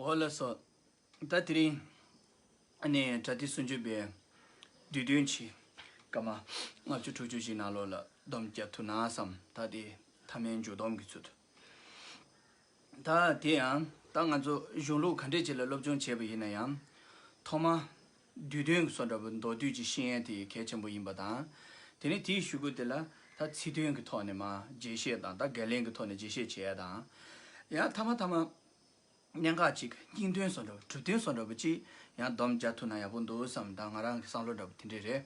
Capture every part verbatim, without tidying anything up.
འོ་ལགས་སོ། ད་དེ་རིང་ཨ་ནི་པྲ་ཏི་སུམ་ཅུ་པའི་བསྡུས་དོན་ཆེད་སྐར་མ་ལྔ་བཅུ་དྲུག་ཅུ་ཞིག་ནང་ལོགས་ལ་སྡོམ་རྒྱག་ཐུབ་ན་བསམ། ད་དེ་ཐ་མའི་མཇུག་སྡོམ་གྱི་ཚུལ་དུ། ད་དེ་ཡང་ད་ང་ཚོ་གཞུང་ལུགས་ག་འདྲས་ཅིག་ལ་སློབ་སྦྱོང་བྱས་པ་ཡིན་ན་ཡང་། ཐོག་མ་བསྡུས་དོན་གྱི་བཟོ་འདྲ་པོ་མདོར་བསྡུས་ཅིག་ཤེས་ཡ་དེ་གལ་ཆེན་པོ་ཡིན་པ་དང་། དེ་ནས་དེའི་གཞུག་གུ་དེ་ལ་ད་ཚིག་དོན་གྱི་ཐོག་ནས་མར་རྒྱས་བཤད་དང་ད་བརྒལ་ལན་གྱི་ཐོག་ནས་རྒྱས་བཤད་བྱེད་ཡ་དང་། ཡང་ཐ་མ་ཐ་མ་གནད་འགག་ཅིག་སྙིང་དོན་བཟོ་འདྲ་པོ་གྲུབ་དོན་བཟོ་འདྲ་པོ་ཅིག་ཡང་སྡོམ་རྒྱག་ཐུབ་ན་ཡག་པོ་འདུག་བསམ། ད་ང་རང་གི་བསམ་བློ་འདྲ་པོ་དེ་འདྲས་རེད།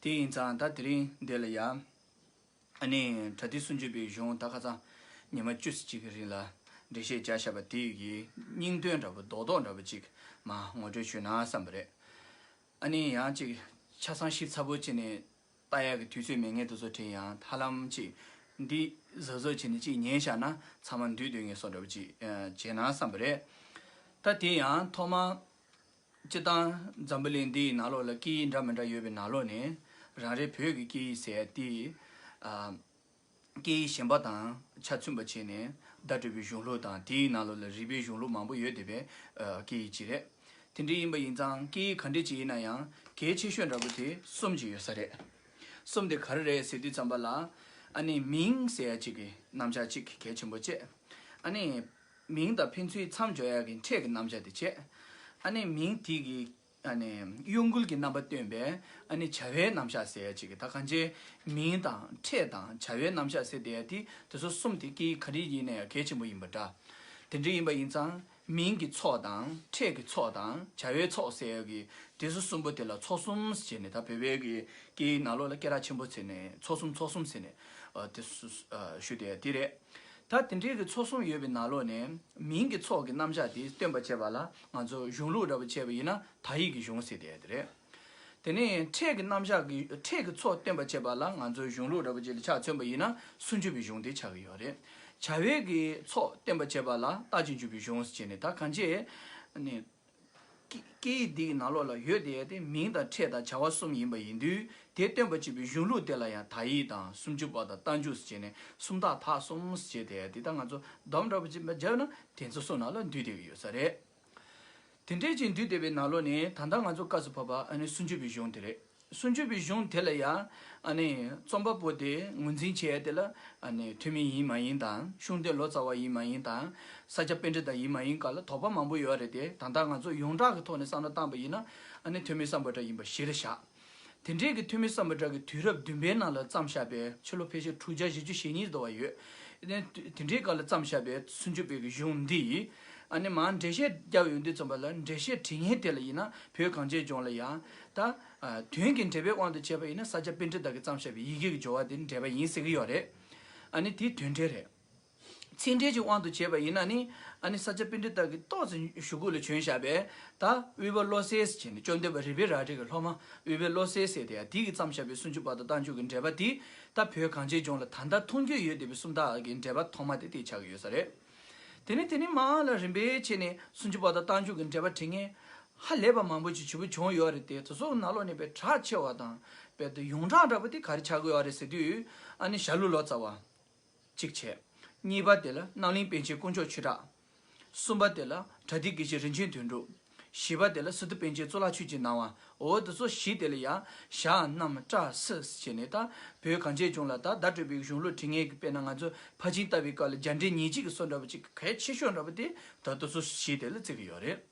དེ་ཡིན་ཙང་ད་དེ་རིང་འདི་ལ་ཡང་། ཨ་ནི་པྲ་ཏི་སུམ་ཅུ་པའི་གཞུང་ད་ཁ་སང་ཉི་མ་བཅུ་ཙམ་ཅིག་གི་རིང་ལ་འགྲེལ་བཤད་བརྒྱབ་བཞག་པ་དེ་ཡི་སྙིང་དོན་འདྲ་པོ་རྡོག་རྡོག་འདྲ་པོ་ཅིག་མར་ངོ་སྤྲོད་ཞུས་ན་བསམ་པ་རེད། ཨ་ནི་ཡང་ཅིག་ཆ་ཚང་ཞིབ་ཚགས་པོ་བྱས་ནས་ལྟ་ཡག་གི་དུས་ཚོད་མེད་མཁན་དེ་ཚོ་དྲན་ཡང་ཧ་ལམ་ཅིག་འདི་གཟབ་གཟབ་བྱས་ནས་ཅིག་ཉན་བཞག་ན་ཚང་མ་འདུས་སྡོད་མཁན་བཟོ་འདྲ་པོ་ཅིག་ཨ་བྱས་ན་བསམ་པ་རེད། ད་དེ་ཡང་ཐོག་མ། སྤྱིར་བཏང་འཛམ་བུ་གླིང་འདིའི་ནང་ལོགས་ལ་སྐད་ཡིག་འདྲ་མི་འདྲ་ཡོད་པའི་ནང་ལོགས་ནས་རང་རེ་བོད་ཀྱི་སྐད་ཡིག་ཟེར་ཡ་དེ། ཨ། སྐད་ཡིག་གཞན་པ་དང་ཆ་མཚུངས་པ་བྱས་ནས་བརྡ་སྤྲོད་པའི་གཞུང་ལུགས་དང་དེའི་ནང་ལོགས་ལ་རིག་པའི་གཞུང་ལུགས་མང་པོ་ཡོད་བསྡད་པའི་ཨ་སྐད་ཡིག་ཅིག་རེད། དེ་འདྲ་ཡིན་པ་ཡིན་ཙང་སྐད་ཡིག་ག་འདྲ་ཅིག་ཡིན་ན་ཡང་གལ་ཆེ་ཤོས་འདྲ་པོ་དེ་གསུམ་ཅིག་ཡོད་ས་རེད། གསུམ་དེ་ག་རེ་རེད་ཟེར་དུས་ཙམ་པ་ལ། ཨ་ནི་མིང་ཟེར་ཡ་ཅིག་གི་རྣམ་གཞག་ཅིག་གལ་ཆེན་པོ་བྱས། ཨ་ནི། མིང་དང་ཕན་ཚུན་མཚམས་སྦྱོར་ཡག་གི་ཕྲད་ཀྱི་རྣམ་གཞག་དེ་བྱས། ཨ་ནི་མིང་དེ་གི་ཨ་ནི་གཡོ་འགུལ་གྱི་རྣམ་པ་སྟོན་པའི་ཨ་ནི་བྱ་བའི་རྣམ་གཞག་ཟེར་ཡ་ཅིག་གི་ད་གང་ཅི། མིང་དང་ཕྲད་དང་བྱ་བའི་རྣམ་གཞག་ཟེར་དེ་ཡ་དེ་དེ་ཚོ་གསུམ་དེ་སྐད་ཡིག་ག་རེ་ཡིན་ན་ཡང་གལ་ཆེན་པོ་ཡིན་པ་འདྲ། དེ་འདྲ་ཡིན་པ་ཡིན་ཙང་མིང་གི་ཚོགས་དང་ཕྲད་ཀྱི་ཚོགས་དང་བྱ་བའི་ཚོགས་ཟེར་ཡ་གི་དེ་ཚོ་གསུམ་པོ་དེ་ལ་ཚོགས་གསུམ་ཟེར་ནས་ད་བོད་པའི་གི་སྐད་ཡིག་ནང་ལོགས་ལ་སྐད་གྲགས་ཆེན་པོ་ཟེར་ནས་ཚོགས་གསུམ་ཚོགས་གསུམ་ཟེར་ནས་ཨ་དེ་ཚོ་ཨ་ཞུ་དེ་ཡ་དེ་རེད། ད་དེ་འདྲའི་གི་ཚོགས་གསུམ་ཡོད་པའི་ནང་ལོགས་ནས་མིང་གི་ཚོགས་ཀྱི་རྣམ་གཞག་དེ་སྟོན་པ་བྱེད་པ་ལ་ང་ཚོ་གཞུང་ལུགས་འདྲ་པོ་བྱས་པ་ཡིན་ན་དག་ཡིག་གི་གཞུང་ཟེར་དེ་དེ་རེད། དེ་ནས་ཕྲད་ཀྱི་རྣམ་གཞག་གི་ཕྲད་ཀྱི་ཚོགས་སྟོན་པ་བྱེད་པ་ལ་ང་ཚོ་གཞུང་ལུགས་འདྲ་པོ་ཅིག་ལ་ཆ་མཚོན་པ་ཡིན་ན་སུམ་ཅུ་པའི་གཞུང་དེ་ཆགས་ཀྱི་ཡོད་རེད། བྱ་བའི་གི་ཚོགས་སྟོན་པ་བྱེད་པ་ལ་རྟགས་ཅན་འཇུག་པའི་གཞུང་ཟེར་བྱས་ནས་ད་གང་ཅི། ནི། སྐད་སྐད་ཡིག་འདིའི་ནང་ལོགས་ལ་ཡོད་དེ་དེ་མིང་དང་ཕྲད་དང་བྱ་བ་གསུམ་ཡིན་པ་ཡིན་དུས་དེ་སྟོན་པ་བྱེད་པའི་གཞུང་ལུགས་དེ་ལ་ཡང་དག་ཡིག་དང་སུམ་ཅུ་པ་དང་རྟགས་འཇུག་ཟེར་བྱས་ནས་སུམ་རྟགས་དག་གསུམ་ཟེར་བྱས་དེ་དེ་ད་ང་ཚོ་སྡོམ་འདྲ་པོ་ཅིག་བརྒྱབ་ན་དེ་ཚོ་གསུམ་ནང་ལ་འདུས་བསྡད་ཀྱི་ཡོད་ས་རེད། དེ་འདྲའི་ཅིག་འདུས་བསྡད་པའི་ནང་ལོགས་ནས་ད་ལྟ་ང་ཚོ་སྐབས་སུ་བབ་པ་ཨ་ནི་སུམ་ཅུ་པའི་གཞུང་དེ་རེད། སུམ་ཅུ་པའི་གཞུང་དེ་ལ་ཡང་ཨ་ནི་རྩོམ་པ་པོ་དེ་ངོས་འཛིན་བྱས་དེ་ལ་ཨ་ནི་ཐོན་མི་ཡིན་མ་ཡིན་དང་ཤུགས་ལྡན་ལོ་ཙཱ་བ་ཡིན་མ་ཡིན་དང་ས་སྐྱ་པཎྜི་ཏ་ཡིན་མ་ཡིན་སྐོར་ལ་དོགས་པ་མང་པོ་ཡོད་རེད་དེ། ད་ལྟ་ང་ཚོ་ཡོངས་གྲགས་ཀྱི་ཐོག་ནས་བསམ་བློ་བཏང་པ་ཡིན་ན་ཨ་ནི་ཐོན་མི་སམ་བྷོ་ཊ་ཡིན་པ་གཞིར་བཞག་དེ་འདྲའི་གི་ཐོན་མི་སམ་བྷོ་ཊ་གི་དུས་རབས་བདུན་པའི་ནང་ལ་བརྩམས་བཞག་པའི་ཕྱི་ལོ་ཕལ་ཆེར་དྲུག་བརྒྱ་བཞི་བཅུ་ཞེ་གཉིས་འདྲ་བ་ཡོད། དེ་དེ་འདྲའི་སྐབས་ལ་བརྩམས་བཞག་པའི་སུམ་ཅུ་པའི་གི་གཞུང་འདི་ཡིས་ཨ་ནི་མར་འགྲེལ་བཤད་བརྒྱབ་ཡོང་དུས་ཙམ་པ་ལ་འགྲེལ་བཤད་བྲིས་མཁན་དེ་ལ་ཡིན་ན་བོད་གངས་ཅན་ལྗོངས་ལ་ཡང་ད་དོན་གྱི་འགྲེལ་པའི་དབང་དུ་བྱས་པ་ཡིན་ན་ས་སྐྱ་པཎྜི་ཏ་གིས་བརྩམས་བཞག་པའི་ཡི་གེ་གི་སྦྱོར་བ་དེ་འགྲེལ་པ་ཡིན་ཟེར་གི་ཡོད་རེད། ཨ་ནི་དེ་དོན་འགྲེལ་རེད། ཚིག་འགྲེལ་གྱི་དབང་དུ་བྱས་པ་ཡིན་ན་ནི་ཨ་ནི་ས་སྐྱ་པཎྜི་ཏ་གིས་ཏོག་ཙམ་གཞུག་གུ་ལ་བྱོན་བཞག་པའི་ད་དབུས་པ་བློ་གསལ་ཟེར་བྱས་ནས་བཅོམ་ལྡན་པ་རིག་པའི་རལ་གྲི་གི་སློབ་མ་དབུས་པ་བློ་གསལ་ཟེར་དེ་ཡང་དེ་གིས་བརྩམས་བཞག་པའི་སུམ་ཅུ་པ་དང་རྟགས་འཇུག་གི་འགྲེལ་པ་དེ་ད་བོད་གངས་ཅན་ལྗོངས་ལ་ད་ལྟ་མཐོང་རྒྱུ་ཡོད་བསྡད་པའི་སུམ་རྟགས་ཀྱི་འགྲེལ་པ་ཐོག་མ་དེ་དེ་ཆགས་ཀྱི་ཡོད་ས་རེད། དེ་ནས་དེ་ནས་མར་ལ་རིམ་པས་བྱས་ནས་སུམ་ཅུ་པ་དང་རྟགས་འཇུག་གི་འགྲེལ་པ་བྲིས་མཁན་ཧ་ལས་པ་མང་པོ་ཅིག་ཇེ་མང་བྱུང་ཡོད་རེད་དེ། དེ་ཚོ་ནང་ལོགས་ནས་དཔེ་གྲགས་ཆེ་བ་དང་དཔེ་དེ་ཡོངས་གྲགས་འདྲ་པོ་དེ་ག་རེ་ཆགས་ཀྱི་ཡོད་རེད་ཟེར་དུས་ཨ་ནི་ཞྭ་ལུ་ལོ་ཙཱ་བ། གཅིག་བྱས། གཉིས་པ་དེ་ལ་རྣམ་གླིང་པཎ་ཆེན་དཀོན་མཆོག་ཆོས་གྲགས། གསུམ་པ་དེ་ལ་བྲ་ཏི་དགེ་བཤེས་རིན་ཆེན་དོན་གྲུབ། བཞི་པ་དེ་ལ་སི་ཏུ་པཎ་ཆེན་གཙུག་ལག་ཆོས་ཀྱི་སྣང་བ། འོ་དེ་ཚོ་བཞི་དེ་ལ་ཡང་ཞྭ་གནམ་སྐྲ་སི་ཟེར་བྱས་ནས་ད་བོད་གངས་ཅན་ལྗོངས་ལ་ད་བརྡ་སྤྲོད་པའི་གཞུང་ལུགས་བྲིས་མཁན་གྱི་དཔེར་ན་ང་ཚོ་ཕར་ཕྱིན་ལྟ་བའི་སྐབས་ལ་རྒྱ་འགྲེལ་ཉེར་གཅིག་གི་སྲོལ་འདྲ་པོ་ཅིག་གལ་ཆེ་ཤོས་འདྲ་པོ་དེ་ད་དེ་ཚོ་བཞི་དེ་ལ་བརྩི་གི་ཡོད་རེད།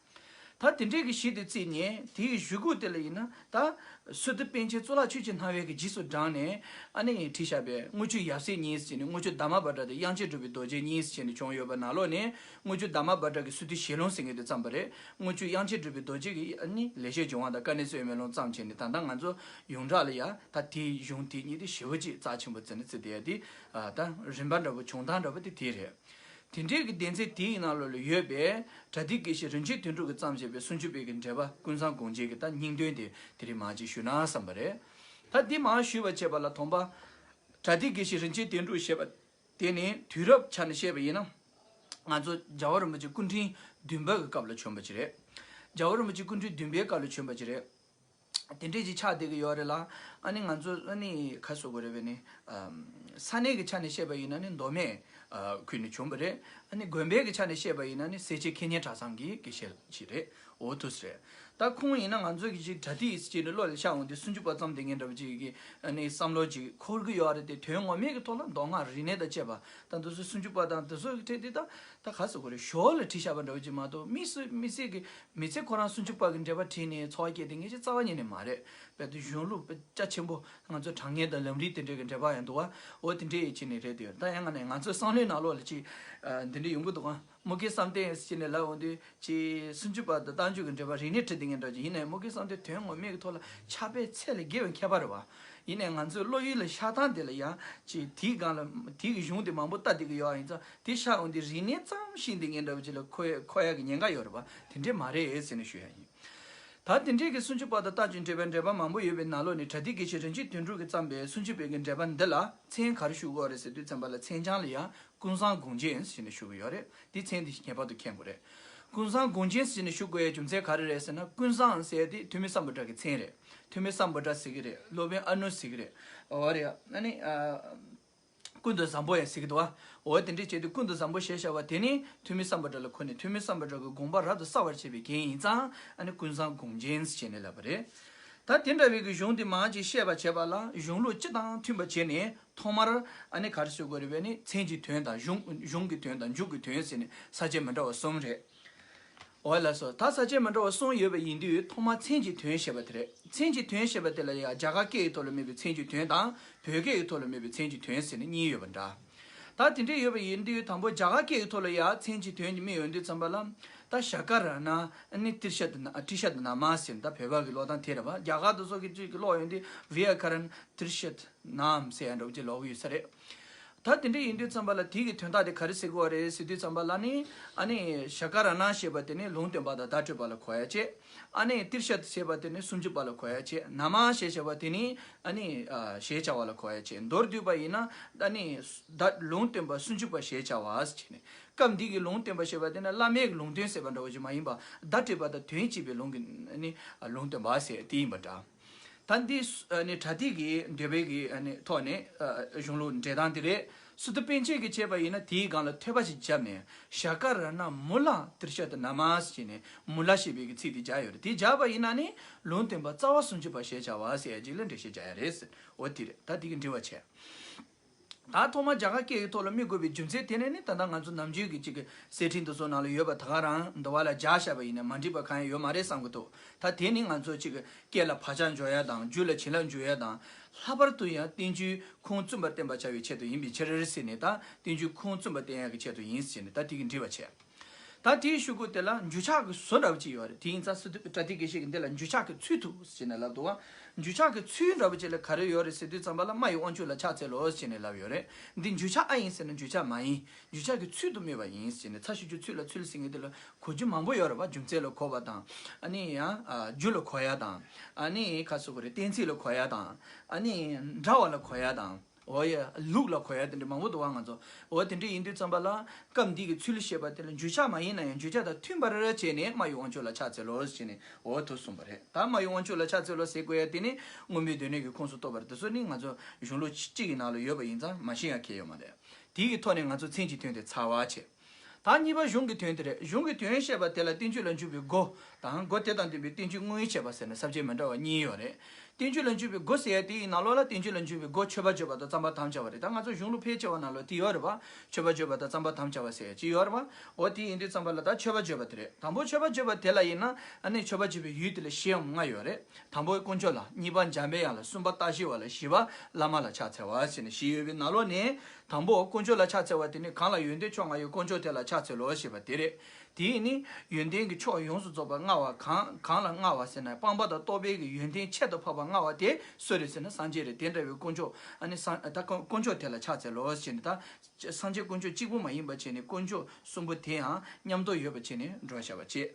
ད་དེ་འདྲའི་གི་གཞི་དེ་བརྩིས་ནས་དེའི་གཞུག་གུ་དེ་ལ་ཡིན་ན་ད་སི་ཏུ་པཎ་ཆེན་གཙུག་ལག་ཆོས་ཀྱི་སྣང་བའི་གི་རྗེས་སུ་འབྲངས་ནས་ཨ་ནི་བྲིས་བཞག་པའི་དངུལ་ཆུ་ཡབ་སྲས་གཉིས་ཟེར་ནས་དངུལ་ཆུ་དྷརྨ་བྷ་དྲ་དང་དབྱངས་ཅན་གྲུབ་པའི་རྡོ་རྗེ་གཉིས་ཟེར་ནས་བྱུང་ཡོད་པ་ནང་ལོགས་ནས་དངུལ་ཆུ་དྷརྨ་བྷ་དྲ་གི་སི་ཏུ་ཞལ་ལུང་ཟེར་མཁན་དེ་བརྩམས་པ་རེད། དངུལ་ཆུ་དབྱངས་ཅན་གྲུབ་པའི་རྡོ་རྗེ་གི་ཨ་ནི་ལེགས་བཤད་ལྗོན་དབང་དང་དཀའ་གནད་གསལ་བའི་མེ་ལོང་བརྩམས་བྱས་ནས་ད་ལྟ་ང་ཚོ་ཡོངས་གྲགས་ལ་ཡ་ད་དེའི་གཞུང་དེ་གཉིས་དེ་ཞེ་པོ་ཅིག་རྩ་ཆེན་པོ་བརྩི་ནས་བརྩི་བསྡད་ཡ་དེ་ད་རིམ་པ་འདྲ་པོ་བྱུང་སྟངས་འདྲ་པོ་དེ་དེ་རེད། དེ་འདྲའི་གི་སྡེ་ཚན་དེའི་ནང་ལོགས་ལ་ཡོད་པའི་བྲ་ཏི་དགེ་བཤེས་རིན་ཆེན་དོན་གྲུབ་ཀྱིས་བརྩམས་བྱས་པའི་སུམ་ཅུ་པའི་གི་འགྲེལ་པ་ཀུན་བཟང་དགོངས་རྒྱན་གྱི་ད་སྙིང་དོན་དེ་དེ་རིང་མར་ཅིག་ཞུས་ན་བསམ་པ་རེད། ད་འདི་མར་ཞུས་པ་བྱས་པ་ལ་དོམ་པ། བྲ་ཏི་དགེ་བཤེས་རིན་ཆེན་དོན་གྲུབ་ཞེས་པ་དེ་ནི་དུས་རབས་ཆ་ནས་བཤད་པ་ཡིན་ན། ང་ཚོ་རྒྱལ་བ་རིན་པོ་ཆེ་སྐུ་ཕྲེང་བདུན་པ་གི་སྐབས་ལ་བྱོན་པ་ཅིག་རེད། རྒྱལ་བ་རིན་པོ་ཆེ་སྐུ་ཕྲེང་བདུན་པའི་སྐབས་ལ་བྱོན་པ་ཅིག་རེད། དེ་འདྲས་ཅིག་ཆགས་བསྡད་ཀྱི་ཡོད་རེད་ལ། ཨ་ནི་ང་ཚོ་ཨ་ནི་ག་ཟེར་དགོས་རེད་པས་ནི། ཨམ། ས་གནས་ཀྱི་ཆ་ནས་བཤད་པ་ཡིན་ན་ནི་མདོ་སྨད་ཨ་ཁུལ་ནས་བྱུང་བ་རེད། ཨ་ནི་དགོན་པའི་གི་ཆ་ནས་བཤད་པ་ཡིན་ན་ནི་སེར་བྱེས་མཁས་སྙན་གྲྭ་ཚང་གི་དགེ་བཤེས་ཅིག་རེད། འོ་ཐུགས་སུ་རེད། ད་ཁོང་ཡིན་ན་ང་ཚོ་གི་ཅིག་གྲ་སྒྲིག་ཅིག་ནི་བློ་ལ་ཤར་འོང་དུས་སུམ་ཅུ་པ་ཙམ་དེ་ངན་འདྲ་བ་ཅིག་གི་ཨ་ནི་བསམ་བློ་ཅིག་འཁོར་གི་ཡོད་རེད་དེ། དོན་ངོ་མའི་གི་ཐོག་ལ་མདོ་སྔགས་རིག་གནས་དང་བཅས་པ་ད་འདི་ཚོ་སུམ་ཅུ་པ་དང་འདི་ཚོ་གི་གྲས་དེ་ད་ད་ག་ཟེར་དགོས་རེད། ཞོར་ལ་བྲིས་བཞག་པ་འདྲ་བ་ཅིག་མ་གཏོགས། མི་སུ་མི་སེར་གི་མི་ཚེ་ཁོ་རང་སུམ་ཅུ་པ་གི་འགྲེལ་པ་བྲིས་ནས་འཚོ་བ་སྐྱེལ་དེ་ངེས་ཅིག་རྩ་བ་ཉིད་ནས་མ་རེད། དཔེ་དེ་གཞུང་ལུགས་དཔེ་རྒྱ་ཆེན་པོ་ང་ཚོ་དྲང་ངེས་དང་ལམ་རིམ་དེ་འདྲའི་གི་འགྲེལ་པ་ཡང་འདུག་བ། འོ་དེ་འདྲའི་ཡིད་ཆེས་ནས་རེད་དེ། ད་ཡང་ང་ནས་ང་ཚོའི་བསམ་བློའི་ནང་ལོགས་ལ་ཅིག་ཨ་འདི་འདྲའི་ཡོང་གི་འདུག་ག་མུ་གེ་བསམ་གཏན་ཟེར་ནས་ལབ་འོང་དུས་ཅིག་སུམ་ཅུ་པ་དང་རྟགས་འཇུག་གི་འགྲེལ་པ་རིག་གནས་བྲིས་དེ་ངན་འདྲ་ཅིག་ཡིན་ནའི་མུ་གེ་བསམ་གཏན་དོན་ངོ་མའི་གི་ཐོག་ལ་ཕྱག་དཔེ་ཚད་ལས་བརྒལ་བའི་མཁས་པ་རེད་བ། ཡིན་ནའི་ང་ཚོའི་བློ་ཡུལ་ལ་ཤར་སྟངས་དེ་ལ་ཡང་ཅིག་དེའི་སྒང་ལ་དེའི་གི་གཞུང་དེ་མང་པོ་ལྟ་བསྡད་ཀྱི་ཡོད་ཨ། ཡིན་ཙང་དེ་ཤར་འོང་དུས་རིག་གནས་ཙམ་ཤེས་དེ་ངན་འདྲ་བ་ཅིག་ལ་འཁོར་འཁོར་ཡག་གི་ཉེན་ཁ་ཡོད་རེད་བ། དེ་འདྲས་མ་རེད་ཟེར་ནས་ཞུ་ཡ་ཡིན། ད་དེ་འདྲས་ཀྱི་སུམ་ཅུ་པ་དང་རྟགས་འཇུག་འགྲེལ་པའི་འགྲེལ་པ་མང་པོ་ཡོད་པའི་ནང་ལོགས་ནས་གྲ་སྒྲིག་དགེ་བཤེས་རིན་ཆེན་དོན་གྲུབ་ཀྱིས་བརྩམས་པའི་སུམ་ཅུ་པའི་གི་འགྲེལ་པ་འདི་ལ་མཚན་ག་རེ་ཞུ་དགོས་རེད་ཟེར་དུས་ཙམ་པ་ལ་མཚན་བྱང་ལ་ཡང་ཀུན་བཟང་དགོངས་རྒྱན་ཟེར་ནས་ཞུ་གི་ཡོད་རེད། འདི་མཚན་འདི་ངེས་པར་དུ་མཁྱེན་དགོས་རེད། ཀུན་བཟང་དགོངས་རྒྱན་ཟེར་ནས་ཞུ་དགོས་ཡའི་རྒྱུ་མཚན་ག་རེ་རེད་ཟེར་ན། ཀུན་བཟང་ཟེར་དེ་ཐོན་མི་སམ་བྷོ་ཊ་གི་མཚན་རེད། ཐོན་མི་སམ་བྷོ་ཊ་ཟེར་གི་རེད། སློབ་དཔོན་ཨ་ནུ་ཟེར་གི་རེད། འོ་རེད། ཨ་ནི་ཨ། ཀུན་ཏུ་བཟང་པོ་ཡང་ཟེར་གི་འདུག་བ། འོ་དེ་འདྲས་བྱས་དུས་ཀུན་ཏུ་བཟང་པོ་ཞེས་བྱ་བ་དེ་ནི་ཐོན་མི་སམ་བྷོ་ཊ་ལ་གོ་ནས་ཐོན་མི་སམ་བྷོ་ཊ་གི་དགོངས་པ་རབ་ཏུ་གསལ་བར་བྱེད་པའི་རྒྱན་ཡིན་ཙང་ཨ་ནི་ཀུན་བཟང་དགོངས་རྒྱན་ཟེར་ནས་ལབ་པ་རེད། ད་དེ་འདྲ་བའི་གི་གཞུང་དེ་མང་ཅིག་བཤད་པར་བྱེད་པ་ལ་གཞུང་ལུགས་སྤྱི་དང་མཐུན་པ་བྱས་ནས་ཐོག་མར་ཨ་ནི་ག་རེ་ཞུ་དགོས་རེད་པས་ནི་མཚན་གྱི་དོན་དང་གཞུང་གཞུང་གི་དོན་དང་མཇུག་གི་དོན་ཟེར་ནས་ས་བཅད་མི་འདྲ་བ་གསུམ་རེད། འོ་ལགས་སོ། ད་ས་བཅད་མི་འདྲ་བ་གསུམ་ཡོད་པ་ཡིན་དུས་ཐོག་མར་མཚན་གྱི་དོན་ཞེས་པ་དེ་རེད། མཚན་གྱི་དོན་ཞེས་པ་དེ་ལ་ཡང་རྒྱ་གར་སྐད་ཀྱི་ཐོག་ལ་སྨོས་པའི་མཚན་གྱི་དོན་དང་བོད་སྐད་ཀྱི་ཐོག་ལ་སྨོས་པའི་མཚན་གྱི་དོན་ཟེར་ནས་གཉིས་ཡོད་པ་འདྲ། ད་དེ་འདྲས་ཡོད་པ་ཡིན་དུས་དང་པོ་རྒྱ་གར་སྐད་ཀྱི་ཐོག་ལ་ཡང་མཚན་གྱི་དོན་གྱི་སྨོས་ཡོང་དུས་ཙམ་པ་ལ། ད་ཤ་ཀ་ར་ན་ནི་ཏྲི་ཤ་ཏི་ན་ཏྲི་ཤ་ཏི་ན་མ་ཟེར་ནས་ད་བོད་པ་གི་ཀློག་སྟངས་དེ་རེད་པ། རྒྱ་གར་དུ་སོགས་ཀྱི་ཅིག་གི་ཀློག་ཡོང་དུས་བི་ཡ་ཀ་རན་ཏྲི་ཤ་ཏི་ནམ་ཟེར་ཡ་འདྲ་བོ་ཅིག་ཀློག་གི་ཡོད་ས་རེད། ད་དེ་འདྲ་ཡིན་དུས་ཙམ་པ་ལ་དེ་གི་དོན་དག་དེ་ག་རེ་ཟེར་དགོས་རེད་ཟེར་དུས་ཙམ་པ་ལ་ནི། ཨ་ནི་ཤ་ཀ་ར་ན་ཞེས་པ་དེ་ནི་ལུང་སྟོན་པ་དང་བརྡ་སྤྲོད་པ་ལ་གོ་ཡ་བྱེད། ཨ་ནི་ཏྲི་ཤ་ཏི་ཞེས་པ་དེ་ནི་སུམ་ཅུ་པ་ལ་གོ་ཡ་བྱེད། ན་མ་ཞེས་བྱ་བ་དེ་ནི་ཨ་ནི་ཞེས་བྱ་བ་ལ་གོ་ཡ་བྱེད། མདོར་བསྡུས་པ་ཡིན་ན་ཨ་ནི་བརྡ་ལུང་སྟོན་པ་སུམ་ཅུ་པ་ཞེས་བྱ་བ་ཟེར་ནས། སྐབས་འདི་གི་ལུང་སྟོན་པ་ཞེས་པ་དེ་ནི་བླ་མའི་ལུང་སྟོན་ཟེར་བ་འདྲ་བོ་ཞིག་མ་ཡིན་པ་བརྡ་སྤྲོད་པ་དང་དོན་གཅིག་པའི་ལུང་གི་ནི་ལུང་སྟོན་པ་ཟེར་དེ་ཡིན་པ་འདྲ། ད་འདི་ནི་གྲ་སྒྲིག་གི་འདོད་པའི་གི་ཐོག་ནས་གཞུང་ལུགས་འགྲེལ་སྟངས་འདི་རེད། སི་ཏུ་པཎ་ཆེན་གྱིས་བྱས་པ་ཡིན་ན་དེའི་སྒང་ལ་ཐོད་པ་ཞིག་བརྒྱབ་ནས་ཤ་ཀ་ར་ན་མུ་ལ་ཏྲི་ཤ་ཏི་ན་མ་ཟེར་ནས་མུ་ལ་ཞེས་པའི་གི་ཚིག་དེ་སྦྱར་ཡོད་རེད། དེ་སྦྱར་བ་ཡིན་ན་ནི་ལུང་སྟོན་པ་རྩ་བ་སུམ་ཅུ་པ་ཞེས་བྱ་བ་ཟེར་ཡ་ཅིག་ལ་འགྲེལ་བཤད་རྒྱག་ཡ་རེད་ཟེར། འོ་དེ་རེད། ད་དེ་གི་འགྲེལ་བ་བྱས། ད་ཐོག་མར་རྒྱ་གར་སྐད་ཀྱི་ཐོག་ལ་སྨོས་དགོས་པའི་རྒྱུ་མཚན་དེ་ནི་ནི་ད་ལྟ་ང་ཚོ་ནམ་རྒྱུན་གྱི་ཅིག་གི་གསེར་ཕྲེང་དེ་ཚོ་ནང་ལ་ཡོད་པ་ད་ག་རང་འདི་བ་ལ་སྦྱར་བཞག་པ་ཡིན་ན་མ་འགྲིག་པ་གང་ཡང་ཡོད་མ་རེད་བསམ་གྱི་འདུག་ད་དེ་ནི་ང་ཚོ་ཅིག་གི་སྐད་ལ་བག་ཆགས་འཇོག་ཡ་དང་རྒྱུད་ལ་བྱིན་རླབས་འཇུག་ཡ་དང་། ལྷག་པར་དུ་ཡང་བསྟན་བཅོས་ཁུངས་བཙུན་པར་བསྟན་པར་བྱ་བའི་ཆེད་དུ་ཡིན་པའི་ཕྱིར་ཟེར་ནས། ད་བསྟན་བཅོས་ཁུངས་བཙུན་པར་བསྟན་ཡ་གི་ཆེད་དུ་ཡིན་ཟེར་ནས་ད་དེ་གི་འགྲེལ་བ་བྱས། ད་དེའི་ཤོག་གུ་དེ་ལ་འགྱུ་ཆགས་ཀྱི་བཟོ་འདྲ་བོ་ཅིག་ཡོད་རེད། དེ་ཡིན་ཙང་སི་ཏུ་པྲ་ཏི་གི་ཤེས་ཀྱི་འདི་ལ་འགྱུ་ཆགས་ཀྱི་ཚུལ་དུ་ཟེར་ནས་ལབ་འདུག་བ། འགྱུ་ཆགས་ཀྱི་ཚུལ་འདྲ་བོ་ཅིག་ལ་ག་རེ་ཡོད་རེད་ཟེར་དུས་ཙམ་པ་ལ་སྨྲ་བའི་དབང་ཕྱུག་ལ་ཕྱག་འཚལ་ལོ་ཟེར་ནས་ལབ་ཡོད་རེད། འདི་འགྱུ་ཆགས་ཨ་ཡིན་ཟེར་ན་འགྱུ་ཆགས་མ་ཡིན། འགྱུ་ཆགས་ཀྱི་ཚུལ་དུ་སྨོས་པ་ཡིན་ཟེར་ནས། ཚ་ཞབས་ཀྱུ་ཚུལ་ལ་ཚུལ་ཟེར་མཁན་དེ་ལ་གོ་རྒྱུ་མང་པོ་ཡོད་རེད་བ། རྒྱུ་མཚན་ལ་གོ་བ་དང་། ཨ་ནི་ཡང་རྒྱུ་ལ་གོ་ཡ་དང་། ཨ་ནི་ཁ་སོ་གོ་རེ་གཏན་ཚིགས་ལ་གོ་ཡ་དང་། ཨ་ནི་འདྲ་བ་ལ་གོ་ཡ་དང་། འོ་ཡ་ལུགས་ལ་གོ་ཡ་དེ་འདྲ་མང་པོ་འདུག་བ་ང་ཚོ། འོ་དེ་འདྲ་ཡིན་དུས་ཙམ་པ་ལ་སྐབས་འདི་གི་ཚུལ་ཞེས་པ་དེ་ལ་འགྱུ་ཆགས་མ་ཡིན་ན་ཡང་འགྱུ་ཆགས་དང་མཐུན་པར་བྱས་ནས་སྨྲ་བའི་དབང་ཕྱུག་ལ་ཕྱག་འཚལ་ལོ་ཟེར་ནས་འོ་དུ་གསུངས་པ་རེད། ད་སྨྲ་བའི་དབང་ཕྱུག་ལ་ཕྱག་འཚལ་ལོ་ཟེར་དགོས་ཡ་དེ་ནི་མངོན་པའི་སྡེ་སྣོད་ཀྱི་ཁོངས་སུ་གཏོགས་པ་རེད། དེ་ཚོ་ནི་ང་ཚོ་གཞུང་ལུགས་གཅིག་གི་ནང་ལ་ཡོད་པ་ཡིན་ཙང་མ་ཤེས་ཡ་གལ་ཡོད་མ་རེད། དེའི་གི་ཐོག་ནས་ང་ཚོ་མཚན་གྱི་དོན་དེ་ཚར་བ་བྱས། ད་གཉིས་པ་གཞུང་གི་དོན་དེ་རེད། གཞུང་གི་དོན་བཤད་པ་དེ་ལ་བསྟན་བཅོས་ལ་འཇུག་པའི་སྒོ་དང་སྒོ་དེ་དང་ལྡན་པའི་བསྟན་བཅོས་དངོས་ཡོད་བཤད་པ་ཟེར་ནས་ས་བཅད་མི་འདྲ་བ་གཉིས་ཡོད་རེད། བསྟན་བཅོས་ལ་འཇུག་པའི་སྒོ་ཟེར་ཡ་དེ་ཡི་ནང་ལོགས་ལ་བསྟན་བཅོས་ལ་འཇུག་པའི་སྒོ་མཆོད་པ་བརྗོད་པ་དང་རྩོམ་པར་དམ་བཅའ་བ་རེད། ད་ང་ཚོ་གཞུང་ལུགས་ཕལ་ཆེ་བ་ནང་ལ་དེ་ཡོད་རེད་བ། མཆོད་པ་བརྗོད་པ་དང་རྩོམ་པར་དམ་བཅའ་བ་ཟེར་ཡ་ཅིག་ཡོད་རེད་བ། འོ་དེ་ཡིན་དུས་ཙམ་པ་ལ་ད་མཆོད་པ་བརྗོད་པ་དེ་རེད། དང་པོ་མཆོད་པ་བརྗོད་པ་དེ་ལ་ཡིན་ན་ཨ་ནི་མཆོད་པ་བརྗོད་པའི་ཡུལ་དེ་ལ་གཞི་འམ་ལྔ་ཡོད་རེད། དང་པོ་དཀོན་མཆོག་ལ། གཉིས་པ་འཇམ་པའི་དབྱངས་ལ། གསུམ་པ་བརྟག་ཞི་བ་ལ། བཞི་པ་བླ་མ་ལ་ཕྱག་འཚལ་བ་ཟེར་ནས་བཞི་ཡོད་པའི་ནང་ལོགས་ནས། དང་པོ་དཀོན་མཆོག་ལ་ཕྱག་འཚལ་བ་དེ་ནི་གང་ལ་ཡོན་ཏན་མཆོག་ལྔ་ཡོད་དཀོན་མཆོག་དེ་ལ་ཕྱག་འཚལ་ལོ་ཞེས་པ་དེ་རེད། དེ་ནི་ཡོན་ཏན་གྱི་མཆོག་ཡོངས་སུ་རྫོགས་པ་མངའ་བ་གང་གང་ལ་མངའ་བ་ཟེར་ན་སྤངས་པ་དང་རྟོགས་པའི་གི་ཡོན་ཏན་ཁྱད་དུ་འཕགས་པ་མངའ་བ་དེ་སུ་རེད་ཟེར་ན་སངས་རྒྱས་རེད། དེ་འདྲ་བའི་དཀོན་མཆོག་ཨ་ནི་སངས་ད་དཀོན་དཀོན་མཆོག་དེ་ལ་ཕྱག་འཚལ་ལོ་ཞེས་ནི། ད་སངས་རྒྱས་དཀོན་མཆོག་གཅིག་པུ་མ་ཡིན་པ་བྱས་ནས་དཀོན་མཆོག་གསུམ་པོ་དེའང་མཉམ་དུ་ཡོད་པ་བྱས་ནས་འགྲོ་བཞག་པ་བྱས།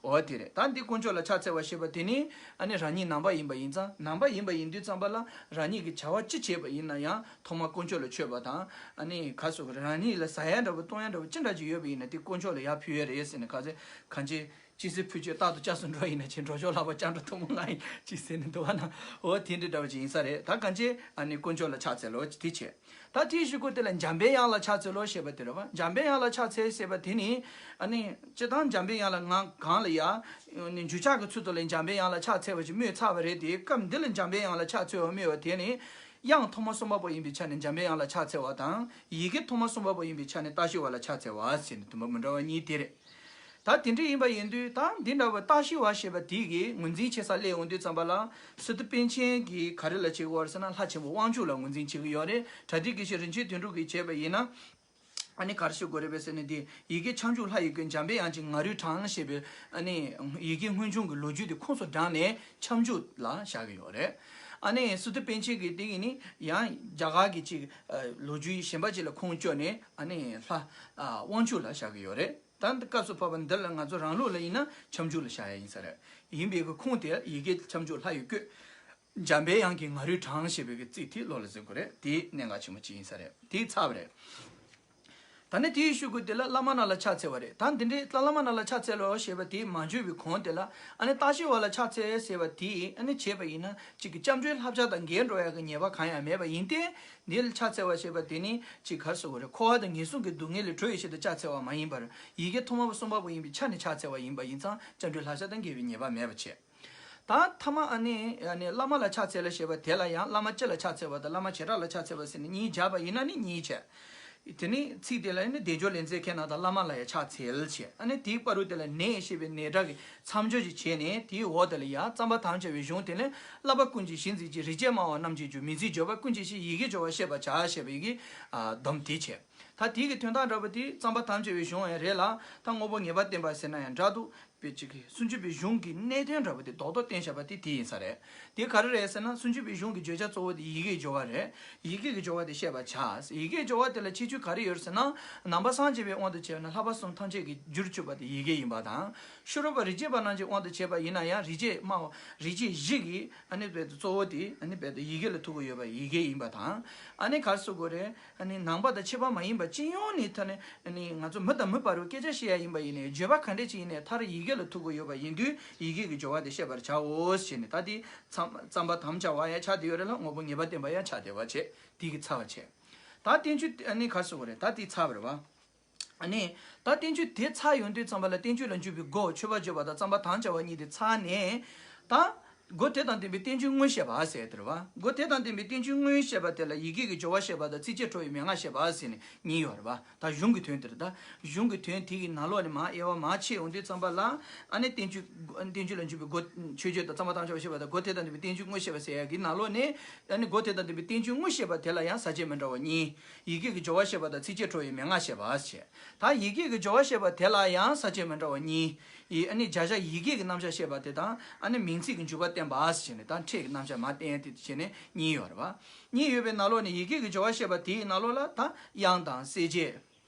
འོ་དེ་རེད། ད་འདི་དཀོན་མཆོག་ལ་ཕྱག་འཚལ་བ་ཞེས་པ་དེ་ནི་ཨ་ནི་རང་ཉིད་ནང་པ་ཡིན་པ་ཡིན་ཙང་། ནང་པ་ཡིན་པ་ཡིན་དུས་ཙམ་པ་ལ་རང་ཉིད་ཀྱི་བྱ་བ་ཅི་བྱས་པ་ཡིན་ན་ཡང་ཐོག་མར་དཀོན་མཆོག་ལ་མཆོད་པ་དང་། ཨ་ནི་ག་སོགས་རང་ཉིད་ལ་ཟ་ཡ་འདྲ་པོ་གཏོང་ཡ་འདྲ་པོ་ཅི་འདྲ་ཅིག་ཡོད་པ་ཡིན་ན་དེ་དཀོན་མཆོག་ལ་ཡར་ཕུལ་ཡ་རེད་ཟེར་ནས། ག་ཚོད་གང་ཅི་ཅི་སེ་ཕུལ་ཆོས་རྟག་ཏུ་བཅས་སུ་འགྲོ་ཡིན་ན་ཆེ། འགྲོ་ཆོག་ལྷག་པ་སྤྱང་གྲུང་ཐུང་མོ་ང་ཡིན་ཅི་ཟེར་ནས་འདུག་བ་ན། འོ་དེ་འདྲ་འདྲ་པོ་ཅིག་ཡིན་ས་རེད། ད་གང་ཅི་ཨ་ནི་དཀོན་མཆོག་ལ་ཕྱག་འཚལ་ལོ་དེ་བྱས། ད་དེའི་གཞུག་གུ་དེ་ལ་འཇམ་པའི་དབྱངས་ལ་ཕྱག་འཚལ་ལོ་ཞེས་པ་དེ་རེད་བ། འཇམ་པའི་དབྱངས་ལ་ཕྱག་འཚལ་ཞེས་པ་དེ་ནི། ཨ་ནི་སྤྱིར་བཏང་འཇམ་པའི་དབྱངས་ལ་ང་གང་ལ་ཡ། ཨ་ནི་འཇུག་ཆགས་ཀྱི་ཚུལ་དུ་ལ་འཇམ་པའི་དབྱངས་ལ་ཕྱག་འཚལ་བ་ཞིག་སྨོས་ཚར་བ་རེད་དེ། སྐབས་འདི་ལ་འཇམ་པའི་དབྱངས་ལ་ཕྱག་འཚལ་བ་སྨོས་པ་དེ་ནི། དབྱངས་ཐོག་མ་གསུམ་པ་པོ་ཡིན་པའི་ཆ་ནས་འཇམ་པའི་དབྱངས་ལ་ཕྱག་འཚལ་བ་དང་། ཡི་གེ་ཐོག་མ་གསུམ་པ་པོ་ཡིན་པའི་ཆ་ནས་བརྟག་ཞི་བ་ལ་ཕྱག་འཚལ་བ་ཟེར་ནས་དུམ་པ་མི་འདྲ་བ་གཉིས་དེ་རེད། ད་དེ་འདྲ་ཡིན་པ་ཡིན་དུས། ད་འདི་འདྲ་བ་བརྟག་ཞི་བ་ཞེས་པ་དེ་གི་ངོས་འཛིན་བྱེད་ས་སླེབས་ཡོང་དུས་ཙམ་པ་ལ། སི་ཏུ་པཎ་ཆེན་གྱིས་ག་རེ་ལ་བྱེད་ཀྱི་ཡོད་རེད་ཟེར་ན། ལྷ་ཆེན་པོ་དབང་ཕྱུག་ལ་ངོས་འཛིན་བྱེད་ཀྱི་ཡོད་རེད། གྲ་སྒྲིག་དགེ་བཤེས་རིན་ཆེན་དོན་གྲུབ་ཀྱིས་བྱས་པ་ཡིན་ན། ཨ་ནི་ག་རེ་ཞུ་དགོས་རེད་པས་ཟེར་ན། འདི་ཡི་གེ་ཁྱབ་འཇུག་ལྷ་ཡི་སྐུ། འཇམ་པའི་དབྱངས་ཀྱི་ང་རོས་དྲངས་ཞེས་པའི་ཨ་ནི་ཡི་གེ་སྔོན་བྱུང་གི་ལོ་རྒྱུས་དེ་ཁོངས་སུ་དྲངས་ནས་ཁྱབ་འཇུག་ལ་བཞག་གི་ཡོད་རེད། ཨ་ནི་སི་ཏུ་པཎ་ཆེན་གྱིས་དེ་གི་ནི་ཡང་རྒྱ་གར་གྱི་ཅིག་ལོ་རྒྱུས་གཞན་པ་ཅིག་ལ་ཁུངས་བཅོལ་ནས་ཨ་ནི་ལྷ་དབང་ཕྱུག་ལ་བཞག་གི་ཡོད་རེད། ད་འདི་སྐབས་སུ་བབ་པ་འདི་ལ་ང་ཚོ་རང་ལུགས་ལ་ཡིན་ན་ཁྱབ་འཇུག་ལ་བཞག་ཡ་ཡིན་ས་རེད། ཡིན་པའི་གི་ཁུངས་དེ་ཡི་གེ་ཁྱབ་འཇུག་ལྷ་ཡི་སྐུ། འཇམ་པའི་དབྱངས་ཀྱི་ང་རོས་དྲངས་ཞེས་པའི་གི་ཚིག་དེ་བློ་ལ་འཛིན་དགོས་རེད། དེ་གནད་འགག་ཆེན་པོ་གཅིག་ཡིན་ས་རེད། དེ་ཚར་བ་རེད། ད་ནི་དེའི་གཞུག་གུ་དེ་ལ་བླ་མ་རྣམས་ལ་ཕྱག་འཚལ་བ་རེད། ད་འདི་འདྲའི་བླ་མ་རྣམས་ལ་ཕྱག་འཚལ་ལོ་ཞེས་པ་དེ་མ་བརྗོད་པའི་གོང་དེ་ལ། ཨ་ནི་བརྟག་ཞི་བ་ལ་ཕྱག་འཚལ་ཟེར་བ་དེ་ཨ་ནི་བྱས་པ་ཡིན་ན། གཅིག་གི་སྐྱབས་འགྲོའི་བསླབ་བྱ་དང་འགལ་འགྲོ་ཡ་གི་ཉེས་པ་གང་ཡང་མེད་པ་ཡིན་ཏེ། འདི་ལ་ཕྱག་འཚལ་བ་ཞེས་པ་དེ་ནི་གཅིག་ག་རེ་ཟེར་དགོས་རེད། འཁོར་བ་དང་ངན་སོང་གི་སྡུག་བསྔལ་ལས་གྲོལ་བའི་ཆེད་དུ་ཕྱག་འཚལ་བ་མ་ཡིན་པར། ཡི་གེ་ཐོག་མ་པོ་གསུམ་པ་པོ་ཡིན་པའི་ཆ་ནས་ཕྱག་འཚལ་བ་ཡིན་པ་ཡིན་ཙང་། སྐྱབས་འགྲོའི་བསླབ་བྱ་དང་འགལ་བའི་ཉེས་པ་མེད་པ་བྱས། ད་ཐ་མ་ཨ་ནི་ཨ་ནི་བླ་མ་ལ་ཕྱག་འཚལ་ལ་ཞེས་པ་དེ་ལ་ཡང་བླ་མ་སྤྱི་ལ་ཕྱག་འཚལ་བ་དང་བླ་མ་བྱེ་བྲག་ལ་ཕྱག་འཚལ་བ་ཟེར་ནས་གཉིས་སྦྱར་བ་ཡིན་ན་ནི་གཉིས་བྱས། དེ་ནི་ཚིག་དེ་ལ་ནི་བཟླས་བརྗོད་ལེགས་མཛེས་མཁན་རྣམས་དང་བླ་མ་ལ་ཡང་ཕྱག་འཚལ་བྱས། ཨ་ནི་དེའི་བར་དུ་དེ་ལ་ནས་ཞེས་པའི་ནས་སྒྲ་གི་མཚམས་སྦྱོར་ཞིག་བྱས་ནས། དེའི་འོག་དེ་ལ་ཡང་བརྩམ་པར་དམ་བཅའ་བའི་གཞུང་དེ་ལས། བསླབ་པ་ཀུན་གྱི་གཞི་འཛིན་ཅིང་། རིག་བྱེད་སྨྲ་བ་རྣམས་ཀྱི་རྒྱུ། མི་འཛིན་བརྗོད་པ་ཀུན་གྱི་གཞི། ཡི་གེས་སྦྱོར་བ་ཤེས་པར་བྱ་ཞེས་པའི་གི་ཨ་སྡོམ་དེ་བྱས། ད་དེའི་གི་དོན་དག་འདྲ་པོ་དེ་བརྩམ་པར་དམ་བཅའ་བའི་གཞུང་ཡང་རེད་ལ། ད་དངོས་པོ་ངེས་པར་བསྟན་པ་ཟེར་ན་ཡང་འདྲ་འདུག་པའི་ཅིག་གི་སུམ་ཅུ་པའི་གཞུང་གི་གནད་དོན་འདྲ་པོ་དེ་རྡོག་རྡོག་བསྟན་བཞག་པ་དེ་དེ་ཡིན་ས་རེད། དེ་ག་རེ་རེད་ཟེར་ན། སུམ་ཅུ་པའི་གཞུང་གི་བརྗོད་བྱ་གཙོ་བོ་དེ་ཡི་གེའི་སྦྱོར་བ་རེད། ཡི་གེ་གི་སྦྱོར་བ་དེ་ཤེས་པར་བྱ། ཡི་གེའི་སྦྱོར་བ་དེ་ལ་ཁྱད་ཆོས་ག་རེ་ཡོད་ཟེར་ན། ནང་པ་སངས་རྒྱས་པའི་དབང་དུ་བྱས་ན་ལྷག་པ་གསུམ་ཐམས་ཅད་ཀྱི་རྒྱུར་གྱུར་པ་དེ་ཡི་གེ་ཡིན་པ་དང་། ཤེས་རབ་པ་རིག་བྱེད་པ་རྣམས་ཀྱི་དབང་དུ་བྱས་པ་ཡིན་ན་ཡང་། རིག་བྱེད་སྨྲ་བ་རིག་བྱེད་བཞི་གི་ཨ་ནི་རྦད་དེ་གཙོ་བོ་དེ་ཨ་ནི་རྦད་དེ་ཡི་གེ་ལ་ཐུག་གི་ཡོད་པ་ཡི་གེ་ཡིན་པ་དང་། ཨ་ནི་ག་རེ་ཟེར་དགོས་རེད། ཨ་ནི་ནང་པ་དང་ཕྱི་པ་མ་ཡིན་པ་སྤྱི་ཡོངས་ནས། ད་ནི་ཨ་ནི་ང་ཚོ་མི་དང་མི་བར་བའི་སྐད་ཆ་བཤད་ཡ་ཡིན་པ་ཡིན་ནའི། བརྗོད་པ་ག་འདྲ་ཅིག་ཡིན་ནའི་མཐར་ཡི་གེ་ལ་ཐུག་གི་ཡོད་པ་ཡིན་དུས། ཡི་གེ་གི་སྦྱོར་བ་དེ་ཤེས་པར་བྱའོ་ཞེས་ནས། ད་དེ་བརྩམ་བརྩམ་པར་དམ་བཅའ་བ་ཡང་ཆགས་བསྡད་ཡོད་རེད་ལ། དངོས་པོ་ངེས་པར་བསྟན་པ་ཡང་ཆགས་བསྡད་པ་བྱས། དེ་གི་ཚར་བ་བྱས། ད་བསྟན་བཅོས་ཨ་ནི་ག་རེ་ཟེར་དགོས་རེད། ད་དེ་ཚར་བ་རེད་བ། ཨ་ནི་ད་བསྟན་བཅོས་དེ་ཚར་ཡོང་དུས་ཙམ་པ་ལ། བསྟན་བཅོས་ལ་འཇུག་པའི་སྒོ། མཆོད་པར་བརྗོད་པ་དང་བརྩམ་པར་དམ་བཅའ་བ་གཉིས་དེ་ཚར་ནས། ད་སྒོ་དེ་དང་ལྡན་པའི་བསྟན་བཅོས་དངོས་བཤད་པ་ཟེར་དེ་རེད་བ། སྒོ་དེ་དང་ལྡན་པའི་བསྟན་བཅོས་དངོས་བཤད་པ་དེ་ལ་ཡི་གེ་གི་སྦྱོར་བ་བཤད་པ་དང་ཚིགས་བཅད་ཁྲོ་བོའི་མན་ངག་བཤད་པ་ཟེར་ནས་གཉིས་ཡོད་རེད་བ། ད་གཞུང་གི་དོན་དེ་རེད། ད་གཞུང་གི་དོན་དེ་གི་ནང་ལོགས་ནས་མར་དབྱེ་བ་མར་ཕྱེ་ཡོང་དུས་ཙམ་པ་ལ། ཨ་ནི་བསྟན་བཅོས་བསྟན་བཅོས་ལ་འཇུག་པའི་སྒོ། མཆོད་བརྗོད་དང་བརྩམ་པར་དམ་བཅའ་བ་བཤད་པ་དང་། སྒོ་དེ་དང་ལྡན་པའི་བསྟན་བཅོས་དངོས་བཤད་པ་ཟེར་ཡ་གི་ནང་ལོགས་ནས། ཨ་ནི་སྒོ་དེ་དང་ལྡན་པའི་བསྟན་བཅོས་དངོས་བཤད་པ་དེ་ལ་ཡང་ས་བཅད་མི་འདྲ་བ་གཉིས། ཡི་གེ་གི་སྦྱོར་བ་བཤད་པ་དང་ཚིགས་བཅད་ཁྲོ་བོའི་མན་ངག་བཤད་པ་ཞེས། ད་ཡི་གེ་གི་སྦྱོར་བ་བཤད་པ་དེ་ལ་ཡང་ས་བཅད་མི་འདྲ་བ་གཉིས། ཡི་ཨ་ནི་བྱ་བྱེད་ཡི་གེ་གི་རྣམ་གཞག་བཤད་པ་དེ་དང་། ཨ་ནི་མིང་ཚིག་གི་འཇུག་པ་བསྟན་པ་ཞེས་ནས། ད་ཕྲད་ཀྱི་རྣམ་གཞག་མར་བསྟན་ཏེ་བྱས་ནས་གཉིས་ཡོད་རེད་བ། གཉིས་ཡོད་པའི་ནང་ལོགས་ནས་ཡི་གེ་གི་སྦྱོར་བ་བཤད་པ་དེའི་ནང་ལོགས་ལ། ད་དབྱངས་དང་གསལ་བྱེད།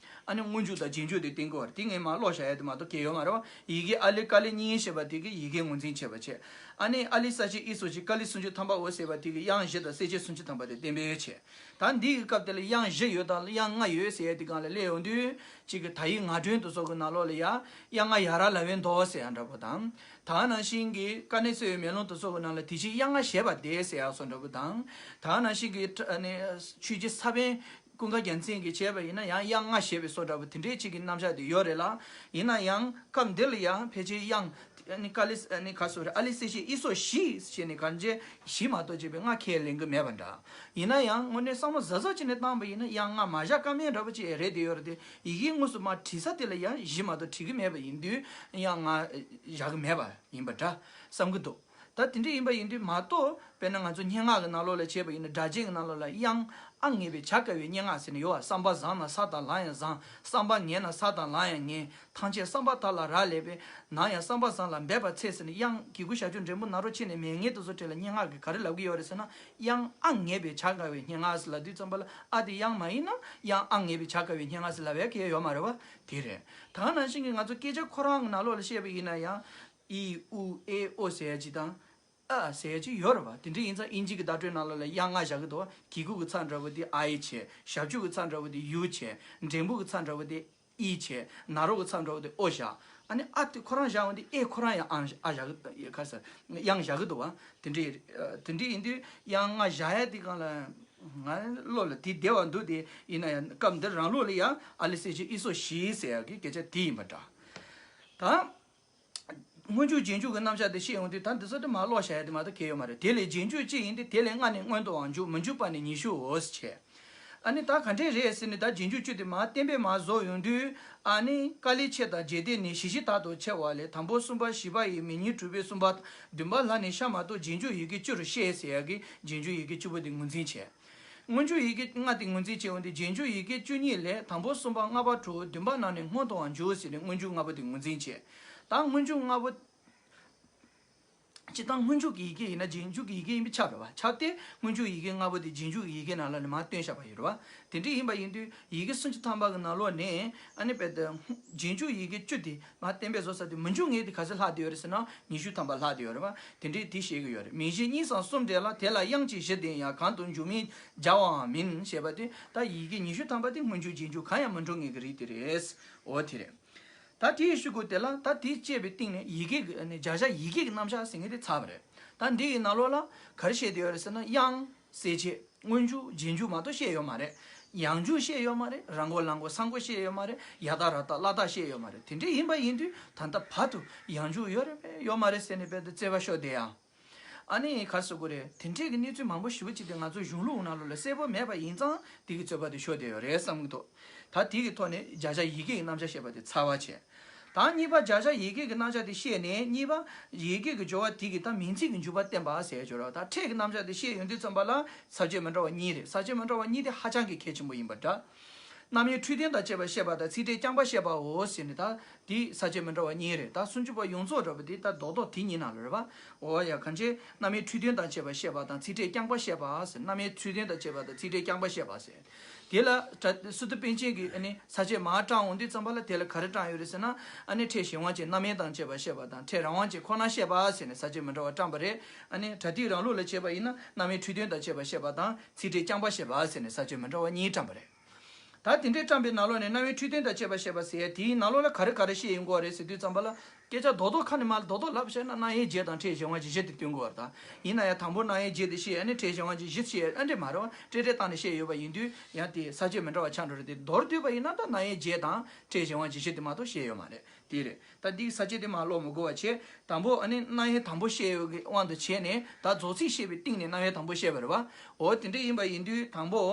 ཨ་ནི་སྔོན་འཇུག་དང་རྗེས་འཇུག་དེ་བསྟན་གྱི་ཡོད་རེད། དེ་ངས་མར་ཀློག་བཞག་ཡ་དེ་མ་གཏོགས་གལ་ཡོད་མ་རེད་བ། ཡི་གེ་ཨ་ལི་ཀ་ལི་གཉིས་ཞེས་པ་དེ་གིས་ཡི་གེ་ངོས་འཛིན་བྱེད་པ་བྱས། ཨ་ནི་ཨ་ལི་ས་བཅད་ཨི་སོགས་ཀྱི་ཀ་ལི་སུམ་ཅུ་ཐམ་པའོ་ཞེས་པ་དེ་གིས་དབྱངས་བཞི་དང་གསལ་བྱེད་སུམ་ཅུ་ཐམ་པ་དེ་བསྟན་པའི་ཆེད། ད་འདི་གི་སྐབས་དེ་ལ་དབྱངས་བཞི་ཡོད་དང་དབྱངས་ལྔ་ཡོད་ཟེར་ཡ་དེ་སྒང་ལ་སླེབས་ཡོང་དུས། གཅིག་གི་དག་ཡིག་ངག་སྒྲོན་དེ་ཚོ་གི་ནང་ལོགས་ལ་ཡ། དབྱངས་ལྔ་ཡ་ར་ལ་བའི་མདོ་ཟེར་ཡ་འདྲ་པོ་དང་། ད་ག་ནང་བཞིན་གྱི་དཀའ་གནད་གསལ་བའི་མེ་ལོང་དེ་ཚོ་གི་ནང་ལ་དེ་བཞིན་དབྱངས་ལྔ་བཞད་པ་བདེ་ཟེར་ཡ་བཟོ་འདྲ་པོ་དང་། ད་ག་ནང་བཞིན་གྱི་ཨ་ནི་ཆོས་རྗེ་ས་པཎ་ཀུན་དགའ་རྒྱལ་མཚན་གྱིས་བྱས་པ་ཡིན་ན་ཡང་དབྱངས་ལྔ་བཞད་པའི་བཟོ་འདྲ་པོ་དེ་འདྲའི་ཅིག་གི་རྣམ་གཞག་དེ་ཡོད་རེད་ལ། ཡིན་ན་ཡང་སྐབས་འདི་ལ་ཡང་ཕལ་ཆེར་དབྱངས། ཨ་ནི་ཀ་ལི། ཨ་ནི་ག་སོ་རེད། ཨ་ལི་སི་ཤི་ཨི་སོ་བཞི་ཞེས་ནས་གང་ཅི་བཞི་མ་གཏོགས་བྱས་པའི་ལྔ་ཁས་ལེན་གྱི་མེད་པ་འདྲ། ཡིན་ན་ཡང་དངོས་གནས་བསམ་བློ་གཟབ་གཟབ་བྱས་ནས་བཏང་བ་ཡིན་ན་དབྱངས་ལྔ་མ་བཞག་ཀ་མེད་འདྲ་པོ་ཅིག་རེད་བསྡད་ཡོད་རེད་དེ། ཡི་གེ་དངོས་སུ་མར་བྲིས་ས་དེ་ལ་ཡང་བཞི་མ་གཏོགས་བྲིས་ཀྱི་མེད་པ་ཡིན་དུས་དབྱངས་ལྔ་བཞག་གི་མེད་པ་ཡིན་པ་འདྲ་བསམ་གྱི་འདུག་ད་དེ་འདྲ་ཡིན་པ་ཡིན་དུས་མ་གཏོགས། དཔེར་ན་ང་ཚོ་སྙན་ངག་གི་ནང་ལོགས་ལ་བྱས་པ་ཡིན་ན། སྒྲ་གཅན་གྱི་ནང་ལོགས་ལ་དབྱངས་ཨ་ངེས་པའི་བྱ་དཀའ་བའི་སྙན་ངག་ཟེར་ནས་ཡོད་པ། བསམ་པ་བཟང་ན་ས་དང་ལམ་ཡང་བཟང་། བསམ་པ་ངན་ན་ས་དང་ལམ་ཡང་ངན། ཐམས་ཅད་བསམ་པ་དག་ལ་རག་ལས་པས། ནམ་ཡང་བསམ་པ་བཟང་ལ་འབད་པར་འཚལ་ཟེར་ནས། དབྱངས་གི་གུ་ཞབས་ཀྱུ་འགྲེང་བུ་ན་རོ་ཕྱེད་ནས་མས་ངན་དུ་སོགས་བྲིས་ལ། སྙན་ངག་གིས་ག་རེ་ལབ་ཀྱི་ཡོད་རེད་ཟེར་ན། དབྱངས་ཨ་ངེས་པའི་བྱ་དཀའ་བའི་སྙན་ངག་ཟེར་ལབ་དུས་ཙམ་པ་ལ། ཨ་དེ་དབྱངས་མ་ཡིན་ན་དབྱངས་ཨ་ངེས་པའི་བྱ་དཀའ་བའི་སྙན་ངག་ཟེར་ལབ་ཡ་གང་ཡང་ཡོད་མ་རེད་པ། དེ་རེད། ད་ག་ནང་བཞིན་གྱི་ང་ཚོ་སྐད་ཆ་ཁོ་རང་གི་ནང་ལོགས་ལ་བཤད་པ་ཡིན་ན་ཡང་། ཨི་ཨུ་ཨེ་ཨོ་ཟེར་ཡ་ཅིག་དང་། ཨ་ཟེར་ཡ་ཅིག་ཡོད་རེད་པ། དེ་འདྲ་ཡིན་ཙང་དབྱིན་ཇི་གི་བརྡ་སྤྲོད་ནང་ལོགས་ལ་དབྱངས་ལྔ་བཞག་གི་འདུག་པ། གི་གུ་གི་ཚབ་འདྲ་བོ་དེ་ཨའི་བྱས། ཞབས་ཀྱུ་གི་ཚབ་འདྲ་བོ་དེ་ཡུ་བྱས། འགྲེང་བུ་གི་ཚབ་འདྲ་བོ་དེ་ཨི་བྱས། ན་རོ་གི་ཚབ་འདྲ་བོ་དེ་ཨོ་བཞག། ཨ་ནི་ཨ་དེ་ཁོ་རང་བཞག་འོང་དུས་ཨེ་ཁོ་རང་ཡང་ཨང་ཨ་བཞག་གི། ཁ་ས་དབྱངས་བཞག་གི་འདུག་པ། དེ་འདྲ་དེ་འདྲ་ཡིན་དུས་དབྱངས་ལྔ་བཞག་ཡ་དེ་སྒང་ལ་ང་བློ་ལ་དེ་བདེ་བ་འདུག་དེ་ཡིན་ན་ཡང་སྐབས་འདིར་རང་ལུགས་ལ་ཡང་ཨ་ལི་སི་ཅི་ཨི་སོ་བཞི་ཟེར་ཡ་གི་སྐད་ཆ་དེ་ཡིན་པ་འདྲ། ད། སྔོན་འཇུག་རྗེས་འཇུག་གི་རྣམ་གཞག་དེ་བཤད་ཡོང་དུས། ད་འདི་ཚོ་དེ་མར་ཀློག་བཞག་ཡ་དེ་མ་གཏོགས་གང་ཡང་ཡོད་མ་རེད། དེ་ལས་རྗེས་འཇུག་གཅིག་ཡིན་ཏེ། དེ་ལས་ལྔ་ནི་སྔོན་དུའང་འཇུག། མི་འཇུག་པ་ནི་ཉི་ཤུའོ་ཞེས་བྱས། ཨ་ནི་ད་ག་འདྲས་རེད་ཟེར་ནས། ད་རྗེས་འཇུག་བཅུ་དེ་མར་གཏན་འབེབས་མར་བཟོ་ཡོང་དུས། ཨ་ནི་ཀཱ་ལི་ཆེ་དང་རྗེས་འདེད་ནི་བཞི་བཞི་དག་ཏུ་ཕྱེ་བ་ལས། དང་པོ་གསུམ་པ་བཞི་པ་ཡི་མིང་ཉིད་གྲུབ་པའི་གསུམ་པ། བདུན་པ་ལ་ནི་ཤ་མ་གཏོགས་རྗེས་འཇུག་ཡི་གེ་བཅུར་བཤད་ཟེར་ཡ་གི་རྗེས་འཇུག་ཡི་གེ་བཅུ་པོ་དེ་ངོས་འཛིན་བྱས། སྔོན་འཇུག་ཡི་གེ་ལྔ་དེ་ངོས་འཛིན་བྱས་ཡོང་དུས། རྗེས་འཇུག་ཡི་གེ་བཅུ་གཉིས་ལས། དང་པོ་གསུམ་པ་ལྔ་པ་དྲུག། བདུན་པ་རྣམས་ནི་སྔོན་དུའང་འཇུག་ཟེར་ནས་སྔོན་འཇུག་ལྔ་པོ་དེ་ངོས་འཛིན་བྱས། ད་སྔོན་འཇུག་ལྔ་པོ། སྤྱིར་བཏང་སྔོན་འཇུག་གི་ཡི་གེ་ཡིན་ན་རྗེས་འཇུག་གི་ཡི་གེ་ཡིན་པས་ཁྱབ་རེད་པ། ཁྱབ་སྟེ་སྔོན་འཇུག་ཡི་གེ་ལྔ་པོ་དེ་རྗེས་འཇུག་གི་ཡི་གེ་ནང་ལ་ནི་མར་བཏོན་བཞག་པ་ཡོད་རེད་པ། དེ་འདྲ་ཡིན་པ་ཡིན་དུས་ཡི་གེ་སུམ་ཅུ་ཐམ་པ་གི་ནང་ལོགས་ནས། ཨ་ནི་དཔེར་ན་རྗེས་འཇུག་ཡི་གེ་བཅུ་དེ་མར་གཏན་འབེབས་བཟོ་ས་དེ། མི་འཇུག་ངེས་དེ་ག་ཚོད་ལྷག་བསྡད་ཡོད་རེད་ཟེར་ན། ཉི་ཤུ་ཐམ་པ་ལྷག་བསྡད་ཡོད་རེད་པ། དེ་འདྲས་དེ་བཤད་ཀྱི་ཡོད་རེད། མིང་གཞི་གཉིས་སམ་གསུམ་འདྲེས་ལ། དེ་ལ་དབྱངས་གཅིག་བཞི་ལྡན་ཡང་། གང་དུ་འཇུག་མིན་སྦྱར་བའང་མིན་ཞེས་པ་དེ། ད་ཡི་གེ་ཉི་ཤུ་ཐམ་པ་དེ་སྔོན་འཇུག་རྗེས་འཇུག་གང་ཡང་མི་འགྲོ་ངེས་ཀྱི་རིགས་དེ་རེད། འོ་དེ་རེད། ད་དེའི་གཞུག་གུ་དེ་ལ། ད་དེ་བཤད་པའི་སྟེང་ནས་ཡི་གེ་གི་ནི་བརྗོད་བྱ་ཡི་གེ་གི་རྣམ་གཞག་ཟེར་མཁན་དེ་ཚར་བ་རེད། ད་འདི་ཡི་ནང་ལོགས་ལ་ག་རེ་བཤད་བསྡད་ཡོད་རེད་ཟེར་ན། དབྱངས་གསལ་བྱེད། སྔོན་འཇུག་རྗེས་འཇུག་མ་གཏོགས་བཤད་ཡོད་མ་རེད། ཡང་འཇུག་བཤད་ཡོད་མ་རེད། རང་མགོ་ལག་མགོ་གསང་མགོ་བཤད་ཡོད་མ་རེད། ཡ་བཏགས་ར་བཏགས་ལ་བཏགས་བཤད་ཡོད་མ་རེད། དེ་འདྲ་ཡིན་པ་ཡིན་དུས། ད་ལྟ་བར་དུ་ཡང་འཇུག་ཡོད་རེད་པས་ཡོད་མ་རེད་ཟེར་ནས་དཔེ་དེ་རྩོད་པ་ཤོར་བསྡད་ཡ། ཨ་ནི་ག་རེ་ཟེར་དགོས་རེད། དེ་འདྲས་ཀྱི་གནས་ཚུལ་མང་པོ་ཞེ་པོ་ཅིག་དེ་ང་ཚོ་གཞུང་ལུགས་ནང་ལོགས་ལ་གསལ་པོ་མེད་པ་ཡིན་ཙང་། དེ་གི་རྩོད་པ་དེ་ཤོར་བསྡད་ཡོད་རེད་བསམ་གྱི་འདུག་ད་དེ་གི་ཐོག་ནས་བརྗོད་བྱ་ཡི་གེ་གི་རྣམ་གཞག་བཤད་པ་དེ་ཚར་བ་བྱས། ད་གཉིས་པ་བརྗོད་བྱ་ཡི་གེ་གི་རྣམ་གཞག་དེ་བཤད་ནས། གཉིས་པ་ཡི་གེ་གི་སྦྱོར་བ་དེ་གི་ད་མིང་ཚིག་གི་འཇུག་པ་བསྟན་པ་ཟེར་སྦྱོར་བ། ད་ཕྲད་ཀྱི་རྣམ་གཞག་དེ་བཤད་ཡོང་དུས་ཙམ་པ་ལ། ས་བཅད་མི་འདྲ་བ་གཉིས་རེད། ས་བཅད་མི་འདྲ་བ་གཉིས་དེ་ཧ་ཅང་གི་གལ་ཆེན་པོ་ཡིན་པ་འདྲ། རྣམ་དབྱེ་འཕྲོས་དོན་དང་བཅས་པ་བཤད་པ་དང་། ཚིག་ཕྲད་རྐྱང་པ་བཤད་པའོ་ཟེར་ནས། ད་དེ་ས་བཅད་མི་འདྲ་བ་གཉིས་རེད། ད་སུམ་ཅུ་པ་ཡོངས་རྫོགས་འདྲ་བོ་དེ་ད་རྡོག་རྡོག་དེ་གཉིས་ནང་ལ་རེད་པ། འོ་ཡ། གང་ཅི། རྣམ་དབྱེ་འཕྲོས་དོན་དང་བཅས་པ་བཤད་པ་དང་། ཚིག་ཕྲད་རྐྱང་པ་བཤད་པ་ཟེར། རྣམ་དབྱེ་འཕྲོས་དོན་དང་བཅས་པ་དང་། ཚིག་ཕྲད་རྐྱང་པ་བཤད་པ་ཟེར། དེ་ལ་སྲིད་ཐུབ་པཎ་ཆེན་གྱིས་ཨ་ནི་ས་བཅད་མར་བགྲངས་ཡོང་དུས་ཙམ་པ་ལ། དེ་ལ་ག་རེ་བགྲངས་ཡོད་རེད་ཟེར་ན། ཨ་ནི་ཕྲད་གཞན་དབང་ཅན་རྣམ་དབྱེ་དང་བཅས་པ་བཤད་པ་དང་། ཕྲད་རང་དབང་ཅན་ཁོ་ན་བཤད་པ་ཟེར་ནས་ས་བཅད་མི་འདྲ་བ་བགྲངས་པ་རེད། ཨ་ནི་པྲ་ཏིག་རང་ལུགས་ལ་བྱས་པ་ཡིན་ན། རྣམ་དབྱེ་འཕྲོས་དོན་དང་བཅས་པ་བཤད་པ་དང་། ཚིག་ཕྲད་རྐྱང་པ་བཤད་པ་ཟེར་ནས་ས་བཅད་མི་འདྲ་བ་གཉིས་བགྲངས་པ་རེད། ད་དེ་འདྲའི་བགྲངས་པའི་ནང་ལོགས་ནས། རྣམ་དབྱེ་འཕྲོས་དོན་དང་བཅས་པ་བཤད་པ་ཟེར་ཡ་དེའི་ནང་ལོགས་ལ་ག་རེ་ག་རེ་བཤད་ཡོང་གི་ཡོད་རེད་ཟེར་དུས་ཙམ་པ་ལ། སྐད་ཆ་རྡོག་རྡོག་ཁ་ནས་མར་རྡོག་རྡོག་ལབ་བཤད་ན། རྣམ་དབྱེ་བརྒྱད་དང་ཕྲད་གཞན་དབང་ཅན་བཞི་དེ་སྟོན་གྱི་ཡོད་རེད། ད་ཡིན་ན་ཡང་དང་པོ་རྣམ་དབྱེ་བརྒྱད་དེ་བཤད། ཨ་ནི་ཕྲད་གཞན་དབང་ཅན་བཞི་བཤད། ཨ་འདྲས་མ་རེད་པ། སྤྲེལ་སྤྲེལ་བཏང་ནས་བཤད་ཡོད་པ་ཡིན་དུས། ཡང་དེ་ས་བཅད་མི་འདྲ་བ་ཆགས་འགྲོ་རེད་དེ། མདོར་བསྡུས་པ་ཡིན་ན། ད་རྣམ་དབྱེ་བརྒྱད་དང་ཕྲད་གཞན་དབང་ཅན་བཞི་དེ་མ་གཏོགས་བཤད་ཡོད་མ་རེད། དེ་རེད། ད་འདིའི་ས་བཅད་དེ་མར་ཀློག་མི་དགོས་པ་བྱས། དང་པོ་ཨ་ནི་རྣམ་དབྱེ་དང་པོ་བཤད་ཡོད་ཀྱི་དབང་དུ་བྱས་ནས། ད་རྫོགས་ཚིག་བཤད་པའི་སྟེང་ནས་རྣམ་དབྱེ་དང་པོ་བཤད་པ་རེད་པ། འོ་དེ་འདྲ་ཡིན་པ་ཡིན་དུས། དང་པོ་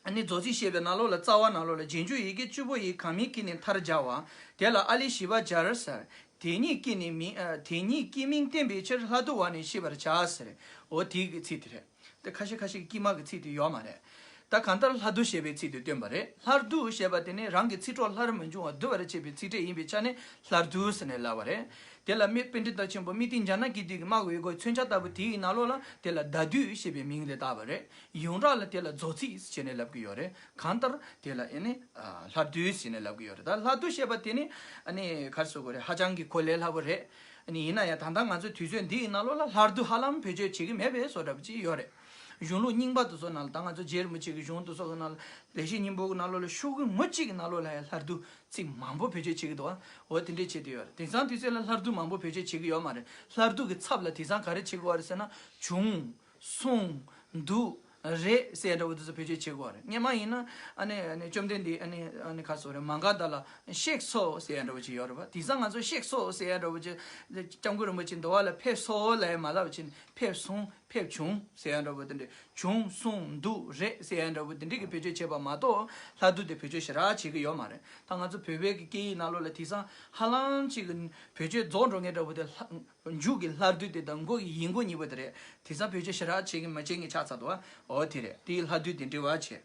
ཨ་ནི་རྫོགས་ཚིག་བཤད་པའི་ནང་ལོགས་ལ། རྩ་བ་ནང་ལོགས་ལ། རྗེས་འཇུག་ཡི་གེ་བཅུ་པོ་ཡི། གང་མིང་དཀྱིལ་ནས་མཐར་སྦྱར་བ། དེ་ལ་ཨ་ལི་བཞི་པ་སྦྱར་ཟེར། དེ་ཉིད་དཀྱིལ་ནས་མིང་། ཨ། དེ་ཉིད་དཀྱིལ་མིང་བསྟན་པའི་ཕྱིར། སླར་བསྡུ་བ་ནི་ཤེས་པར་བྱ་ཟེར། འོ་དེ་གི་ཚིག་དེ་རེད། དེ་ཁ་ཤས་ཁ་ཤས་ཀྱིས་དཀྱིལ་མ་གི་ཚིག་དེ་ཡོད་མ་རེད། ད་གང་ལྟར་སླར་བསྡུ་ཞེས་པའི་ཚིག་དེ་སྟོན་པ་རེད། སླར་བསྡུ་ཞེས་པ་དེ་ནི་རང་གི་ཚིག་གྲོགས་སླར་མི་འབྱུང་བར་བསྡུ་བར་བྱེད་པའི་ཚིག་ཕྲད་ཡིན་པའི་ཆ་ནས་སླར་བསྡུ་ཟེར་ནས་ལབ་པ་རེད། དེ་ལ་མི་པཎྜི་ཏ་ཆེན་པོ་མི་ཏིང་ཛྙཱ་ན་གི་འདུས་ཀྱི་སྨྲ་བའི་སྒོའི་མཚོན་བྱ་ལྟ་བུ་དེའི་ནང་ལོགས་ལ། དེ་ལ་བརྡ་སྡུད་ཞེས་པའི་མིང་དེ་བཏགས་པ་རེད། ཡོངས་གྲགས་ལ་དེ་ལ་རྫོགས་ཚིག་ཟེར་ནས་ལབ་ཀྱི་ཡོད་རེད། གང་ལྟར་དེ་ལ་ཨེ་ནི། ཨ། སླར་བསྡུ་ཟེར་ནས་ལབ་ཀྱི་ཡོད་རེད། ད་སླར་བསྡུ་ཞེས་པ་དེ་ནི་ཨ་ནི་ག་རེ་ཟེར་དགོས་རེད། ཧ་ཅང་གི་གོ་ལས་སླ་པོ་རེད། ཨ་ནི་ཡིན་ན་ཡང་ད་ལྟ་ང་ཚོའི་དུས་ཚོད་འདི་ཡི་ནང་ལོགས་ལ་སླར་བསྡུ་ཧ་ལམ་བེད་སྤྱོད་བྱེད་ཀྱི་མེད་པའི་བཟོ་འདྲ་པོ་ཅིག་ཡོད་རེད། གཞུང་ལུགས་རྙིང་པ་དེ་ཚོ་ནང་ལ། ད་ང་ཚོ་རྗེ་རིན་པོ་ཆེ་གི་གཞུང་དེ་ཚོ་གི་ནང་ལ། ལེགས་བཤད་སྙིང་པོ་གི་ནང་ལོགས་ལ་ཤོག་གུ་ངོ་གཅིག་གི་ནང་ལོགས་ལ་ཡང་སླར་བསྡུ་ཚིག་མང་པོ་བེད་སྤྱོད་བྱེད་ཀྱི་འདུག་འོ་དེ་འདྲས་བྱེད་དུ་ཡོད་རེད། དེང་སང་དུས་ཚོད་ལ་སླར་བསྡུ་མང་པོ་བེད་སྤྱོད་བྱེད་ཀྱི་ཡོད་མ་རེད། སླར་བསྡུ་གི་ཚབ་ལ་དེང་སང་ག་རེ་བྱེད་ཀྱི་ཡོད་རེད་ཟེར་ན། བྱུང་། གསུངས། འདུག་རེད་ཟེར་ཡ་འདྲ་བོ་དེ་ཚོ་བེད་སྤྱོད་བྱེད་དགོས་རེད། སྔོན་མ་ཡིན་ན་ཨ་ནི་ཨ་ནི་བཅོམ་ལྡན་འདས་ཨ་ནི་ཨ་ནི་ག་སོ་རེད། མ་ག་དྷ་ལ་གཤེགས་སོ་ཟེར་ཡ་འདྲ་བོ་ཅིག་ཡོད་རེད་བ། དེང་སང་ང་ཚོ་གཤེགས་སོ་ཟེར་ཡ་འདྲ་བོ་ཅིག་སྐྱབས་མགོན་རིན་པོ་ཆེ་འདུལ་བ་ལ་ཕེབས་སོ་ལབ་ཡ་མ་ལབ་བྱས་ནས་ཕེབས་སོང་། ཕེབས་བྱུང་ཟེར་ཡ་འདྲ་བོ་དེ་འདྲས། བྱུང་སོང་འདུག་རེད་ཟེར་ཡ་འདྲ་བོ་དེ་འདྲས་ཀྱི་བེད་སྤྱོད་བྱས་པ་མ་གཏོགས་སླར་བསྡུ་དེ་བེད་སྤྱོད་ཞེ་དྲག་བྱེད་ཀྱི་ཡོད་མ་རེད། ད་ང་ཚོ་བོད་པའི་གི་སྐད་ཡིག་ནང་ལོགས་ལ་དེང་སང་ཧ་ལམ་ཅིག་གི་བེད་སྤྱོད་རྫོགས་འགྲོ་མཁན་འདྲ་བོ་དེ་ལྷ། མཇུག་གི་སླར་བསྡུ་དེ་དང་མགོ་གི་ཡིག་མགོ་གཉིས་པོ་དེ་རེད། དེང་སང་བེད་སྤྱོད་ཞེ་དྲག་བྱེད་ཀྱི་མ་བྱེད་ཀྱི་ཆགས་ཚར་འདུག་ཨ། འོ་དེ་རེད། དེའི་སླར་བསྡུ་དེ་འབྲི་བ་བྱེད།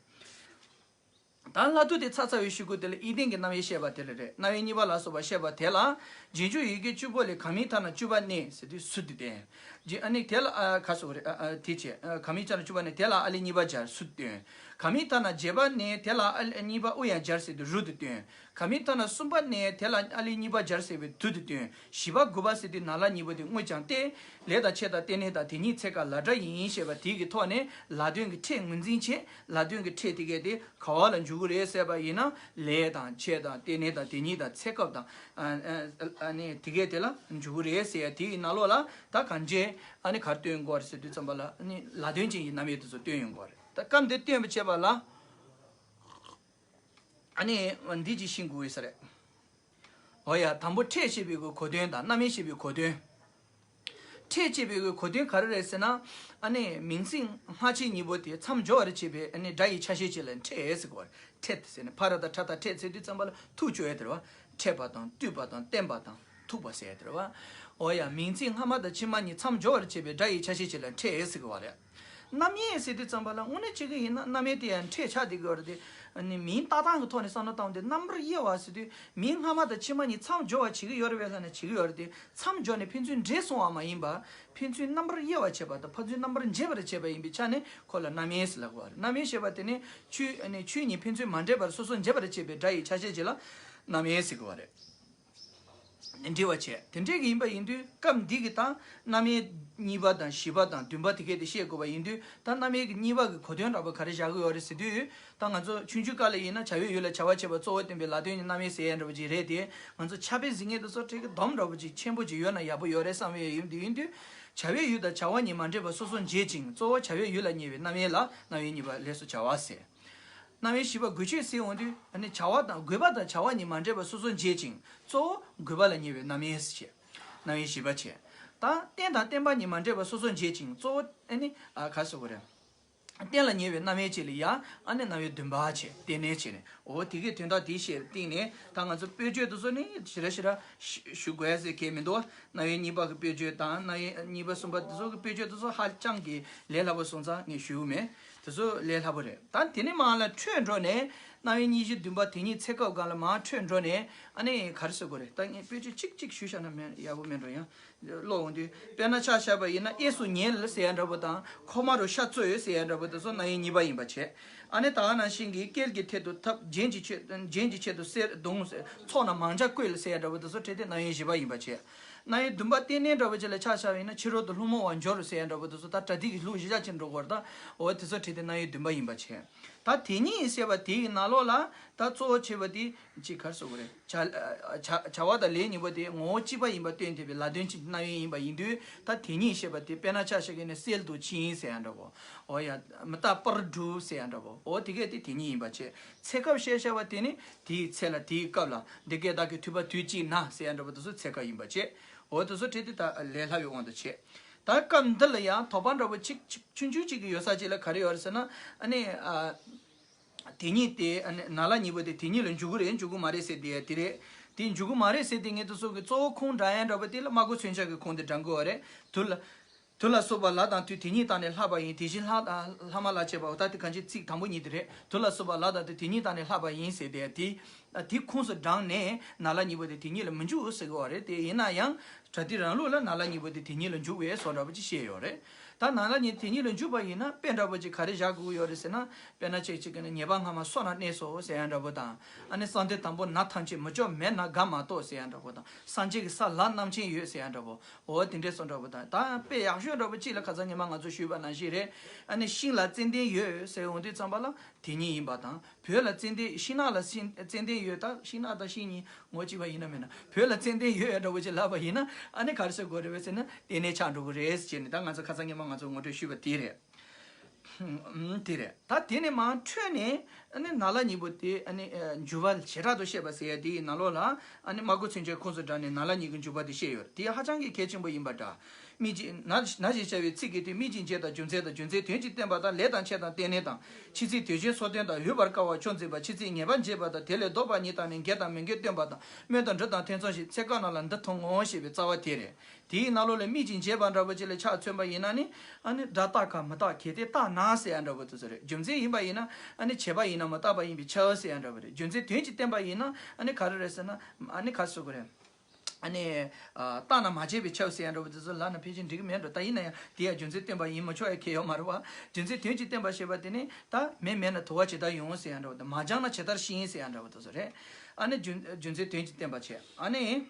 ད་སླར་བསྡུ་དེ་ཚར་ཚར་བའི་གཞུག་གུ་དེ་ལ་ཨི་ལྡན་གྱི་རྣམ་དབྱེ་བཤད་པ་དེ་ལ་རེད། རྣམ་དབྱེ་གཉིས་པ་ལ་སོགས་པ་བཤད་པ་དེ་ལ། རྗེས་འཇུག་ཡི་གེ་བཅུ་པོ་ལས་གང་མིང་ཐ་ན་བཅུ་པ་ནས་ཟེར་དུས་སུ་དེ་བསྟན། རྗེས་ཨ་ནི་དེ་ལ་ཨ་ག་སོགས་རེད་ཨ་ཨ་དེ་བྱས། ཨ་གང་མིང་ཐ་ན་བཅུ་པ་ནས་དེ་ལ་ཨ་ལས་གཉིས་པ་སྦྱར་སུ་དེ་བསྟན། གང་མིང་ཐ་ན་བརྒྱད་པ་ནས་དེ་ལ་ཨ་ལས་གཉིས་པ་ཨུ་ཡང་སྦྱར་ཟེར་དུས་རུ་དེ་བསྟན། གང་མིང་ཐ་ན་གསུམ་པ་ནས་དེ་ལ་ཨ་ལས་གཉིས་པ་སྦྱར་ཟེར་བའི་དུ་དེ་བསྟན། བཞི་པ་དགུ་པ་ཟེར་དུས་ན་ལ་གཉིས་པོ་དེ་དངོས་ཀྱང་སྟེ། ལས་དང་ཆོས་དང་རྟེན་གནས་དང་དེ་ཉིད་ཚེ་སྐབས་ལ་སྒྲ་ཡིན་ཞེས་པ་དེ་གི་ཐོག་ནས་ལ་དོན་གྱི་ཕྲད་ངོས་འཛིན་བྱེད། ལ་དོན་གྱི་ཕྲད་དེ་གས་དེ་ག་བ་ལ་འཇུག་གི་རེད་ཟེར་བ་ཡིན་ན། ལས་དང་ཆོས་དང་རྟེན་གནས་དང་དེ་ཉིད་དང་ཚེ་སྐབས་དང་། ཨ་ཨ་ཨ་ནི་དེ་གས་དེ་ལ་འཇུག་གི་རེད་ཟེར་ཡ་དེ་ཡི་ནང་ལོགས་ལ་ད་གང་ཅི་ཨ་ནི་གར་སྟོན་དགོས་རེད་ཟེར་དུས་ཙམ་པ་ལ་ཨ་ནི་ལ་དོན་ཅན་གྱི་རྣམ་དབྱེ་དེ་ཚོ་སྟོན་ཡོང་དགོས་རེད། ད་སྐབས་འདིར་སྟོན་པ་བྱེད་པ་ལ་ཨ་ནི་འདི་ཅིག་ཤེས་དགོས་ས་རེད། འོ་ཡ། དང་པོ་ཕྲད་ཅེས་པའི་གོ་དོན་དང་རྣམ་དབྱེ་ཅེས་པའི་གོ་དོན། ཕྲད་ཅེས་པའི་གོ་དོན་ག་རེ་རེད་ཟེར་ན། ཨ་ནི་མིང་ཚིག་སྔ་ཕྱི་གཉིས་པོ་དེ་མཚམས་སྦྱོར་བར་བྱེད་པའི་ཨ་ནི་སྒྲ་ཡི་ཆ་ཤས་ཅིག་ལ་ཕྲད་ཟེར་གོ། ཕྲད་ཟེར་ནས་ཕ་ར་དང་ཕྲ་དང་ཕྲད་ཟེར་དུས་ཙམ་པ་ལ་ཐུག་ཆོག་ཡ་དེ་རེད་བ། ཕྲད་པ་དང་བཏུད་པ་དང་བརྟེན་པ་དང་ཐུག་པ་ཟེར་ཡ་དེ་རེད་བ། འོ་ཡ། མིང་ཚིག་སྔ་མ་དང་ཕྱི་མ་གཉིས་མཚམས་སྦྱོར་བར་བྱེད་པའི་སྒྲ་ཡི་ཆ་ཤས་ཅིག་ལ་ཕྲད་ཟེར་གོ་བ་རེད། རྣམ་དབྱེ་ཟེར་དུས་ཙམ་པ་ལ་དངོས་གནས་བྱེད་ཀྱི་ཡིན་ན་རྣམ་དབྱེ་དེ་ཡང་ཕྲད་ཆགས་བསྡད་ཀྱི་ཡོད་རེད་དེ། ཨ་ནི་མིང་བཏགས་སྟངས་ཀྱི་ཐོག་ནས་བསམ་བློ་བཏང་སྟེ་རྣམ་པར་དབྱེ་བ་ཟེར་དུས་མིང་སྔ་མ་དང་ཕྱི་མ་གཉིས་མཚམས་སྦྱོར་བ་བྱེད་ཀྱི་ཡོད་རེད་པས་ལབ་ན་བྱེད་ཀྱི་ཡོད་རེད་དེ། མཚམས་སྦྱོར་ནས་ཕན་ཚུན་འདྲེས་སོང་བ་མ་ཡིན་པ། ཕན་ཚུན་རྣམ་པར་དབྱེ་བ་བྱས་པ་དང་ཕན་ཚུན་རྣམ་པར་འབྱེད་པར་བྱས་པ་ཡིན་པའི་ཆ་ནས་ཁོ་ལ་རྣམ་དབྱེ་ཟེར་ལབ་དགོས་པ་རེད། རྣམ་དབྱེ་ཞེས་པ་དེ་ནི་ཆོས་ཨ་ནི་ཆོས་གཉིས་ཕན་ཚུན་མ་འདྲེས་པར་སོ་སོར་འབྱེད་པར་བྱེད་པའི་སྒྲ་ཡི་ཆ་ཤས་ཅིག་ལ་རྣམ་དབྱེ་ཟེར་དགོས་པ་རེད། འབྲེལ་བ་བྱས། དེ་འདྲས་ཀྱི་ཡིན་པ་ཡིན་དུས་སྐབས་འདི་གི་ད་རྣམ་དབྱེ་གཉིས་པ་དང་བཞི་པ་དང་བདུན་པ་དེ་གས་དེ་བཤད་དགོས་པ་ཡིན་དུས། ད་རྣམ་དབྱེ་གི་གཉིས་པ་གི་གོ་དོན་འདྲ་པོ་ག་རེ་བཞག་གི་ཡོད་རེད་ཟེར་དུས། ད་ང་ཚོ་ཆུང་ཆུང་སྐབས་ལ་ཡིན་ན་བྱ་བའི་ཡུལ་ལ་བྱ་བ་བྱེད་པ་གཙོ་བོ་བསྟན་པའི་ལ་དོན་གྱི་རྣམ་དབྱེ་ཟེར་ཡ་འདྲ་པོ་ཅིག་རེད་དེ། ང་ཚོ་ཕྱག་དཔེ་གཟིགས་མཁན་དེ་ཚོ་ཁྲིད་ཀྱི་སྡོམ་འདྲ་པོ་ཅིག་ཆེན་པོ་ཅིག་ཡོད་ན་ཡག་པོ་ཡོད་རེད་བསམ་ཡས་ཡིན་དུས་ཡིན་དུས། བྱ་བའི་ཡུལ་དང་བྱ་བ་གཉིས་མ་འདྲེས་པ་སོ་སོར་འབྱེད་ཅིང་གཙོ་བོ་བྱ་བའི་ཡུལ་ལ་ཉེ་བའི་རྣམ་དབྱེ་ལ་རྣམ་དབྱེ་གཉིས་པ་ལས་སུ་བྱ་བ་ཟེར། རྣམ་དབྱེ་བཞི་པ་དགོས་ཆོས་ཟེར་འོང་དུས་ཨ་ནི་བྱ་བ་དང་དགོས་པ་དང་བྱ་བ་གཉིས་མ་འདྲེས་པ་སོ་སོར་འབྱེད་ཅིང་གཙོ་བོ་དགོས་པ་ལ་ཉེ་བའི་རྣམ་དབྱེ་ཟེར་བྱས། རྣམ་དབྱེ་བཞི་པ་བྱས། ད་རྟེན་དང་བརྟེན་པ་གཉིས་མ་འདྲེས་པ་སོ་སོར་འབྱེད་ཅིང་གཙོ་བོ་ཨ་ནི་ཨ་ག་ཟེར་དགོས་རེད། རྟེན་ལ་ཉེ་བའི་རྣམ་དབྱེ་བྱས་ལ་ཡ་ཨ་ནི་རྣམ་དབྱེ་བདུན་པ་བྱས་རྟེན་གནས་བྱས་ནས། འོ་དེ་གའི་དོན་དག་དེའི་ཤེས་སྟེང་ནས་ད་ང་ཚོ་དཔེ་བརྗོད་དེ་ཚོ་ནི་ཞེ་དྲག་ཞེ་དྲག་ཞུ་དགོས་ཟེར་གལ་མི་འདུག་རྣམ་དབྱེ་གཉིས་པ་གི་དཔེ་བརྗོད་དང་རྣམ་དབྱེ་གཉིས་པ་གསུམ་པ་དེ་ཚོ་གི་དཔེ་བརྗོད་དེ་ཚོ་ཧ་ཅང་གི་ལས་སླ་པོ་སོང་ཙང་ངས་ཞུས་མེད། དེ་ཚོ་ལས་སླ་པོ་རེད། ད་དེ་ནས་མར་ལ་འཕྲོས་འགྲོ་ནས་རྣམ་དབྱེ་གཉིས་བཞི་བདུན་པ་དེ་ཉིད་ཚེ་སྐབས་སྒང་ལ་མར་འཕྲོས་འགྲོ་ནས་ཨ་ནི་ག་རེ་ཟེར་དགོས་རེད། ད་ངས་དཔེ་བརྗོད་གཅིག་གཅིག་ཞུས་བཞག་ན་མེད་ཡག་པོ་མེད་འགྲོ། ཡང་ཀློག་འོང་དུས་དཔེར་ན་ཆ་བཞག་པ་ཡིན་ན་གཡས་སུ་ཉལ་ཟེར་ཡ་འདྲ་པོ་དང་ཁོག་མ་རུ་ཤ་བཙོས་ཟེར་ཡ་འདྲ་པོ་དེ་ཚོ་རྣམ་དབྱེ་གཉིས་པ་ཡིན་པ་བྱས། ཨ་ནི་ད་ག་ནང་བཞིན་གྱི་སྐེད་ཀྱི་ཐད་དུ་ཐབ་རྒྱན་གྱི་ཆེད་རྒྱན་གྱི་ཆེད་དུ་གསེར་གདུང་ཟེར་ཚོགས་རྣམས་མང་ཇ་བཀོད་ཟེར་ཡ་འདྲ་པོ་དེ་ཚོ་ཁྲིད་དེ་རྣམ་དབྱེ་བཞི་པ་ཡིན་པ་བྱས། རྣམ་དབྱེ་བདུན་པ་རྟེན་གནས་འདྲ་པོ་ཅིག་ལ་ཆ་བཞག་པ་ཡིན་ན་ཕྱི་རོལ་དུ་ལྷུང་བཟེད་འབྱོར་ཟེར་ཡ་འདྲ་པོ་དེ་ཚོ་ད་གྲ་སྒྲིག་གི་ལྷུང་བཞི་ཆ་ཅན་འགྲོ་དགོས་རེད། ད་འོ་དེ་ཚོ་ཁྲིད་དེ་རྣམ་དབྱེ་བདུན་པ་ཡིན་པ་བྱས། ད་དེ་ཉིད་ཟེར་བ་དེའི་ནང་ལོགས་ལ་ད་གཙོ་བོ་བྱས་པ་དེ་ཅིག་ག་རེ་ཟེར་དགོས་རེད། བྱ་བྱ་བྱ་བ་དང་ལས་གཉིས་པོ་དེ་ངོ་བོ་གཅིག་པ་ཡིན་པ་སྟོན་ཐུབ་པའི་ལ་དོན་གཅིག་རྣམ་དབྱེ་ཡིན་པ་ཡིན་དུས། ད་དེ་ཉིད་ཞེས་པ་དེ་དཔེར་ན་ཆ་བཞག་གི་ནི་གསལ་དུ་ཕྱིན་ཟེར་ཡ་འདྲ་པོ། འོ་ཡ། མི་རྟག་པར་སྒྲུབ་ཟེར་ཡ་འདྲ་པོ། འོ་དེ་གས་དེ་དེ་ཉིད་ཡིན་པ་བྱས། ཚེ་སྐབས་བཤད་བྱ་བ་དེ་ནི་དེའི་ཚེ་ལ་དེའི་སྐབས་ལ་འདི་སྐད་བདག་གིས་ཐོས་པ་དུས་གཅིག་ན་ཟེར་ཡ་འདྲ་པོ་དེ་ཚོ་ཚེ་སྐབས་ཡིན་པ་བྱས། འོ་དེ་ཚོ་ཁྲིད་དེ་ད་ལས་སླ་བའི་དབང་དུ་བྱས། ད་སྐབས་འདི་ལ་ཡང་དོགས་པ་འདྲ་པོ་གཅིག་ཆུང་ཆུང་གཅིག་གི་ཡོད་ས་གཅིག་ལ་ག་རེ་ཡོད་རེད་ཟེར་ན། ཨ་ནི་ཨ། དེ་ཉིད་དེ་ཨ་ནི་ན་ལ་གཉིས་པོ་དེ་དེ་ཉིད་ལ་འཇུག་གི་རེད་འཇུག་གི་མ་རེད་ཟེར་དེ་དེ་རེད། དེ་འཇུག་གི་མ་རེད་ཟེར་དེ་ངེད་ཚོ་སོགས་ཀྱི་གཙོ་བོ་ཁུངས་དྲངས་ཡ་འདྲ་པོ་དེ་ལ་སྨྲ་སྒོ་མཚོན་བྱ་གི་ཁུངས་དེ་དྲངས་དགོས་པ་རེད། དུ་ལ། དུ་ལ་སོགས་པ་ལ་དང་དུས་དེ་ཉིད་དང་ནི་ལྷག་པ་ཡིན། དེ་བཞིན་ལྷག་དང་ལྷག་མ་ལ་བྱེད་པའོ། ད་དེ་གང་ཅི་ཚིག་དང་པོ་ཉིད་དེ་རེད། དུ་ལ་སོགས་པ་ལ་དང་དུས་དེ་ཉིད་དང་ནི་ལྷག་པ་ཡིན་ཟེར་དེ་དེ། དེ་ཁུངས་སུ་དྲངས་ནས་ན་ལ་གཉིས་པོ་དེ་དེ་ཉིད་ལ་མི་འཇུག་ཟེར་གི་བ་རེད། དེ་ཡིན་ན་ཡང་། པྲ་ཏི་རང་ལུགས་ལ་ན་ལ་གཉིས་པོ་དེ་དེ་ཉིད་ལ་འཇུག་པའི་བཟོ་འདྲ་པོ་ཅིག་བཤད་ཡོད་རེད། ད་ན་ལ་གཉིས་དེ་ཉིད་ལ་འཇུག་པ་ཡིན་ན་དཔེ་འདྲ་པོ་ཅིག་ག་རེ་བཞག་དགོས་ཡོད་རེད་ཟེར་ན། དཔེར་ན་ཅིག་ཅིག་གིས་ནི་ཉེས་པ་སྔ་མ་སོ་ན་གནས་སོ་ཟེར་ཡ་འདྲ་པོ་དང་། ཨ་ནི་གསང་འདུས་དང་པོ་ན་ཐམས་ཅད་མི་སྐྱོ་མེད་ན་དགའ་མ་གཏོགས་ཟེར་ཡ་འདྲ་པོ་དང་། སངས་རྒྱས་ཀྱི་ས་ལ་རྣམ་མཁྱེན་ཡོད་ཟེར་ཡ་འདྲ་པོ། འོ་དེ་འདྲས་སོ་འདྲ་པོ་དང་ད་དཔེ་ཡག་ཤོས་འདྲ་པོ་ཅིག་ལ་ཁ་སང་ཉི་མ་ང་ཚོ་ཞུས་པ་ནང་བཞིན་རེད། ཨ་ནི་ཤིང་ལ་ཙན་དན་ཡོད་ཟེར་འོང་དུས་ཙམ་པ་ལ་དེ་ཉིད་ཡིན་པ་དང་། བོད་ལ་ཙན་དན་ཤིང་ནགས་ལ་ཤིང་ཙན་དན་ཡོད་ད་ཤིང་ནགས་དང་ཤིང་གཉིས་ངོ་གཅིག་པ་ཡིན་ན་མིན་ན་བོད་ལ་ཙན་དན་ཡོད་ཡ་འདྲ་པོ་ཅིག་ལབ་པ་ཡིན་ན་ཨ་ནི་ག་རེ་ཟེར་དགོས་རེད་བས་ཟེར་ན་རྟེན་གནས་ཆགས་འགྲོ་གི་རེད་ཟེར་ནས་ད་ང་ཚོ་ཁ་སང་ཉི་མ་ང་ཚོ་ངོ་སྤྲོད་ཞུས་པ་དེ་རེད། ཨུམ། དེ་རེད། ད་དེ་ནས་མར་འཕྲོས་ནས་ཨ་ནི་ན་ལ་གཉིས་པོ་དེ་ཨ་ནི་ཨ་འཇུག་པ་བྱེ་བྲག་ཏུ་བཤད་པ་ཟེར་ཡ་དེ་ཡི་ནང་ལོགས་ལ་ཨ་ནི་སྨྲ་སྒོ་མཚོན་བྱེད་ཁོངས་སུ་བསྒྲགས་ནས་ན་ལ་གཉིས་ཀྱི་འཇུག་པ་དེ་བཤད་ཡོད་རེད། དེ་ཧ་ཅང་གི་གལ་ཆེན་པོ་ཡིན་པ་འདྲ། དམིགས་ཀྱིས་ན་ན་ཞེས་བྱ་བའི་ཚིག་གི་དོན་དམིགས་ཀྱིས་འབྱེད་དང་རྒྱུ་མཚན་དང་རྒྱུ་མཚན་དོན་གྱིས་བསྟན་པ་དང་ལས་དང་ཆེད་དང་རྟེན་གནས་དང་། ཕྱི་ཚིག་དོན་གཞན་སོགས་དོན་དང་འོས་པར་དཀའ་བ་ཕྱོགས་འཛིན་པ། ཕྱི་ཚིག་ངེས་པ་འབྱེད་པ་དང་དེ་ལས་ལྡོག་པ་ཉིད་དང་ནི་འགལ་དང་མི་འགལ་སྟོན་པ་དང་སྨོན་དང་འབྲུ་དང་ཐེ་ཚོམ་ཞེས་ཚེ་སྐབས་ནང་ལ་འདི་མཐོང་ངོ་ཞེས་པའི་རྩ་བ་དེ་རེད། དེའི་ནང་ལོགས་ལ་དམིགས་ཀྱིས་འབྱེད་པ་འདྲ་པོ་ཅིག་ལ་ཆ་མཚོན་པ་ཡིན་ན་ནི་ཨ་ནི་སྒྲ་རྟག་གམ་མི་རྟག་གལ་ཏེ་རྟག་ན་ཟེར་ཡ་འདྲ་པོ་དེ་ཚོ་རེད། རྒྱུ་མཚན་ཡིན་པ་ཡིན་ན་ཨ་ནི་བྱས་པ་ཡིན་ན་མི་རྟག་པ་ཡིན་པས་ཁྱབ་ཟེར་ཡ་འདྲ་པོ་རེད། རྒྱུ་མཚན་དོན་གྱིས་བསྟན་པ་ཡིན་ན་ཨ་ནི་ག་རེ་རེད་ཟེར་ན་ཨ་ནི་ག་རེ་ཟེར་དགོས་རེད། ཨ་ནི་ཨ་རྟག་ན་མ་བྱས་པས་ཁྱབ་ཟེར་ཡ་འདྲ་པོ་དེ་ཚོ་ལབ་ན་ཕལ་ཆེར་འགྲིག་གི་མེད་འགྲོ། ད་ཡིན་ན་ཡང་དེ་ཡང་རྒྱུ་མཚན་བསྟན་པ་ཡིན་མི་ཆོག་ཡ་གལ་ཡོད་མ་རེད་བ། རྒྱུ་མཚན་དོན་གྱིས་བསྟན་པ་ཞེས་པ་དེ་ནི་ད་མེ་མེད་ན་དུ་བ་ཇི་ལྟར་ཡོང་ཟེར་ཡ་འདྲ་པོ་དང་མ་སྦྱངས་ན་ཇི་ལྟར་ཤེས་ཟེར་ཡ་འདྲ་པོ་དེ་ཚོ་རེད། ཨ་ནི་རྒྱུ་རྒྱུ་མཚན་དོན་གྱིས་བསྟན་པ་བྱས་ཨ་ནི།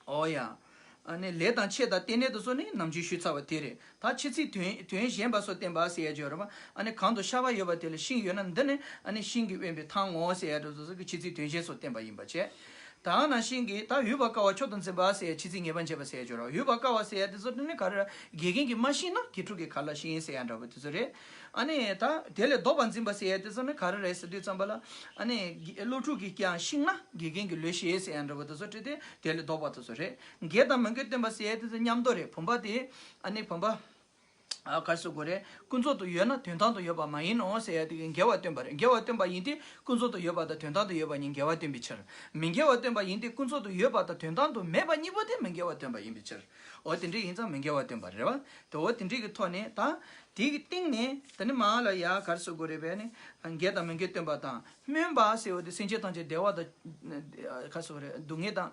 ཨོ་ཡ། ཨ་ནི་ལས་དང་ཆེད་དང་རྟེན་གནས་དེ་ཚོ་ནི་ནམ་རྒྱུན་ཞུས་ཚར་བ་དེ་རེད། ད་ཕྱི་ཚིག་དོན་དོན་གཞན་པ་སོགས་བསྟན་པ་ཟེར་ཡ་ཅིག་ཡོད་རེད་པ། ཨ་ནི་གང་དུ་ཤ་བ་ཡོད་པ་དེ་ལ་ཤིང་ཡོད་ན་འདི་ནི་ཨ་ནི་ཤིང་གིས་དབེན་པའི་ཐང་ངོ་ཟེར་ཡ་འདྲ་སོ་སོ་གི་ཕྱི་ཚིག་དོན་གཞན་སོགས་བསྟན་པ་ཡིན་པ་བྱས། ད་ག་ནང་བཞིན་གྱི་ད་འོས་པར་དཀའ་བ་ཕྱོགས་དང་འཛིན་པ་ཟེར་ཡ་ཕྱི་ཚིག་ངེས་པ་འབྱེད་པ་ཟེར་ཡ་ཅིག་ཡོད་རེད་པ། འོས་པར་དཀའ་བ་ཟེར་ཡ་དེ་ཚོ་ནི་ག་རེ་རེད། དགེ་རྒན་གྱིས་མ་ཤེས་ན་དགེ་ཕྲུག་གིས་ག་ལ་ཤེས་ཟེར་ཡ་འདྲ་པོ་དེ་ཚོ་རེད། ཨ་ནི་ད་དེ་ལས་ལྡོག་པར་འཛིན་པ་ཟེར་ཡ་དེ་ཚོ་ནི་ག་རེ་རེད་ཟེར་དུས་ཙམ་པ་ལ། ཨ་ནི་སློབ་ཕྲུག་གིས་ཀྱང་ཤེས་ན་དགེ་རྒན་གྱིས་ལོས་ཤེས་ཟེར་ཡ་འདྲ་པོ་དེ་ཚོ་བྲིས་ཏེ་དེ་ལས་ལྡོག་པ་དེ་ཚོ་རེད། འགལ་དང་མི་འགལ་སྟོན་པ་ཟེར་ཡ་དེ་ཚོ་མཉམ་དུ་རེད། བུམ་པ་དེ་ཨ་ནི་བུམ་པ་ཨ་ག་རེ་ཟེར་དགོས་རེད། ཀུན་རྫོབ་ཏུ་ཡོད་ན་དོན་དམ་དུ་ཡོད་པ་མ་ཡིན་ནོ་ཟེར་ཡ་དེ་གིས་འགལ་བ་སྟོན་པ་རེད། འགལ་བ་སྟོན་པ་ཡིན་ཏེ་ཀུན་རྫོབ་ཏུ་ཡོད་པ་དང་དོན་དམ་དུ་ཡོད་པ་གཉིས་འགལ་བ་སྟོན་པའི་ཕྱིར། མི་འགལ་བ་སྟོན་པ་ཡིན་ཏེ་ཀུན་རྫོབ་ཏུ་ཡོད་པ་དང་དོན་དམ་དུ་མེད་པ་གཉིས་པོ་དེ་མི་འགལ་བ་སྟོན་པ་ཡིན་པའི་ཕྱིར། འོ་དེ་འདྲ་ཡིན་ཙང་མི་འགལ་བ་སྟོན་པ་རེད་བ། དེ་འོ་དེ་འདྲའི་གི་ཐོག་ནས་ད། དེ་གི་སྟེང་ནས་དེ་ནི་མ་ལ་ཡ་ག་རེ་ཟེར་དགོས་རེད་པས་ནི། འགལ་དང་མི་འགལ་སྟོན་པ་དང་སྨོན་པ་ཟེར་བ་དེ་སེམས་ཅན་ཐམས་ཅད་བདེ་བ་དང་། ག་རེ་ཟེར་དགོས་རེད། སྡུག་བསྔལ་དང་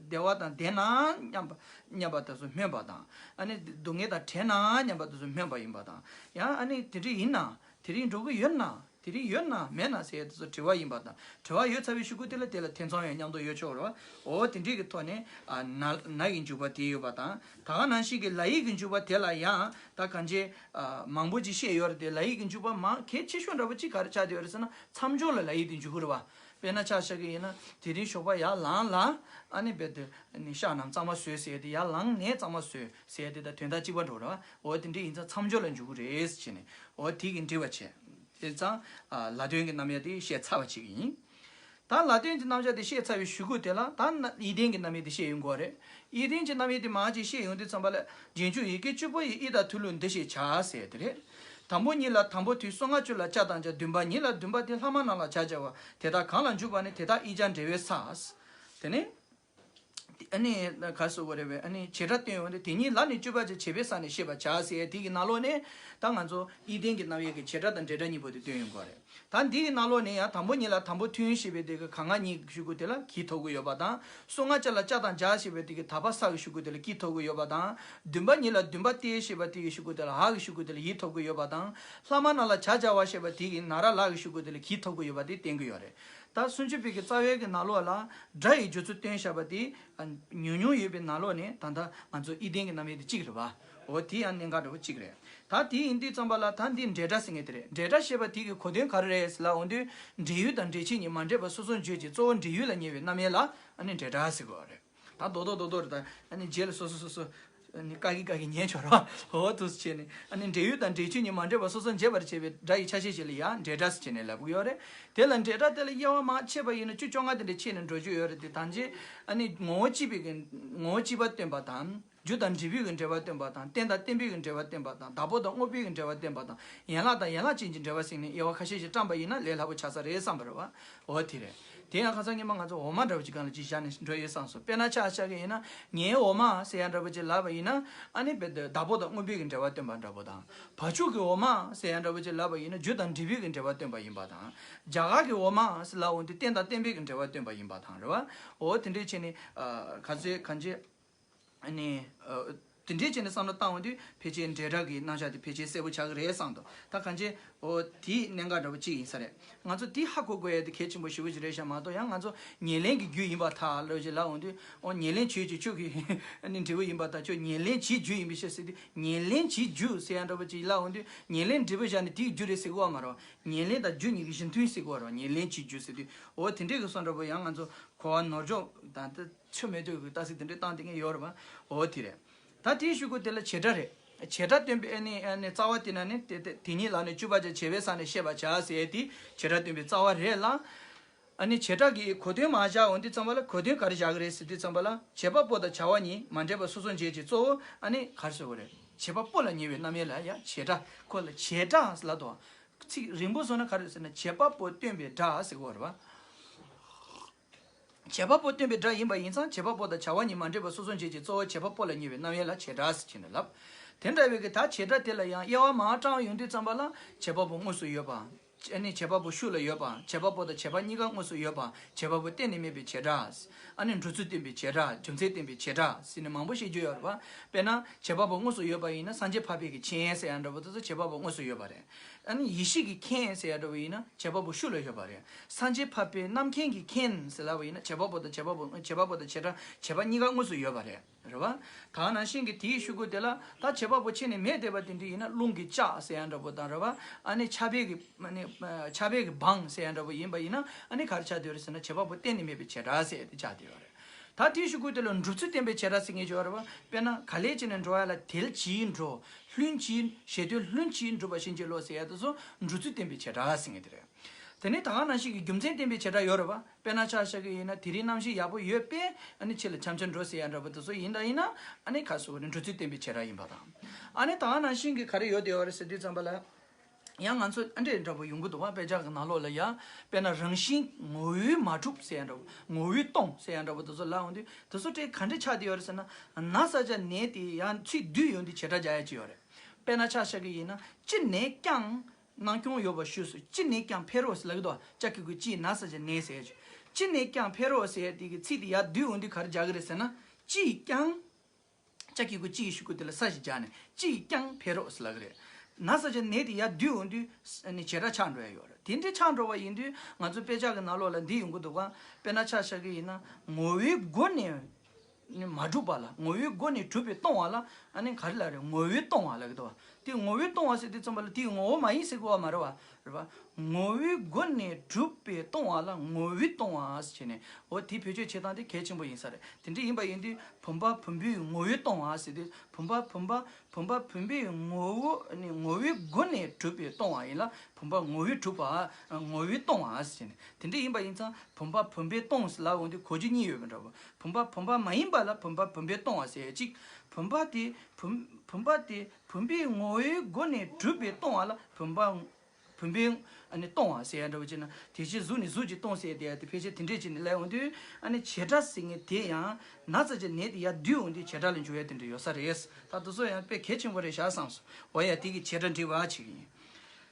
བདེ་བ་དང་ལྡན་ན་སྙམ་པ་སྙམ་པ་དེ་ཚོ་སྨོན་པ་དང་། ཨ་ནི་སྡུག་བསྔལ་དང་བྲལ་ན་སྙམ་པ་དེ་ཚོ་སྨོན་པ་ཡིན་པ་དང་། ཡང་ཨ་ནི་དེ་འདྲ་ཡིན་ན་དེ་རིང་འགྲོ་གི་ཡོད་ན། དེ་རིང་ཡོད་ན་མེད་ན་ཟེར་ཡ་དེ་ཚོ་དྲི་བ་ཡིན་པ་དང་དྲི་བ་ཡོད་ཚར་བའི་གཞུག་གུ་དེ་ལ་དེ་ལ་ཐེ་ཚོམ་ཡང་མཉམ་དུ་ཡོད་ཆོག་རེད་བ། འོ་དེ་འདྲའི་གི་ཐོག་ནས་ཨ་ན་ན་གི་འཇུག་པ་དེ་ཡོད་པ་དང་ད་ག་ནང་བཞིན་གྱི་ལ་ཡིག་གི་འཇུག་པ་དེ་ལ་ཡང་ད་གང་ཅི་ཨ་མང་པོ་ཅིག་བཤད་ཡོད་རེད་དེ། ལ་ཡིག་གི་འཇུག་པ་མང་གལ་ཆེ་ཤོས་འདྲ་པོ་ཅིག་ག་རེ་ཆགས་བསྡད་ཡོད་རེད་ཟེར་ན་མཚམས་སྦྱོར་ལ་ལ་ཡིག་དེ་འཇུག་གི་རེད་བ། དཔེར་ན་ཆ་བཞག་གི་ཡིན་ན་དེ་རིང་ཞོགས་པ་ཡར་ལངས་ལ་ཨ་ནི་རྦད་དེ་ནི་ཤ་རྣམས་གཙང་མ་བཟོས་ཟེར་ཏེ་ཡར་ལངས་ནས་གཙང་མ་བཟོས་ཟེར་ཏེ་ད་དོན་དག་གཅིག་པ་འགྲོ་རེད་བ། འོ་དེ་འདྲ་ཡིན་ཙང་མཚམས་སྦྱོར་ལ་འཇུག་གི་རེད་ཟེར་བྱས་ནས་འོ་དེ་གི་འབྲེལ་བ་བྱས། དེ་ཙང་། ལ་དོན་གྱི་རྣམ་གཞག་དེ་བཤད་ཚར་བ་ཅིག་ཡིན། ད་ལ་དོན་གྱི་རྣམ་གཞག་དེ་བཤད་ཚར་བའི་གཞུག་གུ་དེ་ལ་ད་ན་དབྱེ་ལྡན་གྱི་རྣམ་དབྱེ་དེ་བཤད་ཡོང་གི་རེད། དབྱེ་ལྡན་གྱི་རྣམ་དབྱེ་དེ་མར་ཅིག་བཤད་ཡོང་དུས་ཙམ་པ་ལ་རྗེས་འཇུག་ཡི་གེ་བཅུ་པོ་ཡི་དབྱི་དང་ཐུ་ལུ་འདི་ཞེས་བྱ་ཟེར་དེ་རེད། དང་པོ་ཉིད་ལ་དང་པོ་ཐུན། སོ་ལྔ་བཅུ་ལ་ཅ་དང་ཇ། བདུན་པ་ཉིད་ལ་བདུན་པ་སྟེ། ལྷག་མ་རྣམས་ལ་བྱ་སྦྱར་བ། དེ་དག་གང་ལ་འཇུག་པ་ནི་དེ་དག་དབྱེ་བྱ་འབྲེལ་བའི་ས། དེ་ནི། ཨ་ནི་ག་རེ་ཟེར་དགོས་རེད་པས། ཨ་ནི་བྱེ་བྲག་སྟོན་ཡོང་དུས་དེ་ཉིད་ལ་ནི་དཔྱོད་པ་ཅན་བྱེད་པའི་ས་ནས་ཤེས་པར་བྱ་ཟེར་དེ་གི་ནང་ལོགས་ནས་ད་ང་ཚོ་དབྱེ་ལྡན་གྱི་རྣམ་དབྱེ་གི་བྱེ་བྲག་དང་འབྲེལ་སྒྲ་གཉིས་པོ་དེ་སྟོན་ཡོང་གི་རེད། ད་འདི་གི་ནང་ལོགས་ནས་ཡང་དང་པོ་ཉིད་ལ་དང་པོ་ཐུན་ཞེས་པའི་དེ་གི་ག་ང་གཉིས་གཞུག་གུ་དེ་ལ་གིས་ཐོབ་ཀྱི་ཡོད་པ་དང་། སོ་ལྔ་ཅ་ལ་ཅ་དང་ཇ་ཞེས་པའི་དེ་གི་ད་བ་ས་གི་གཞུག་གུ་དེ་ལ་གིས་ཐོབ་ཀྱི་ཡོད་པ་དང་། བདུན་པ་ཉིད་ལ་བདུན་པ་སྟེ་ཞེས་པ་དེ་གི་གཞུག་གུ་དེ་ལ་འ་གི་གཞུག་གུ་དེ་ལ་ཡིས་ཐོབ་ཀྱི་ཡོད་པ་དང་། ལྷག་མ་རྣམས་ལ་བྱ་སྦྱར་བ་ཞེས་པ་དེ་གི་ན་ར་ལ་གི་གཞུག་གུ་དེ་ལ་གིས་ཐོབ་ཀྱི་ཡོད་པ་དེ་བསྟན་གྱི་ཡོད་རེད། ད་སུམ་ཅུ་པའི་གི་རྩ་བའི་གི་ནང་ལོགས་ལ་སྒྲ་ཡི་སྦྱོར་ཚུལ་སྟོན་བཞག་པ་དེ་ཉུང་ཉུང་ཡོད་པའི་ནང་ལོགས་ནས་ད་ལྟ་ང་ཚོ་དབྱེ་ལྡན་གྱི་རྣམ་དབྱེ་དེ་གཅིག་རེད་བ། འོ་དེ་ཡང་གནད་འགག་འདྲ་བོ་གཅིག་རེད། ད་དེ་ཡིན་དུས་ཙམ་པ་ལ་ད་འདི་འབྲེལ་སྒྲ་ཟེར་མཁན་དེ་རེད། འབྲེལ་སྒྲ་ཞེས་པ་དེ་གི་གོ་དོན་ག་རེ་རེད་ཟེར་ལབ་འོང་དུས་འབྲེལ་ཡུལ་དང་འབྲེལ་ཆོས་གཉིས་མ་འདྲེས་པ་སོ་སོར་བརྗོད་ཅིང་གཙོ་བོ་འབྲེལ་ཡུལ་ལ་ཉེ་བའི་རྣམ་དབྱེ་ལ་ཨ་ནི་འབྲེལ་སྒྲ་ཟེར་དགོས་པ་རེད། ད་རྡོག་རྡོག་རྡོག་རྡོག་རེད། ད་ཨ་ནི་རྗེས་ལ་སོ་སོ་སོ་སོ་ཨ་ནི་ཀ་གི་ཀ་གི་ཉན་ཆོག་རོགས། འོ་འདུག་སེ་བྱས་ནས་ཨ་ནི་འབྲེལ་ཡུལ་དང་འབྲེལ་ཆོས་གཉིས་མ་འདྲེས་པ་སོ་སོར་འབྱེད་པར་བྱེད་པའི་སྒྲ་ཡི་ཆ་ཤས་ཤིག་ལ་ཡང་འབྲེལ་སྒྲ་ཟེར་བྱས་ནས་ལབ་ཀྱི་ཡོད་རེད། དེ་ལ་འབྲེལ་སྒྲ་དེ་ལ་དབྱེ་བ་མར་ཕྱེ་བ་ཡིན་ན་བཅུ་བཅོ་ལྔ་དེ་འདྲ་ཕྱེ་ནས་འགྲོ་རྒྱུ་ཡོད་རེད་དེ། ད་ཅི་ཨ་ནི་ངོ་བོ་གཅིག་པའི་གི་ངོ་བོ་གཅིག་པ་སྟོན་པ་དང་། རྒྱུ་དང་འབྲས་བུའི་གི་འབྲེལ་བ་སྟོན་པ་དང་། རྟེན་དང་བརྟེན་པའི་གི་འབྲེལ་བ་སྟོན་པ་དང་། བདག་པོ་དང་དངོས་པོའི་གི་འབྲེལ་བ་སྟོན་པ་དང་། ཡན་ལག་དང་ཡན་ལག་ཅན་གྱི་འབྲེལ་བ་ཟེར་ནས་དབྱེ་བ་ཁ་ཤས་ཤིག་བཀྲམ་པ་ཡིན་ན་ལས་སླ་པོ་ཆགས་ས་རེད་བསམ་པ་རེད་བ། འོ་དེ་རེད། དེ་ཡང་ཁ་སང་ཉི་མ་ང་ཚོ་འོ་མ་འདྲ་བོ་ཅིག་སྒང་ལ་ཅིག་བཞག་ནས་འགྲོ་ཡོད་བསམ་སོང་། དཔེར་ན་ཆ་བཞག་གི་ཡིན་ན་ངའི་འོ་མ་ཟེར་ཡ་འདྲ་བོ་ཅིག་ལབ་པ་ཡིན་ན་ཨ་ནི་རྦད་དེ་བདག་པོ་དང་དངོས་པོའི་གི་འབྲེལ་བ་སྟོན་པ་འདྲ་བོ་དང་། བ་ཕྱུགས་ཀྱི་འོ་མ་ཟེར་ཡ་འདྲ་བོ་ཅིག་ལབ་པ་ཡིན་ན་རྒྱུ་དང་འབྲས་བུའི་གི་འབྲེལ་བ་སྟོན་པ་ཡིན་པ་དང་། རྒྱ་གར་གྱི་འོ་མ་ཟེར་ལབ་འོང་དུས་རྟེན་དང་བརྟེན་པའི་གི་འབྲེལ་བ་སྟོན་པ་ཡིན་པ་དང་རེད་བ། འོ་དེ་འདྲས་བྱས་ནས་ཨ་ག་ཚོད་གང་ཅི། ཨ་ནི། ཨ་དེ་འདྲས་བྱས་ནས་བསམ་བློ་བཏང་འོང་དུས་ཕལ་ཆེར་འབྲེལ་སྒྲ་གི་རྣམ་གཞག་དེ་ཕལ་ཆེར་གསལ་པོ་ཆགས་ཀྱི་རེད་བསམ་འདུག། ད་གང་ཅི། འོ་དེའི་གནད་འགག་འདྲ་པོ་གཅིག་ཡིན་ས་རེད། ང་ཚོ་དེ་ཧ་གོ་དགོས་ཡ་དེ་གལ་ཆེན་པོ་ཞེ་པོ་ཅིག་རེད་ཤག་མ་གཏོགས་ཡང་ང་ཚོ་ཉེར་ལེན་གྱི་རྒྱུ་ཡིན་པར་ཐལ་ལབ་ཅིག་ལབ་འོང་དུས། འོ་ཉེར་ལེན་བྱེད་ཀྱི་ཆོས་ཀྱི་ཨ་ནི་འབྲས་བུ་ཡིན་པར་ཐལ། ཁྱོད་ཉེར་ལེན་བྱེད་རྒྱུ་ཡིན་པའི་ཕྱིར་ཟེར་དུས་ཉེར་ལེན་བྱེད་རྒྱུ་ཟེར་ཡ་འདྲ་པོ་ཅིག་ལབ་འོང་དུས་ཉེར་ལེན་འབྲས་བུ་བཞག་ནས་དེའི་རྒྱུ་རེད་ཟེར་གི་ཡོད་མ་རེད། ཉེར་ལེན་དང་རྒྱུ་གཉིས་ཀྱི་གཞི་མཐུན་ཟེར་གི་ཡོད་རེད། ཉེར་ལེན་བྱེད་རྒྱུ་ཟེར་དུས་འོ་དེ་འདྲས་ཀྱི་བཟོ་འདྲ་པོ་ཡང་ང་ཚོ་གོ་བ་ནོར་འཇོག་དང་དེ་ཆོ་མེད་དུས་ཀྱི་ལྟ་ཚིག་དེ་འདྲས་བཏང་བསྡད་མཁན་ཡོད་རེད་པ། འོ་དེ་རེད། ད་དེའི་གཞུག་གུ་དེ་ལ་བྱེད་སྒྲ་རེད། བྱེ་བྲག་སྟོན་པའི་ཨ་ནི་ཨ་ནི་རྩ་བ་དེ་ན་ནི་དེ་དེ་དེ་ཉིད་ལ་ནི་བཅུ་པ་ཅན་བྱེད་པའི་ས་ནས་བཤད་པར་བྱ་ཟེར་ཏེ་བྱེ་བྲག་སྟོན་པའི་རྩ་བ་རེད་ལ། ཨ་ནི་བྱེ་བྲག་གི་གོ་དོན་མར་བཞག་འོང་དུས་ཙམ་པ་ལ་གོ་དོན་ག་རེ་བཞག་གི་རེད་ཟེར་དུས་ཙམ་པ་ལ་བྱེད་པ་པོ་དང་བྱ་བ་གཉིས་མ་འདྲེས་པ་སོ་སོར་འབྱེད་ཅིང་གཙོ་བོ་ཨ་ནི་ག་རེ་ཟེར་དགོས་རེད། བྱེད་པ་པོ་ལ་ཉེ་བའི་རྣམ་དབྱེ་ལ་ཡང་བྱེ་བྲག་ཁོ་ལ་བྱེ་བྲག་ཟེར་ལབ་དོ། ཚིག་རིང་པོ་བཟོ་ན་ག་རེ་ཟེར་ན་བྱེད་པ་པོ་སྟོན་པའི་སྒྲ་ཟེར་དགོས་རེད་པ། བྱེད་པ་པོ་སྟོན་པའི་སྒྲ་ཡིན་པ་ཡིན་ཙང་བྱེད་པ་པོ་དང་བྱ་བ་གཉིས་མ་འདྲེས་པ་སོ་སོར་འབྱེད་ཅིང་གཙོ་བོ་བྱེད་པ་པོ་ལ་ཉེ་བའི་རྣམ་དབྱེ་ལ་བྱེ་བྲག་ཟེར་གྱིན་ལབ། དེ་འདྲ་བའི་གི་ད་བྱེ་བྲག་དེ་ལ་ཡང་དབྱེ་བ་མར་བགྲང་ཡོང་དུས་ཙམ་པ་ལ་བྱེད་པ་པོ་དངོས་སུ་ཡོད་པ། ཨ་ནི་བྱེད་པ་པོ་ཤུགས་ལ་ཡོད་པ། བྱེད་པ་པོ་དང་བྱེད་པ་གཉིས་ཀ་དངོས་སུ་ཡོད་པ། བྱེད་པ་པོ་གཏན་ནས་མེད་པའི་བྱེ་བྲག་ཨ་ནི་འགྲོ་ཚུལ་སྟོན་པའི་བྱེ་བྲག་རྒྱུ་མཚན་སྟོན་པའི་བྱེ་བྲག་ཟེར་ནས་མང་པོ་བཤད་རྒྱུ་ཡོད་རེད་པ། དཔེར་ན་བྱེད་པ་པོ་དངོས་སུ་ཡོད་པ་ཡིན་ན་སངས་རྒྱས་འཕགས་པའི་གི་མཁྱེན་ཟེར་ཡ་འདྲ་པོ་དེ་ཚོ་བྱེད་པ་པོ་དངོས་སུ་ཡོད་པ་རེད། ཨ་ནི་ཡེ་ཤེས་ཀྱི་མཁྱེན་ཟེར་ཡ་འདྲ་བོ་ཡིན་ན་བྱེད་པ་པོ་ཤུགས་ལ་ཡོད་པ་རེད། སངས་རྒྱས་འཕགས་པའི་རྣམ་མཁྱེན་གྱི་མཁྱེན་ཟེར་ལབ་པ་ཡིན་ན་བྱེད་པ་པོ་དང་བྱེད་པ་པོ་བྱེད་པ་པོ་དང་བྱེད་སྒྲ་བྱེད་པ་གཉིས་ཀ་དངོས་སུ་ཡོད་པ་རེད། རེད་བ། ད་ག་ནང་བཞིན་གྱི་དེའི་ཤུ་གུ་དེ་ལ་ད་བྱེད་པ་པོ་ཕྱེ་ནས་མེད་བསྡད་པ་དེ་འདྲ་ཡིན་ན་རླུང་གི་ལྕགས་ཟེར་ཡ་འདྲ་པོ་དང་རེད་བ། ཨ་ནི་ཆར་པའི་གི་ཨ་ནི་ཆར་པའི་གི་སྦང་ཟེར་ཡ་འདྲ་པོ་ཡིན་པ་ཡིན་ན་ཨ་ནི་ག་རེ་ཆགས་བསྡད་ཡོད་རེད་ཟེར་ན་བྱེད་པ་པོ་གཏན་ནས་མེད་པའི་བྱེ་བྲག་ཟེར་ཡ་དེ་ཆགས་བསྡད་ཡོད་རེད། ད་དེའི་ཤུ་གུ་དེ་ལ་འགྲུབ་ཚུལ་བསྟན་པའི་བྱེ་བྲག་ཟེར་མཁན་ཅིག་ཡོད་རེད་བ། དཔེར་ན་ག་ལེར་བྱས་ནས་འགྲོ་ཡ་ལ་དལ་གྱིས་འགྲོ། ལྷུན་གྱིས་ཞེ་འདོད་ལྷུན་གྱིས་འགྲུབ་པ་བཞིན་གྱི་བློ་ཟེར་ཡ་དེ་ཚོ་འགྲུབ་ཚུལ་བསྟན་པའི་བྱེ་བྲག་ཟེར་མཁན་དེ་རེད། དེ་ནས་ད་ག་ནང་བཞིན་གྱི་རྒྱུ་མཚན་བསྟན་པའི་བྱེ་བྲག་ཡོད་རེད་བ། དཔེར་ན་ཆ་བཞག་གི་ཡིན་ན་དེ་རིང་གནམ་གཤིས་ཡག་པོ་ཡོད་པས་ཨ་ནི་ཕྱི་ལ་འཆམ་འཆམ་འགྲོ་ཟེར་ཡ་འདྲ་པོ་དེ་ཚོ་ཡིན་ད་ཡིན་ན་ཨ་ནི་ག་རེ་ཟེར་དགོས་རེད། འགྲུབ་ཚུལ་བསྟན་པའི་བྱེ་བྲག་ཡིན་པ་དང་། ཨ་ནི་ད་ག་ནང་བཞིན་གྱི་ག་རེ་ཡོད་དེ་ཡོད་རེད་ཟེར་དུས་ཙམ་པ་ལ། ཡང་ང་ཚོ་ཨ་འདྲས་འདྲ་པོ་ཡོང་གི་འདུག་བ། དཔེ་ཆ་གི་ནང་ལོགས་ལ་ཡ། དཔེར་ན་རང་བཞིན་ངོ་བོས་མ་གྲུབ་ཟེར་ཡ་འདྲ་པོ། ངོ་བོས་སྟོང་ཟེར་ཡ་འདྲ་པོ་དེ་ཚོ་ལབ་འོང་དུས་དེ་ཚོ་དེ་ག་འདྲས་ཆགས་བསྡད་ཡོད་རེད་ཟེར་ན། ན་ས་ཆ་ནས་དེ་ཡང་ཚིག་བསྡུས་ཡོང་དུས་བྱེ་བྲག་སྦྱར་ཡ་ཅིག་ཡོད་རེད། དཔེར་ན་ཆ་བཞག་གི་ཡིན་ན་ཅི་ནས་ཀྱང་། སྣང་སྐྱོང་ཡོད་པ་ཞུས་སོ། ཅི་ནས་ཀྱང་ཕེབས་རོགས་ཟེར་ལབ་ཀྱི་འདུག་བ། ལྕགས་ཀྱི་གུ་ཅི་ན་ས་ཆ་ནས་ཟེར་ཡ་ཅིག་ཅི་ནས་ཀྱང་ཕེབས་རོགས་ཟེར་ཡ་དེ་གི་ཚིག་དེ་ཡར་བསྡུས་འོང་དུས་ག་རེ་སྦྱར་གི་རེད་ཟེར་ན། ཅི་ཀྱང་། ལྕགས་ཀྱི་གུ་ཅི་ཡི་ཤུ་གུ་དེ་ལ་ས་ཞིག་སྦྱར་ནས་ཅི་ཡིས་ཀྱང་ཕེབས་རོགས་ཟེར་ལབ་ཀྱི་རེད། ན་ས་ཆ་ནས་དེ་ཡར་བསྡུས་འོང་དུས་ཨ་ནི་བྱེ་བྲག་ཆགས་འགྲོ་ཡ་ཡོད་རེད། དེ་འདྲའི་ཆགས་འགྲོ་བ་ཡིན་དུས་ང་ཚོ་དཔེ་ཆ་གི་ནང་ལོགས་ལ་འདི་ཡོང་གི་འདུག་ག། དཔེར་ན་ཆ་བཞག་གི་ཡིན་ན་ངོ་བོའི་སྒོ་ནས་མ་གྲུབ་པ་ལ་ངོ་བོའི་སྒོ་ནས་གྲུབ་པའི་སྟོང་བ་ལ་ཨ་ནི་ག་རེ་ལབ་རེད། ངོ་བོའི་སྟོང་བ་ལབ་ཀྱི་འདུག་ག། དེ་ངོ་བོའི་སྟོང་བ་ཟེར་དུས་ཙམ་པ་ལ་དེའི་ངོ་བོ་མ་ཡིན་ཟེར་དགོས་པ་མ་རེད་བ། རེད་བ། ངོ་བོའི་སྒོ་ནས་གྲུབ་པའི་སྟོང་བ་ལ་ངོ་བོའི་སྟོང་བ་ཟེར་ནས། འོ་དེ་བེད་སྤྱོད་བྱེད་སྟངས་དེ་གལ་ཆེན་པོ་ཡིན་ས་རེད། དེ་འདྲ་ཡིན་པ་ཡིན་དུས་བུམ་པ་བུམ་པའི་ངོ་བོའི་སྟོང་བ་ཟེར་དུས་བུམ་པ་བུམ་པ་བུམ་པ་བུམ་པའི་ངོ་བོ་ནི་ངོ་བོའི་སྒོ་ནས་གྲུབ་པའི་སྟོང་བ་ཡིན་ལ་བུམ་པ་ངོ་བོས་གྲུབ་པ་ངོ་བོའི་སྟོང་བ་ཟེར་ནས། དེ་འདྲ་ཡིན་པ་ཡིན་ཙང་བུམ་པ་བུམ་པའི་སྟོང་ཟེར་ལབ་འོང་དུས་གོ་རྒྱུ་གཉིས་ཡོད་པ་འདྲ་བོ། བུམ་པ་བུམ་པ་མ་ཡིན་པ་ལ་བུམ་པ་བུམ་པའི་སྟོང་བ་ཟེར་ཡ་གཅིག། བུམ་པ་དེ་བུམ་བུམ་པ་དེ་བུམ་པའི་ངོ་བོའི་སྒོ་ནས་གྲུབ་པའི་སྟོང་བ་ལ་བུམ་པ། བུམ་པའི་ཨ་ནི་སྟོང་བ་ཟེར་ཡ་འདྲ་བོ་བྱས་ན་དེ་བཞིན་གཟུགས་ནི་གཟུགས་ཀྱིས་སྟོང་ཟེར་ཡ་དེ་ཡ་དེ་ཕལ་ཆེར་དེ་འདྲས་བྱས་ནས་སླེབས་འོང་དུས་ཨ་ནི་བྱེ་བྲག་ཟེར་མཁན་དེ་ཡང་ན་ཚ་ཅན་ནད་དེ་ཡར་བསྡུས་འོང་དུས་བྱེ་བྲག་ལ་འཇུག་ཡ་དེ་འདྲ་ཡོད་ས་རེད། ད་དེ་ཚོ་ཡང་དཔེ་གལ་ཆེན་པོ་རེད་བཞག་བསམ་སོང་། འོ་ཡ་དེ་གི་བྱེ་བྲག་འབྲི་བ་བྱེད་ཀྱི་ཡིན།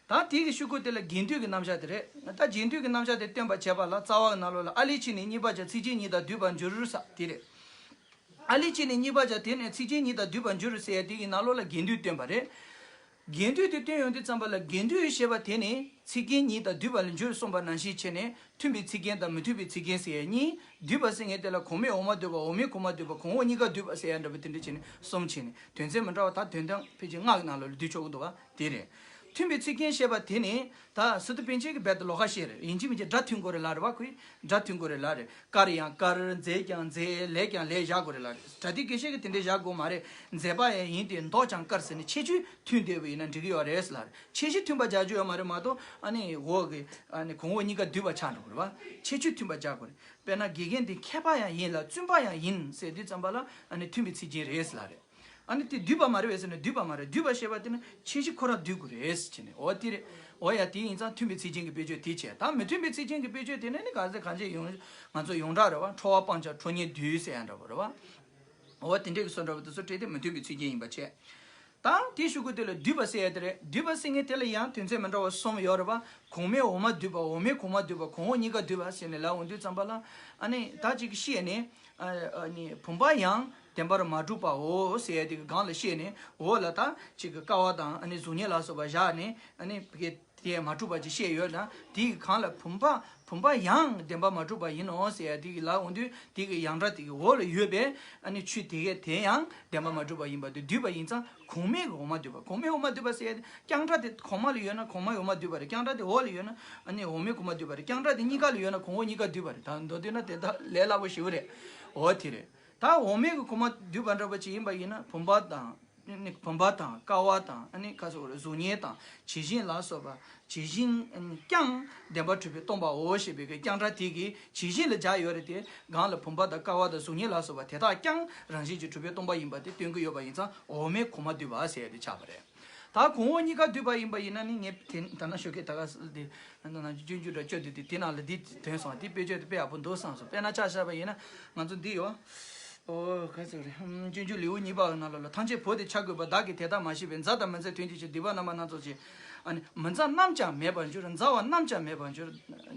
ད་དེ་གི་ཤུ་གུ་དེ་ལ་རྒྱན་སྡུད་ཀྱི་རྣམ་གཞག་དེ་རེད། ད་རྒྱན་སྡུད་ཀྱི་རྣམ་གཞག་དེ་སྟོན་པར་བྱེད་པ་ལ་རྩ་བ་གི་ནང་ལོགས་ལ་ཨ་ལས་ཕྱིས་ནས་གཉིས་པ་ཅན་ཚིག་ཅན་ཉིད་དང་བསྡུས་པར་འགྱུར་ས་དེ་རེད། ཨ་ལས་ཕྱིས་ནས་གཉིས་པ་ཅན་དེ་ནས་ཚིག་ཅན་ཉིད་དང་བསྡུས་པར་འགྱུར་ཟེར་ཡ་དེ་གི་ནང་ལོགས་ལ་རྒྱན་སྡུད་སྟོན་པ་རེད། རྒྱན་སྡུད་དེ་སྟོན་ཡོང་དུས་ཙམ་པ་ལ་རྒྱན་སྡུད་ཞེས་པ་དེ་ནི་ཚིག་རྒྱན་ཉིད་དང་བསྡུས་པ་ལ་འགྱུར་གསུངས་པ་ནང་བཞིན་བྱས་ནས་མཐུན་པའི་ཚིག་རྒྱན་དང་མི་མཐུན་པའི་ཚིག་རྒྱན་ཟེར་ཡ་གཉིས། བསྡུས་པ་ཟེར་མཁན་དེ་ལ་གོང་མའི་འོག་མ་བསྡུས་པ་འོག་མའི་གོང་མ་བསྡུས་པ་གོང་འོག་གཉིས་ཀ་བསྡུས་པ་ཟེར་ཡ་འདྲ་པོ་དེ་འདྲ་བྱས་ནས་གསུམ་བྱས་ནས་དོན་ཚན་མི་འདྲ་བ་ད་དོན་དག་ཕལ་ཆེར་ལྔ་གི་ནང་ལོགས་ལ་བསྡུས་ཆོག་གི་འདུག་བ་དེ་རེད། མཐུན་པའི་ཚིག་རྒྱན་ཞེས་པ་དེ་ནི་ད་སི་ཏུ་པཎ་ཆེན་གྱི་རྦད་དེ་ལོགས་ཀ་བཤད་རེད། ཡིན་གཅིག་མིན་གཅིག་སྒྲ་མཐུན་དགོས་རེད་ལབ་རེད་བ། ཁོས་སྒྲ་མཐུན་དགོས་རེད་ལབ་རེད། དཀར་ཡང་དཀར། མཛེས་ཀྱང་མཛེས། ལེགས་ཀྱང་ལེགས་བཞག་དགོས་རེད་ལབ་རེད། སྒྲ་དེ་དགེ་བཤེས་ཀྱིས་དེ་འདྲས་བཞག་དགོས་མ་རེད། མཛེས་པ་ཡང་ཡིན་ཏེ་མདོག་ཀྱང་དཀར་ཟེར་ནས་ཁྱད་ཆོས་མཐུན་བསྡད་པ་ཡིན་ན་འགྲིག་གི་ཡོད་རེད་ལབ་རེད། ཁྱད་གཞི་མཐུན་པ་སྦྱར་རྒྱུ་ཡོད་མ་རེད་མ་གཏོགས་ཨ་ནི་འོག་གི་ཨ་ནི་གོང་འོག་གཉིས་ཀ་བསྡུས་པ་ཆགས་འགྲོ་གི་རེད་བ། ཁྱད་ཆོས་མཐུན་པ་སྦྱར་དགོས་རེད། དཔེར་ན་དགེ་རྒན་དེ་མཁས་པ་ཡང་ཡིན་ལ་བཙུན་པ་ཡང་ཡིན་ཟེར་དུས་ཙམ་པ་ལ་ཨ་ནི་མཐུན་པའི་ཚིག་རྒྱན་རེད་ལབ་རེད། ཨ་ནི་དེ་བསྡུས་པ་མ་རེད་པས་ཟེར་ན་བསྡུས་པ་མ་རེད། བསྡུས་པ་ཞེས་པ་དེ་ནི་ཁྱད་གཞི་ཁོ་རང་བསྡུས་དགོས་རེད་ཟེར་ནས། འོ་དེ་རེད། འོ་ཡ་དེ་ཡིན་ཙང་མཐུན་པའི་ཚིག་རྒྱན་གྱི་དཔེ་བརྗོད་དེ་བྱས། ད་མི་མཐུན་པའི་ཚིག་རྒྱན་གྱི་དཔེ་བརྗོད་དེ་ནི་ནི་ག་ཚད་གང་ཚད་ཡོང་ང་ཚོ་ཡོངས་གྲགས་རེད་བ། ཁྲོ་བ་སྤངས་ཀྱང་ཁྲོ་གཉེར་བསྡུས་ཟེར་ཡ་འདྲ་པོ་རེད་བ། འོ་དེ་འདྲས་ཀྱི་བཟོ་འདྲ་པོ་དེ་ཚོ་སྤྲད་དེ་མི་མཐུན་པའི་ཚིག་རྒྱན་ཡིན་པ་བྱས། ད་དེའི་ཤུ་གུ་དེ་ལ་བསྡུས་པ་ཟེར་ཡ་དེ་རེད། བསྡུས་པ་ཟེར་མཁན་དེ་ལ་ཡང་དོན་ཚན་མི་འདྲ་བ་གསུམ་ཡོད་རེད་བ། གོང་མའི་འོག་མ་བསྡུས་པ་འོག་མའི་གོང་མ་བསྡུས་པ་གོང་འོག་གཉིས་ཀ་བསྡུས་པ་ཟེར་ནས་ལབ་འོང་དུས་ཙམ་པ་ལ་ཨ་ནི་ད་ཅིག་བཤད་ནས། ཨ་ནི་བུམ་པ་ཡང་བདེན་པར་མ་གྲུབ་པའོ་ཟེར་ཡ་དེ་གི་སྒང་ལ་བཤད་ནས་འོག་ལ་ད་ཅིག་གི་ཀ་བ་དང་ཨ་ནི་གཟུགས་བརྙན་ལ་སོགས་པ་བཞག་ནས་ཨ་ནི་དེ་མ་གྲུབ་པ་ཅིག་བཤད་ཡོད་ན་དེ་གི་སྒང་ལ་བུམ་པ་བུམ་པ་ཡང་བདེན་པར་མ་གྲུབ་པ་ཡིན་ནོ་ཟེར་ཡ་དེ་གི་ལབ་འོང་དུས་དེ་གི་ཡང་སྒྲ་དེ་གི་འོག་ལ་ཡོད་པའི་ཨ་ནི་ཆོས་དེ་གས་དེ་ཡང་བདེན་པར་མ་གྲུབ་པ་ཡིན་པ་དེ་བསྡུས་པ་ཡིན་ཙང་གོང་མའི་གི་འོག་མ་བསྡུས་པ། གོང་མའི་འོག་མ་བསྡུས་པ་ཟེར་ཡ་དེ་རྐྱང་སྒྲ་དེ་གོང་མ་ལ་ཡོད་ན་གོང་མའི་འོག་མ་བསྡུས་པ་རེད། རྐྱང་སྒྲ་དེ་འོག་ལ་ཡོད་ན་ཨ་ནི་འོག་མའི་གོང་མ་བསྡུས་པ་རེད། རྐྱང་སྒྲ་དེ་གཉིས་ཀ་ལ་ཡོད་ན་གོང་འོག་གཉིས་ཀ་བསྡུས་པ་རེད། ད་མདོར་བསྡུས་ན་དེ་དག་ལས་སླ་པོ་ཞེ་པོ་རེད། འོ་དེ་རེད། ད་འོག་མའི་གི་གོང་མ་བསྡུས་པ་འདྲ་པོ་ཅིག་ཡིན་པ་ཡིན་ན་བུམ་པ་དང་ ནི་བུམ་པ་དང་ཀ་བ་དང་ཨ་ནི་ཁ་སོགས་རེ་གཟུགས་བརྙན་དང་ཇི་བཞིན་ལ་སོགས་པ་ཇི་བཞིན་ཀྱང་བདེན་པར་གྲུབ་པས་སྟོང་པའོ་ཞེས་པའི་གི་རྐྱང་སྒྲ་དེ་གི་ཇི་བཞིན་ལ་སྦྱར་ཡོད་རེད་དེ། གང་ལ་བུམ་པ་དང་ཀ་བ་དང་གཟུགས་བརྙན་ལ་སོགས་པ་དེ་དག་ཀྱང་རང་བཞིན་གྱིས་གྲུབ་པས་སྟོང་པ་ཡིན་པ་དེ་སྟོན་གྱི་ཡོད་པ་ཡིན་ཙང་འོག་མའི་གོང་མ་བསྡུས་པ་ཟེར་ཡ་དེ་ཆགས་པ་རེད། ད་གོང་འོག་གཉིས་ཀ་བསྡུས་པ་ཡིན་པ་ཡིན་ན་ནི་ངས་དེ་ད་ན་ཞོགས་ཀས་ད་ག་ས་དེ་ན་ན་སྤྱོད་འཇུག་འདྲ་བཅོས་དུས་དེ་དེ་ནང་ལ་འདི་དོན་སོང་དེ་དཔེ་བཅོས་དེ་དཔེ་ཡག་པོ་འདུག་བསམ་སོང་། དཔེར་ན་ཆ་བཞག་པ་ཡིན་ན་ང་ཚོ་འདི་ཡོད། ཨོ་ག་ཚོད་རེད། སྤྱོད་འཇུག་ལེའུ་གཉིས་པའི་ནང་ལོགས་ལ་ཐམས་ཅད་བོར་ཏེ་བྱ་དགོས་པ་བདག་གིས་དེ་ལྟར་མ་ཤེས་པས། མཛའ་དང་མི་མཛའི་དོན་གྱི་ཕྱིར། སྡིག་པ་རྣམ་པ་སྣ་ཚོགས་བྱས། ཨ་ནི་མི་མཛའ་རྣམས་ཀྱང་མེད་པར་འགྱུར། མཛའ་བ་རྣམས་ཀྱང་མེད་པར་འགྱུར།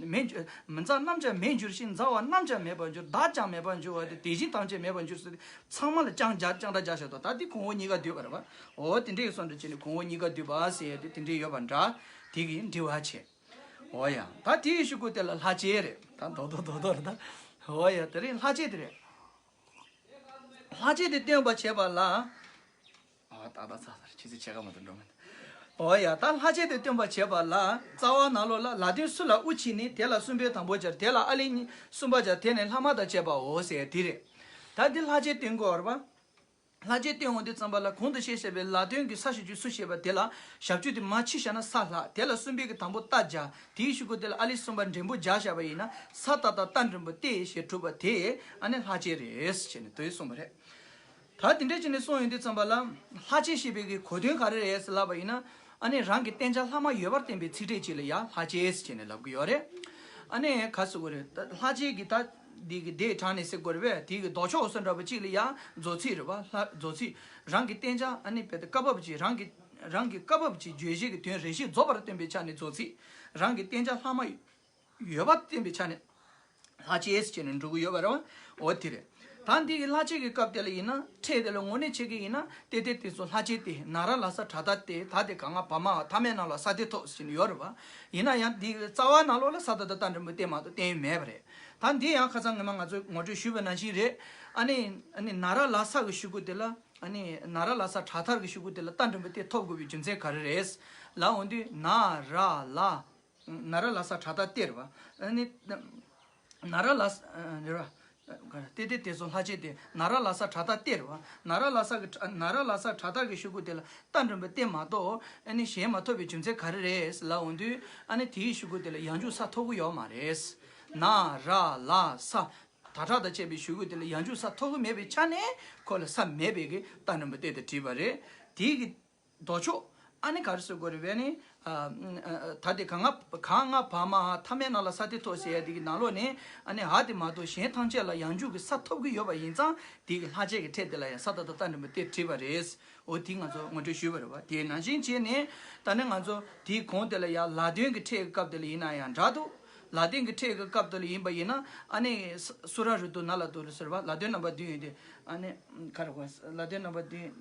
མེད་འགྱུར། མི་མཛའ་རྣམས་ཀྱང་མེད་འགྱུར་ཞིང་མཛའ་བ་རྣམས་ཀྱང་མེད་པར་འགྱུར། བདག་ཀྱང་མེད་པར་འགྱུར་བ་སྟེ་དེ་བཞིན་ཐམས་ཅད་མེད་པར་འགྱུར་ཟེར་ཏེ་ཚང་མ་ལ་ཀྱང་སྦྱར་ཀྱང་སྒྲ་སྦྱར་བཞག་འདུག་ད་འདི་གོང་འོག་གཉིས་ཀ་བསྡུས་པ་རེད་པ། འོ་དེ་འདྲའི་བསམ་འགྲུབ་བྱས་ནས་གོང་འོག་གཉིས་ཀ་བསྡུས་པ་ཟེར་ཡ་དེ་དེ་འདྲའི་ཡོད་པ་འདྲ། དེ་གི་འབྲེལ་བ་བྱས། འོ་ཡ། ད་དེའི་གཞུག་གུ་དེ་ལ་ལྷག་བཅས་རེད། ད་རྡོག་རྡོག་རྡོག་རྡོག་རེད་ད། འོ་ཡ། དེ་རིང་ལྷག་བཅས་དེ་རེད། ལྷག་བཅས་དེ་སྟོན་པར་བྱེད་པ་ལ། ཨ་ཏག་ཏག་ཚ་ཚར་ཆུ་ཚོད་ཕྱེད་ཀ་མ་གཏོགས་འགྲོ་མི་འདུག་འོ་ཡ། ད་ལྷག་བཅས་དེ་སྟོན་པར་བྱེད་པ་ལ། རྩ་བ་ནང་ལོགས་ལ་ལ་དོན་སུ་ལ་དབུ་ཕྱེ་ནས་དེ་ལ་གསུམ་པའི་དང་པོ་སྦྱར། དེ་ལ་ཨ་ལས་གཉིས་གསུམ་པ་སྦྱར། དེ་ནས་ལྷག་མ་དང་བཅས་པའོ་ཟེར་དེ་རེད། ད་འདི་ལྷག་བཅས་སྟོན་དགོས་པ་རེད་པ། ལྷག་བཅས་སྟོན་འོང་དུས་ཙམ་པ་ལ་གོང་དུ་བཤད་བཞག་པའི་ལ་དོན་གྱི་ས་ཞབས་ཀྱུ་སུ་ཞེས་པ་དེ་ལ་ཞབས་ཀྱུ་དེ་མ་ཕྱི་བཞག་ན་ས་ལྷག་དེ་ལ་གསུམ་པའི་གི་དང་པོ་ཏ་སྦྱར། དེའི་གཞུག་གུ་དེ་ལ་ཨ་ལས་གསུམ་པ་འགྲེང་བུ་སྦྱར་བཞག་པ་ཡིན་ན་ས་ཏ་བཏགས་སྟ་འགྲེང་བུ་སྟེ་ཞེས་གྲུབ་པ་དེ་ཨ་ནི་ལྷག་བཅས་རེད་ཅེས་ནས་དེ་གསུངས་པ་རེད། ད་དེ་འདྲ་བྱས་ནས་གསུངས་ཡོང་དུས་ཙམ་པ་ལ་ལྷག་བཅས་ཞེས་པའི་གི་གོ་དོན་ག་རེ་རེད་ཟེར་ལབ་པ་ཡིན་ན། ཨ་ནི་རང་གི་བསྟན་བྱ་ལྷག་མ་ཡོད་པར་བསྟན་པའི་ཚིག་ཕྲད་ཅིག་ལ་ཡང་ལྷག་བཅས་ཟེར་ནས་ལབ་ཀྱི་ཡོད་རེད། ཨ་ནི་ག་ཟེར་དགོས་རེད། ད་ལྷག་བཅས་ཀྱི་ད་འདི་གི་སྡེ་དྲངས་ནས་ཟེར་དགོས་རེད་པས། དེ་གི་ལྡོག་ཕྱོགས་སུ་འདྲ་པོ་གཅིག་ལ་ཡང་རྫོགས་ཚིག་རེད་པ། ལྷག་རྫོགས་ཚིག་རང་གི་བསྟན་བྱ་ཨ་ནི་བས་ད་སྐབས་བབ་ཀྱི་རང་གི་རང་གི་སྐབས་བབ་ཀྱི་བརྗོད་གཞི་གི་དོན་རེ་ཞིག་རྫོགས་པར་སྟོན་པའི་ཆ་ནས་རྫོགས་ཚིག་རང་གི་བསྟན་བྱ་ལྷག་མ་ཡོད་པར་བསྟན་པའི་ཆ་ནས་ལྷག་བཅས་ཟེར་ནས་འགྲོ་གི་ཡོད་པ་རེད་པ། འོ་དེ་རེད། ད་འདི་གི་ལྷག་བཅས་ཀྱི་སྐབས་དེ་ལ་ཡིན་ན་ཕྲད་དེ་ལ་དངོས་གནས་བྱེད་ཀྱི་ཡིན་ན་ཏེ་ཏེ་དེ་ཚོ་ལྷག་བཅས་ཏེ་ན་ར་ལ་ས་དྲག་མཐའ་སྟེ་ད་དེ་ག་ང་བ་མ་ཐ་མའི་ནང་ལ་ས་ཏེ་ཐོགས་ཟེར་ནས་ཡོད་རེད་པ། ཡིན་ན་ཡང་འདི་གི་རྩ་བ་ནང་ལོགས་ལ་ས་ཏ་བཏགས་སྟ་འགྲེང་བུ་སྟེ་མ་གཏོགས་བསྟན་ཡོད་མེད་པ་རེད། ད་འདི་ཡང་ཁ་སང་ངོ་མ་ང་ཚོས་ངོ་སྤྲོད་ཞུས་པ་ནང་བཞིན་རེད། ཨ་ནི་ཨ་ནི་ན་ར་ལ་ས་གི་གཞུག་གུ་དེ་ལ་ཨ་ནི་ན་ར་ལ་ས་དྲག་མཐའ་གི་གཞུག་གུ་དེ་ལ་སྟ་འགྲེང་བུ་སྟེ་ཐོབ་དགོས་པའི་རྒྱུ་མཚན་ག་རེ་རེད་ལབ་འོང་དུས་ན་ར་ལ། ན་ར་ལ་ས་དྲག་མཐའ་སྟེ་རེད་པ། ཨ་ནི་ན་ར་ལ་ས་རེད་པ། ཏེ་ཏེ་དེ་ཚོ་ལྷག་བཅས་ཏེ་ན་ར་ལ་ས་དྲག་མཐའ་སྟེ་རེད་པ། ན་ར་ལ་ས་གི་ན་ར་ལ་ས་དྲག་མཐའ་གི་གཞུག་གུ་དེ་ལ་སྟ་འགྲེང་བུ་སྟེ་མ་གཏོགས་ཨ་ནི་གཞན་མ་ཐོབ་པའི་རྒྱུ་མཚན་ག་རེ་རེད་ལབ་འོང་དུས་ཨ་ནི་དེའི་གཞུག་གུ་དེ་ལ་ཡང་འཇུག་ས་ཐོབ་གི་ཡོད་མ་རེད། ན་ར་ལ་ས་དྲག་མཐའ་དང་བཅས་པའི་གཞུག་གུ་དེ་ལ་ཡང་འཇུག་ས་ཐོབ་གི་མེད་པའི་ཆ་ནས་ཁོ་ལ་ས་མེད་པའི་གི་སྟ་འགྲེང་བུ་སྟེ་དེ་བྲིས་པ་རེད། དེའི་གི་ལྡོག་ཕྱོགས། ཨ་ནི་ག་རེ་ཟེར་དགོས་རེད་པས་ནི། ཨ་ཨ་ད་དེ་ག་ང་ག་ང་བ་མ་ཐ་མའི་ནང་ལ་ས་ཏེ་ཐོགས་ཟེར་ཡ་དེ་གི་ནང་ལོགས་ནས་ཨ་ནི་འ་དེ་མ་གཏོགས་གཞན་ཐམས་ཅད་ལ་ཡང་འཇུག་གི་ས་ཐོབ་ཀྱི་ཡོད་པ་ཡིན་ཙང་དེ་གི་ལྷག་བཅས་ཀྱི་ཕྲད་དེ་ལ་ཡང་ས་ཏ་བཏགས་སྟ་འགྲེང་བུ་སྟེ་བྲིས་པ་རེད། འོ་དེ་ང་ཚོ་ངོ་སྤྲོད་ཞུས་པ་རེད་པ། དེ་ནང་བཞིན་བྱས་ནས་ད་ནི་ང་ཚོ་དེའི་གོང་དེ་ལ་ཡང་ལ་དོན་གྱི་ཕྲད་ཀྱི་སྐབས་དེ་ལ་ཡིན་ན་ཡང་འདྲ་འདུག་ལ་དོན་གྱི་ཕྲད་ཀྱི་སྐབས་དེ་ལ་ཡིན་པ་ཡིན་ན་ཨ་ནི་ས་སུ་ར་རུ་ཏུ་ན་ལ་ཏུ་རུ་ཟེར་བ་ལ་དོན་རྣམ་པ་བདུན་ཡོད་དེ། ཨ་ནི་ག་རེ་གོ་ལ་དོན་རྣམ་པ་བདུན།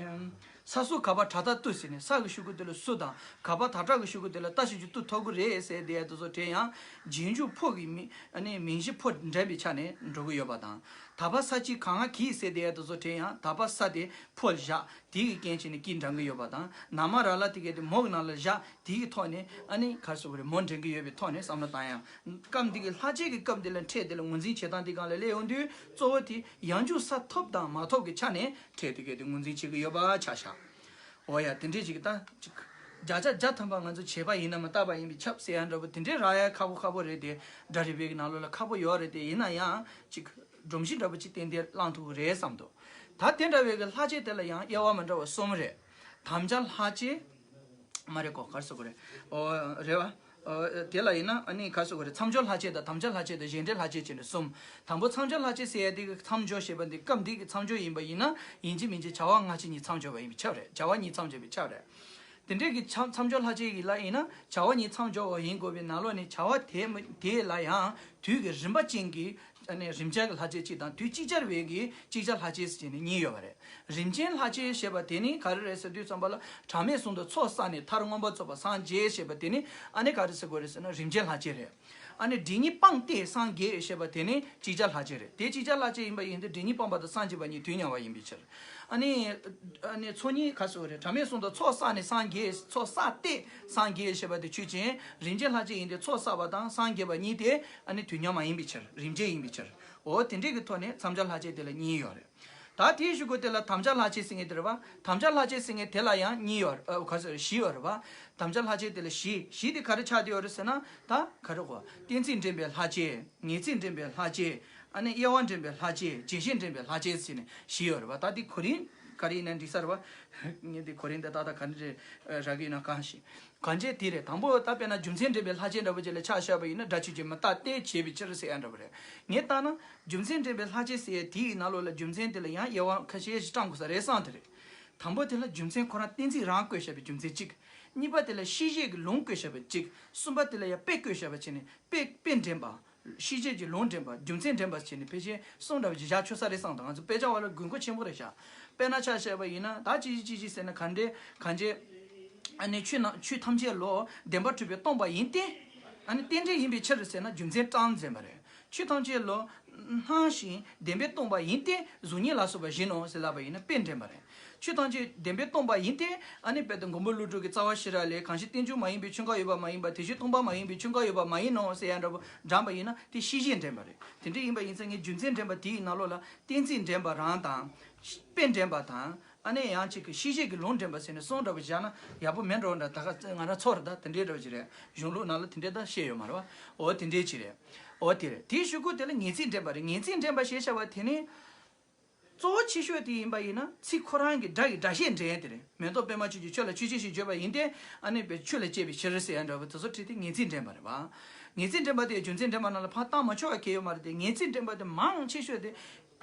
ཨམ། ས་སུ་ག་བ་དྲག་མཐའ་ཏུ་ཟེར་ནས་ས་གི་གཞུག་གུ་དེ་ལ་སུ་དང་ག་བ་དྲག་མཐའ་གི་གཞུག་གུ་དེ་ལ་ཏ་ཞབས་ཀྱུ་ཏུ་ཐོབ་གི་རེད་ཟེར་དེ་ཡ་དེ་ཚོ་དྲན་ཡང་རྗེས་འཇུག་ཕོ་གི་མིང་ཨ་ནི་མིང་གཞི་ཕོ་འདྲེན་པའི་ཆ་ནས་འགྲོ་གི་ཡོད་པ་དང་། ད་བ་ས་ཅི་ག་ང་གི་ཟེར་དེ་ཡ་དེ་ཚོ་དྲན་ཡང་ད་བ་ས་དེ་ཕོ་བཞག་དེ་གི་རྐྱེན་བྱས་ནས་ཀི་འདྲེན་གི་ཡོད་པ་དང་། ན་མ་ར་ལ་དེ་གས་དེ་མོ་གི་ནང་ལ་བཞག་དེ་གི་ཐོག་ནས་ཨ་ནི་ག་རེ་ཟེར་དགོས་རེད། མོ་འདྲེན་གི་ཡོད་པའི་ཐོག་ནས་བསམ་བློ་བཏང་ཡང་། སྐབས་འདི་གི་ལྷག་བཅས་ཀྱི་སྐབས་འདི་ལ་ཕྲད་དེ་ལ་ངོས་འཛིན་བྱེད་སྟངས་འདི་སྒང་ལ་སླེབས་ཡོང་དུས་གཙོ་བོ་དེ་ཡང་འཇུག་ས་ཐོབ་དང་མ་ཐོབ་ཀྱི་ཆ་ནས་ཕྲད་དེ་གས་དེ་ངོས་འཛིན་བྱེད་ཀྱི་ཡོད་པ་ཆ་བཞག་འོ་ཡ་དེ་འདྲས་ཅིག་ད་ཅིག་བརྒྱ་ཆ་བརྒྱ་ཐམ་པ་ང་ཚོ་བྱས་པ་ཡིན་ན་མ་བཏགས་པ་ཡིན་པས་ཁྱབ་ཟེར་ཡ་འདྲ་པོ་དེ་འདྲས་རག་ཡ་ཁག་པོ་ཁག་པོ་རེད་དེ། སྒྲ་རིག་པའི་གི་ནང་ལོགས་ལ་ཁག་པོ་ཡོད་རེད་དེ། ཡིན་ན་ཡང་ཅིག་སྒྲོམ་གཞི་འདྲ་པོ་ཅིག་ཏན་ཏན་བླང་ཐུབ་ཀྱི་རེད་བསམ་འདུག་ད་དེ་འདྲ་བའི་གི་ལྷག་བཅས་དེ་ལ་ཡང་དབྱེ་བ་མི་འདྲ་བ་གསུམ་རེད། དམ་བཅའ་ལྷག་བཅས། མ་རེད་གོ་ག་རེ་ཟེར་དགོས་རེད། ཨོ་རེད་བ། ཨོ་དེ་ལ་ཡིན་ན་ཨ་ནི་ག་རེ་ཟེར་དགོས་རེད། མཚམས་སྦྱོར་ལྷག་བཅས་དང་དམ་བཅའ་ལྷག་བཅས་དང་གཞན་འབྲེལ་ལྷག་བཅས་བྱས་ནས་གསུམ། དང་པོ་མཚམས་སྦྱོར་ལྷག་བཅས་ཟེར་ཡ་དེ་གི་མཚམས་སྦྱོར་ཞེས་པ་འདི་སྐབས་འདི་གི་མཚམས་སྦྱོར་ཡིན་པ་ཡིན་ན་ཡིན་གཅིག་མིན་གཅིག་བྱ་བ་སྔ་ཕྱི་གཉིས་མཚམས་སྦྱོར་བ་ཡིན་པས་ཁྱབ་རེད། བྱ་བ་གཉིས་མཚམས་སྦྱོར་བས་ཁྱབ་རེད། དེ་འདྲའི་གི་མཚམས་མཚམས་སྦྱོར་ལྷག་བཅས་ཡིན་ལ་ཡིན་ན་བྱ་བ་གཉིས་མཚམས་སྦྱོར་བ་ཡིན་དགོས་པའི་ནང་ལོགས་ནས་བྱ་བ་དེ་མི་དེ་ལ་ཡང་དུས་ཀྱི་རིམ་པ་ཅན་གྱི་ཨ་ནི་རིམ་སྦྱར་གྱི་ལྷག་བཅས་གཅིག་དང་དུས་ཅིག་ཅར་བའི་གི་ཅིག་ཅར་ལྷག་བཅས་ཟེར་ནས་གཉིས་ཡོད་པ་རེད། རིམ་ཅན་ལྷག་བཅས་ཞེས་པ་དེ་ནི་ག་རེ་རེད་ཟེར་དུས་ཙམ་པ་ལ་གྲངས་མེད་གསུམ་དུ་ཚོགས་བསགས་ནས་མཐར་མངོན་པར་རྫོགས་པར་སངས་རྒྱས་ཞེས་པ་དེ་ནི་ཨ་ནི་ག་རེ་ཟེར་དགོས་རེད་ཟེར་ན་རིམ་ཅན་ལྷག་བཅས་རེད། ཨ་ནི་སྒྲིབ་གཉིས་སྤངས་ཏེ་སངས་རྒྱས་ཞེས་པ་དེ་ནི་ཅིག་ཅར་ལྷག་བཅས་རེད། དེ་ཅིག་ཅར་ལྷག་བཅས་ཡིན་པ་ཡིན་དུས་སྒྲིབ་གཉིས་སྤངས་པ་དང་སངས་རྒྱས་པ་གཉིས་དུས་མཉམ་པ་ཡིན་པའི་ཕྱིར། ཨ་ནི་ཨ་ནི་ཚོགས་གཉིས་ག་རེ་ཟེར་དགོས་རེད། གྲངས་མེད་གསུམ་དུ་ཚོགས་བསགས་ནས་སངས་རྒྱས། ཚོགས་བསགས་ཏེ་སངས་རྒྱས་ཞེས་པ་དེ་ཆོས་ཅན། རིམ་ཅན་ལྷག་བཅས་ཡིན་ཏེ་ཚོགས་བསགས་པ་དང་སངས་རྒྱས་པ་གཉིས་དེ་ཨ་ནི་དུས་མཉམ་མ་ཡིན་པའི་ཕྱིར། རིམ་ཅན་ཡིན་པའི་ཕྱིར། འོ་དེ་འདྲའི་གི་ཐོག་ནས་མཚམས་སྦྱོར་ལྷག་བཅས་དེ་ལ་གཉིས་ཡོད་རེད། ད་དེའི་གཞུག་གུ་དེ་ལ་དམ་བཅའ་ལྷག་བཅས་ཟེར་མཁན་དེ་རེད་པ། དམ་བཅའ་ལྷག་བཅས་ཟེར་མཁན་དེ་ལ་ཡང་གཉིས་ཡོད་རེད། ཨ་ག་ཟེར་བཞི་ཡོད་རེད་པ། དམ་བཅའ་ལྷག་བཅས་དེ་ལ་བཞི་བཞི་དེ་ག་རེ་ཆགས་བསྡད་ཡོད་རེད་ཟེར་ན། ད་ག་རེ་གོ། གཏན་ཚིགས་འདྲེན་པའི་ལྷག་བཅས། ངེས་ཚིག་འདྲེན་པའི་ལྷག་བཅས། ཨ་ནི་དབྱེ་བ་འདྲེན་པའི་ལྷག་བཅས། རྗེས་ཤེས་འདྲེན་པའི་ལྷག་བཅས་ཟེར་ནས་བཞི་ཡོད་རེད་པ། ད་དེ་གོ་རིམ་ག་རེ་ཡིན་ན་འགྲིག་ས་རེད་པ། ངས་དེ་གོ་རིམ་དེ་ཏག་ཏག་ག་འདྲ་རག་གི་ཡོད་ན་གང་ཤེས། གང་བྱས་དེ་རེད། དང་པོ་ད་དཔེར་ན་རྒྱུ་མཚན་འདྲེན་པའི་ལྷག་བཅས་འདྲ་པོ་ཅིག་ལ་ཆ་བཞག་པ་ཡིན་ན། སྒྲ་ཆོས་ཅན་མི་རྟག་སྟེ་བྱས་པའི་ཕྱིར་ཟེར་ཡ་འདྲ་པོ་རེད། ངས་བལྟས་ན་རྒྱུ་མཚན་འདྲེན་པའི་ལྷག་བཅས་ཟེར་ཡ་དེའི་ནང་ལོགས་ལ་རྒྱུ་མཚན་དེ་ལ་ཡང་དབྱེ་བ་ཁ་ཤས་ཤིག་བགྲང་དགོས་ས་རེད་བསམ་དེ་རེད། དང་པོ་དེ་ལ་རྒྱུ་མཚན་ཁོ་རང་གཏན་ཚིགས་རང་བཀོད་བཞག་པའི་རྒྱུ་མཚན་གཅིག་གཉིས་པ་དེ་ལ་ཤེས་བྱེད་ཀྱི་ལུང་བཀོད་བཞག་པ་གཅིག་གསུམ་པ་དེ་ལ་ཡང་དཔེ་བཀོད་བཞག་པ་བྱས་ནས་དཔེ་དཔེ་འདྲེན་པ། ཤེས་བྱེད་ཀྱི་ལུང་འདྲེན་པ། རྒྱུ་མཚན་འདྲེན་པ་བྱས་ནས་ཕལ་ཆེར་གསུམ་འདྲ་བ་ཅིག་བཞག་ཆོག་ས་རེད་བསམ་དང་། ང་ཚོ་དཔེ་ཆ་བ་ལ་དགོས་མཁོ་ཆེན་པོ་རེད་ཤག་དཔེར་ན་ཆ་བཞག་པ་ཡིན་ན། ད་ཅི་ཅི་ཅི་ཅི་ཟེར་ན། གང་འདྲའི་གང་འདྲའི་ཨ་ནི་ཆོས་རྣམས་ཆོས་ཐམས་ཅད་བློ་བདེན་པར་གྲུབ་པས་སྟོང་པ་ཡིན་ཏེ། ཨ་ནི་རྟེན་འབྲེལ་ཡིན་པའི་ཕྱིར་ཟེར་ན་རྒྱུ་མཚན་དྲངས་ཟེར་བ་རེད། ཆོས་ཐམས་ཅད་བློ་སྣང་ཞིང་བདེན་པས་སྟོང་པ་ཡིན་ཏེ། གཟུགས་བརྙན་ལ་སོགས་པ་བཞིན་ནོ་ཟེར་ལབ་པ་ཡིན་ན་དཔེ་འདྲེན་པ་རེད། ཆོས་ཐམས་ཅད་བདེན་པས་སྟོང་པ་ཡིན་ཏེ། ཨ་ནི་དཔེ་དེ་མགོན་པོ་ཀླུ་སྒྲུབ་ཀྱི་རྩ་བ་ཤེས་རབ་ལས། གང་ཞིག་རྟེན་འབྱུང་མ་ཡིན་པའི་ཆོས་འགའ་ཡོད་པ་མ་ཡིན་པ། དེ་བཞིན་སྟོང་པ་མ་ཡིན་པའི་ཆོས་འགའ་ཡོད་པ་མ་ཡིན་ནོ་ཟེར་ཡ་འདྲ་པོ་དྲངས་པ་ཡིན་ན་དེ་ཤེས་བྱེད་འདྲེན་པ་རེད། དེ་འདྲ་ཡིན་པ་ཡིན་ཙང་ངས་རྒྱུ་མཚན་འདྲེན་པ་དེའི་ནང་ལོགས་ལ་གཏན་ཚིགས་འདྲེན་པ་རང་དང་། དཔེ་འདྲེན་པ་དང་། ཨ་ནི་ཡང་གཅིག་གི་ཤེས་བྱེད་ཀྱི་ལུང་འདྲེན་པ་ཟེར་ནས་གསུམ་འདྲ་པོ་བཞག་ན་ཡག་པོ་མེད་འགྲོ་འདྲ། ད་ག་ང་རང་ཚོར་ད་དེ་འདྲའི་འདྲ་པོ་ཅིག་རེད། གཞུང་ལུགས་ནང་ལ་དེ་འདྲའི་ད་བཤད་ཡོད་མ་རེད་པ། འོ་དེ་འདྲའི་ཅིག་རེད། འོ་དེ་རེད། དེའི་གཞུག་གུ་དེ་ལ་ངེས་ཚིག་འདྲེན་པ་རེད། ངེས་ཚིག་འདྲེན་པ་ཞེས་བྱ་བ་དེ་ནི། གཙོ་བོ་ཆེ་ཤོས་དེ་ཡིན་པ་ཡིན་ན། ཚིག་ཁོ་རང་གི་སྒྲ་ཡི་སྒྲ་བཤད་འདྲེན་ཡས་དེ་རེད། མེ་ཏོག་པད་མ་ཁྱོད་ཀྱིས་ཁྱོད་ལ་ཆོས་ཅན་ཞེས་བརྗོད་པ་ཡིན་ཏེ། ཨ་ནི་བས་ཁྱོད་ལ་སྐྱེས་པའི་ཕྱིར་ཟེར་ཡ་འདྲ་པོ་དེ་ཚོ་བྲིས་ཏེ་ངེས་ཚིག་འདྲེན་པ་རེད་པ། ངེས་ཚིག་འདྲེན་པ་དེ་རྒྱུ་མཚན་འདྲེན་པ་ནང་ལ་ཕར་བཏང་མ་ཆོག་པ་གང་ཡང་ཡོད་མ་རེད་དེ། ངེས་ཚིག་འདྲེན་པ་དེ་མང་ཆེ་ཤོས་དེ་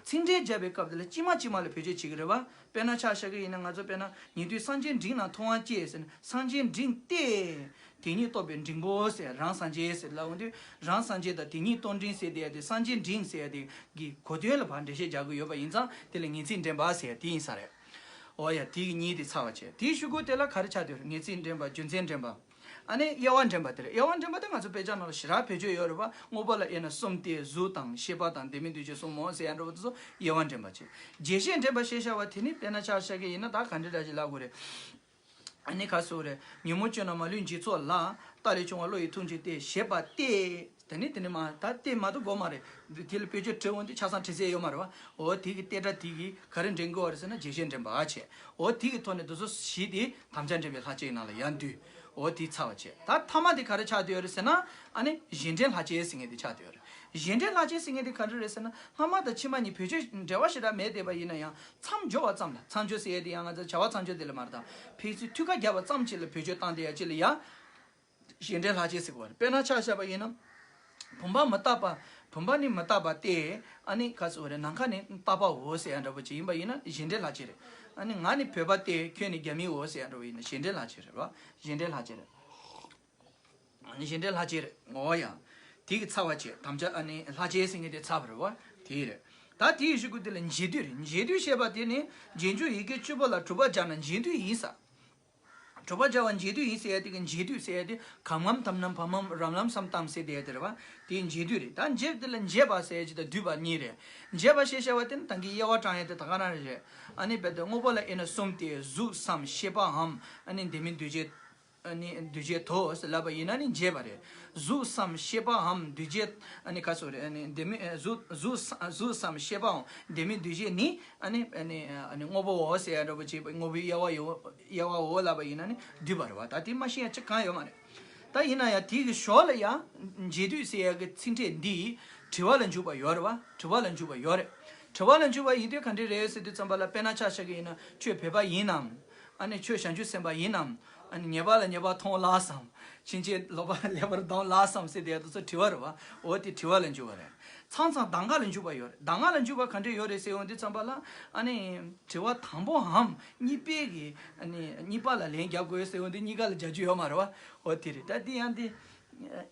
ཚིག་འགྲེལ་རྒྱབ་པའི་སྐབས་དེ་ལ་གཅིག་མ་གཅིག་མ་ལ་བེད་སྤྱོད་བྱེད་ཀྱི་རེད་པ། དཔེར་ན་ཆ་བཞག་གི་ཡིན་ན། ང་ཚོ་དཔེར་ན་ཉན་ཐོས་སངས་རྒྱས་འབྲིང་ན་མཐོང་བ་སྐྱེས་ཟེར་ན། སངས་རྒྱས་འབྲིང་སྟེ། དེ་ཉིད་རྟོགས་པའི་འབྲིང་པོ་ཟེར། རང་སངས་རྒྱས་ཟེར་ལབ་འོང་དུས། རང་སངས་རྒྱས་དང་དེ་ཉིད་རྟོགས་འབྲིང་ཟེར་དེ་ཡ་དེ། སངས་རྒྱས་འབྲིང་ཟེར་ཡ་དེ་གི་གོ་དོན་ལ་ཕར་འགྲེལ་བཤད་རྒྱག་གི་ཡོད་པ་ཡིན་ཙང་དེ་ལ་ངེས་ཚིག་འདྲེན་པ་ཟེར་ཡ་དེ་ཡིན་ས་རེད། འོ་ཡ། དེ་གི་གཉིས་དེ་ཚར་བ་བྱས། དེའི་གཞུག་གུ་དེ་ལ་ག་རེ་ཆགས་བསྡད་ཡོད་རེད། ངེས་ཚིག་འདྲེན་པ། རྒྱུ་མཚན་འདྲེན་པ། ཨ་ནི་དབྱེ་བ་འདྲེན་པ་དེ་རེད། དབྱེ་བ་འདྲེན་པ་དེ་ང་ཚོ་དཔེ་ཆ་ནང་ལ་ཞེ་དྲག་བེད་སྤྱོད་ཡོད་རེད་པ། དངོས་པོ་ལ་དབྱེ་ན་གསུམ་སྟེ། གཟུགས་དང་ཤེས་པ་དང་ལྡན་མིན་འདུས་བྱས་གསུམ་མོ་ཟེར་ཡ་འདྲ་པོ་དེ་ཚོ་དབྱེ་བ་འདྲེན་པ་བྱས། རྗེས་ཤེས་འདྲེན་པ་ཞེས་བྱ་བ་དེ་ནི་དཔེར་ན་ཆ་བཞག་གི་ཡིན་ན། ད་ག་འདྲ་འདྲ་ཞིག་ལབ་དགོས་རེད། ཨ་ནི་ག་ཟེར་དགོས་རེད། ཉོན་མོངས་སྐྱོན་རྣམས་མ་ལུས་འཇིག་ཚོགས་ལ། རྟགས་ལས་བྱུང་བ་བློ་ཡི་ཐུགས་རྗེ་སྟེ། ཞེས་པ་སྟེ། དེ་ནི་དེ་ནི་མ་ད་སྟེ་མ་གཏོགས་དགོས་མ་རེད། དེ་ལ་བེད་སྤྱོད་བྲིས་འོང་དུས་ཆ་ཚང་བྲིས་ས་ཡོད་མ་རེད་པ། འོ་དེ་གི་སྟེ་སྒྲ་དེ་གིས་ག་རེ་འདྲེན་དགོས་པ་རེད་ཟེར་ན། རྗེས་ཤེས་འདྲེན་པ་བྱས། འོ་དེ་གི་ཐོག་ནས་དེ་ཚོ་བཞི་དེ་དམ་བཅའ་འདྲེན་པའི་ལྷག་བཅས་ནང་ལ་ཡར་འདུས། འོ་དེ་ཚར་བ་བྱས། ད་མཐའ་མ་དེ་ག་རེ་ཆགས་བསྡད་ཡོད་རེད་ཟེར་ན། ཨ་ནི་གཞན་འདྲེན་ལྷག་བཅས་ཟེར་མཁན་དེ་ཆགས་བསྡད་ཡོད་རེད། གཞན་འདྲེན་ལྷག་བཅས་ཟེར་མཁན་དེ་ག་འདྲ་རེད་ཟེར་ན། སྔ་མ་དང་ཕྱི་མ་གཉིས་བེད་སྤྱོད་འབྲེལ་བ་ཞེ་དྲག་མེད་བསྡད་པ་ཡིན་ན་ཡང་། མཚམས་སྦྱོར་བ་ཙམ་ལ། མཚམས་སྦྱོར་ཟེར་ཡས་དེ་ཡང་ང་ཚོ་བྱ་བ་མཚམས་སྦྱོར་དེ་ལ་མ་རེད་ད། ཕལ་ཆེར་ཐུགས་ཁ་རྒྱབ་པ་ཙམ་ཅིག་ལ་བེད་སྤྱོད་བཏང་བསྡད་ཡ་ཅིག་ལ་ཡ། གཞན་འདྲེན་ལྷག་བཅས་ཟེར་གོ་བ་རེད། དཔེར་ན་ཆ་བཞག་པ་ཡིན་ན། བུམ་པ་མི་རྟག་པ། བུམ་པ་ནི་མི་རྟག་པ་སྟེ། ཨ་ནི་ག་ཟེར་བ་རེད། ནམ་མཁའ་ནི་རྟག་པའོ་ཟེར་ཡ་འདྲ་པོ་ཅིག་ཡིན་པ་ཡིན་ན་གཞན་འདྲེན་ལྷག་བཅས་རེད། ཨ་ནི་ང་ནི་བོད་པ་སྟེ། ཁྱོད་ནི་རྒྱ་མིའོ་ཟེར་ཡ་འདྲ་པོ་ཡིན་ན་གཞན་འདྲེན་ལྷག་བཅས་རེད་པ། གཞན་འདྲེན་ལྷག་བཅས་རེད། ཨ་ནི་གཞན་འདྲེན་ལྷག་བཅས་རེད། འོ་ཡ། དེ་གི་ཚར་བ་བྱས། དམ་བཅའ་ཨ་ནི་ལྷག་བཅས་ཟེར་མཁན་དེ་ཚར་བ་རེད་པ། དེ་རེད། ད་དེའི་གཞུག་གུ་དེ་ལ་འབྱེད་སྡུད་རེད། འབྱེད་སྡུད་ཞེས་པ་དེ་ནི་རྗེས་འཇུག་ཡི་གེ་བཅུ་པོ་ལ་དྲུག་པ་སྦྱར་ན་འབྱེད་སྡུད་ཡིན་ས། དྲུག་པ་སྦྱར་བ་འབྱེད་སྡུད་ཡིན་ཟེར་ཡ་དེ་གི་འབྱེད་སྡུད་ཟེར་ཡ་དེ། གམ་ངམ་དམ་ནམ་བམ་མམ་རམ་ལམ་སམ་ཏམ་ཟེར་དེ་ཡ་དེ་རེད་པ། དེ་འབྱེད་སྡུད་རེད། ད་འབྱེད་དེ་ལ་འབྱེད་པ་ཟེར་ཡ་ཅིག་དང་སྡུད་པ་གཉིས་རེད། འབྱེད་པ་ཞེས་བྱ་བ་དེ་ནི་ད་གིན་དབྱེ་བ་དྲངས་ཡ་དེ་ད་ག་རང་རེད། ཨ་ནི་རྦད་དེ་དངོས་པོ་ལ་དབྱེ་ན་གསུམ་སྟེ། གཟུགས་སམ་ཤེས་པའམ། ཨ་ནི་ལྡན་མིན་འདུས་བྱས། ཨ་ནི་འདུས་བྱས་དོ་ཟེར་ལབ་པ་ཡིན་ན་ནི་འབྱེད་པ་རེད། གཟུགས་སམ་ཤེས་པའམ་འདུས་བྱས། ཨ་ནི་ག་ཟེར་རེད། ཨ་ནི་ལྡན་མིན་ཨ་གཟུགས་གཟུགས་གཟུགས་སམ་ཤེས་པའམ་ལྡན་མིན་འདུས་བྱས་ནི། ཨ་ནི་ཨ་ནི་ཨ་ནི་དངོས་པོའོ་ཟེར་ཡ་འདྲ་པོ་ཅིག་དངོས་པོའི་དབྱེ་བ་ཡོད། དབྱེ་བའོ་ལབ་པ་ཡིན་ན་ནི་སྡུད་པ་རེད་པ། ད་དེ་མ་ཤེས་ཡ་ཅི་གང་ཡོད་མ་རེད། ད་ཡིན་ན་ཡང་དེ་གི་ཞོར་ལ་ཡང་འབྱེད་སྡུད་ཟེར་ཡ་གི་ཚིག་ཕྲད་འདི་དྲི་བ་ལ་འཇུག་པ་ཡོད་རེད་པ། དྲི་བ་ལ་འཇུག་པ་ཡོད་རེད། དྲི་བ་ལ་འཇུག་པ་ཡིན་དུས་ག་འདྲ་རེད་ཟེར་དུས་ཙམ་པ་ལ། དཔེར་ན་ཆ་བཞག་གི་ཡིན་ན། ཁྱོད་བོད་པ་ཡིན་ནམ། ཨ་ནི་ཁྱོད་བྱང་ཆུབ་སེམས་དཔའ་ཡིན་ནམ། ཨ་ནི་ཉེས་པ་ལ་ཉེས་པ་མཐོང་ལགས་སམ། ཕྱིན་ཆད་ལོག་པར་ལེགས་པར་ལྡང་ལགས་སམ་ཟེར་དེ་ཚོ་དྲི་བ་རེད་པ། འོ་དེ་དྲི་བ་ལ་འཇུག་པ་རེད། མཚམས་མཚམས་གདམ་ག་ལ་འཇུག་པ་ཡོད་རེད། གདམ་ག་ལ་འཇུག་པ་ག་འདྲ་ཡོད་རེད་ཟེར་འོང་དུས་ཙམ་པ་ལ། ཨ་ནི་དྲི་བ་དང་པོའམ་གཉིས་པའི་གི། ཨ་ནི་གཉིས་པ་ལ་ལན་རྒྱག་དགོས་ཟེར་འོང་དུས་གཉིས་ཀ་ལ་རྒྱག་རྒྱུ་ཡོད་མ་རེད་པ། འོ་དེ་རེད། ད་དེ་ཡང་དེ་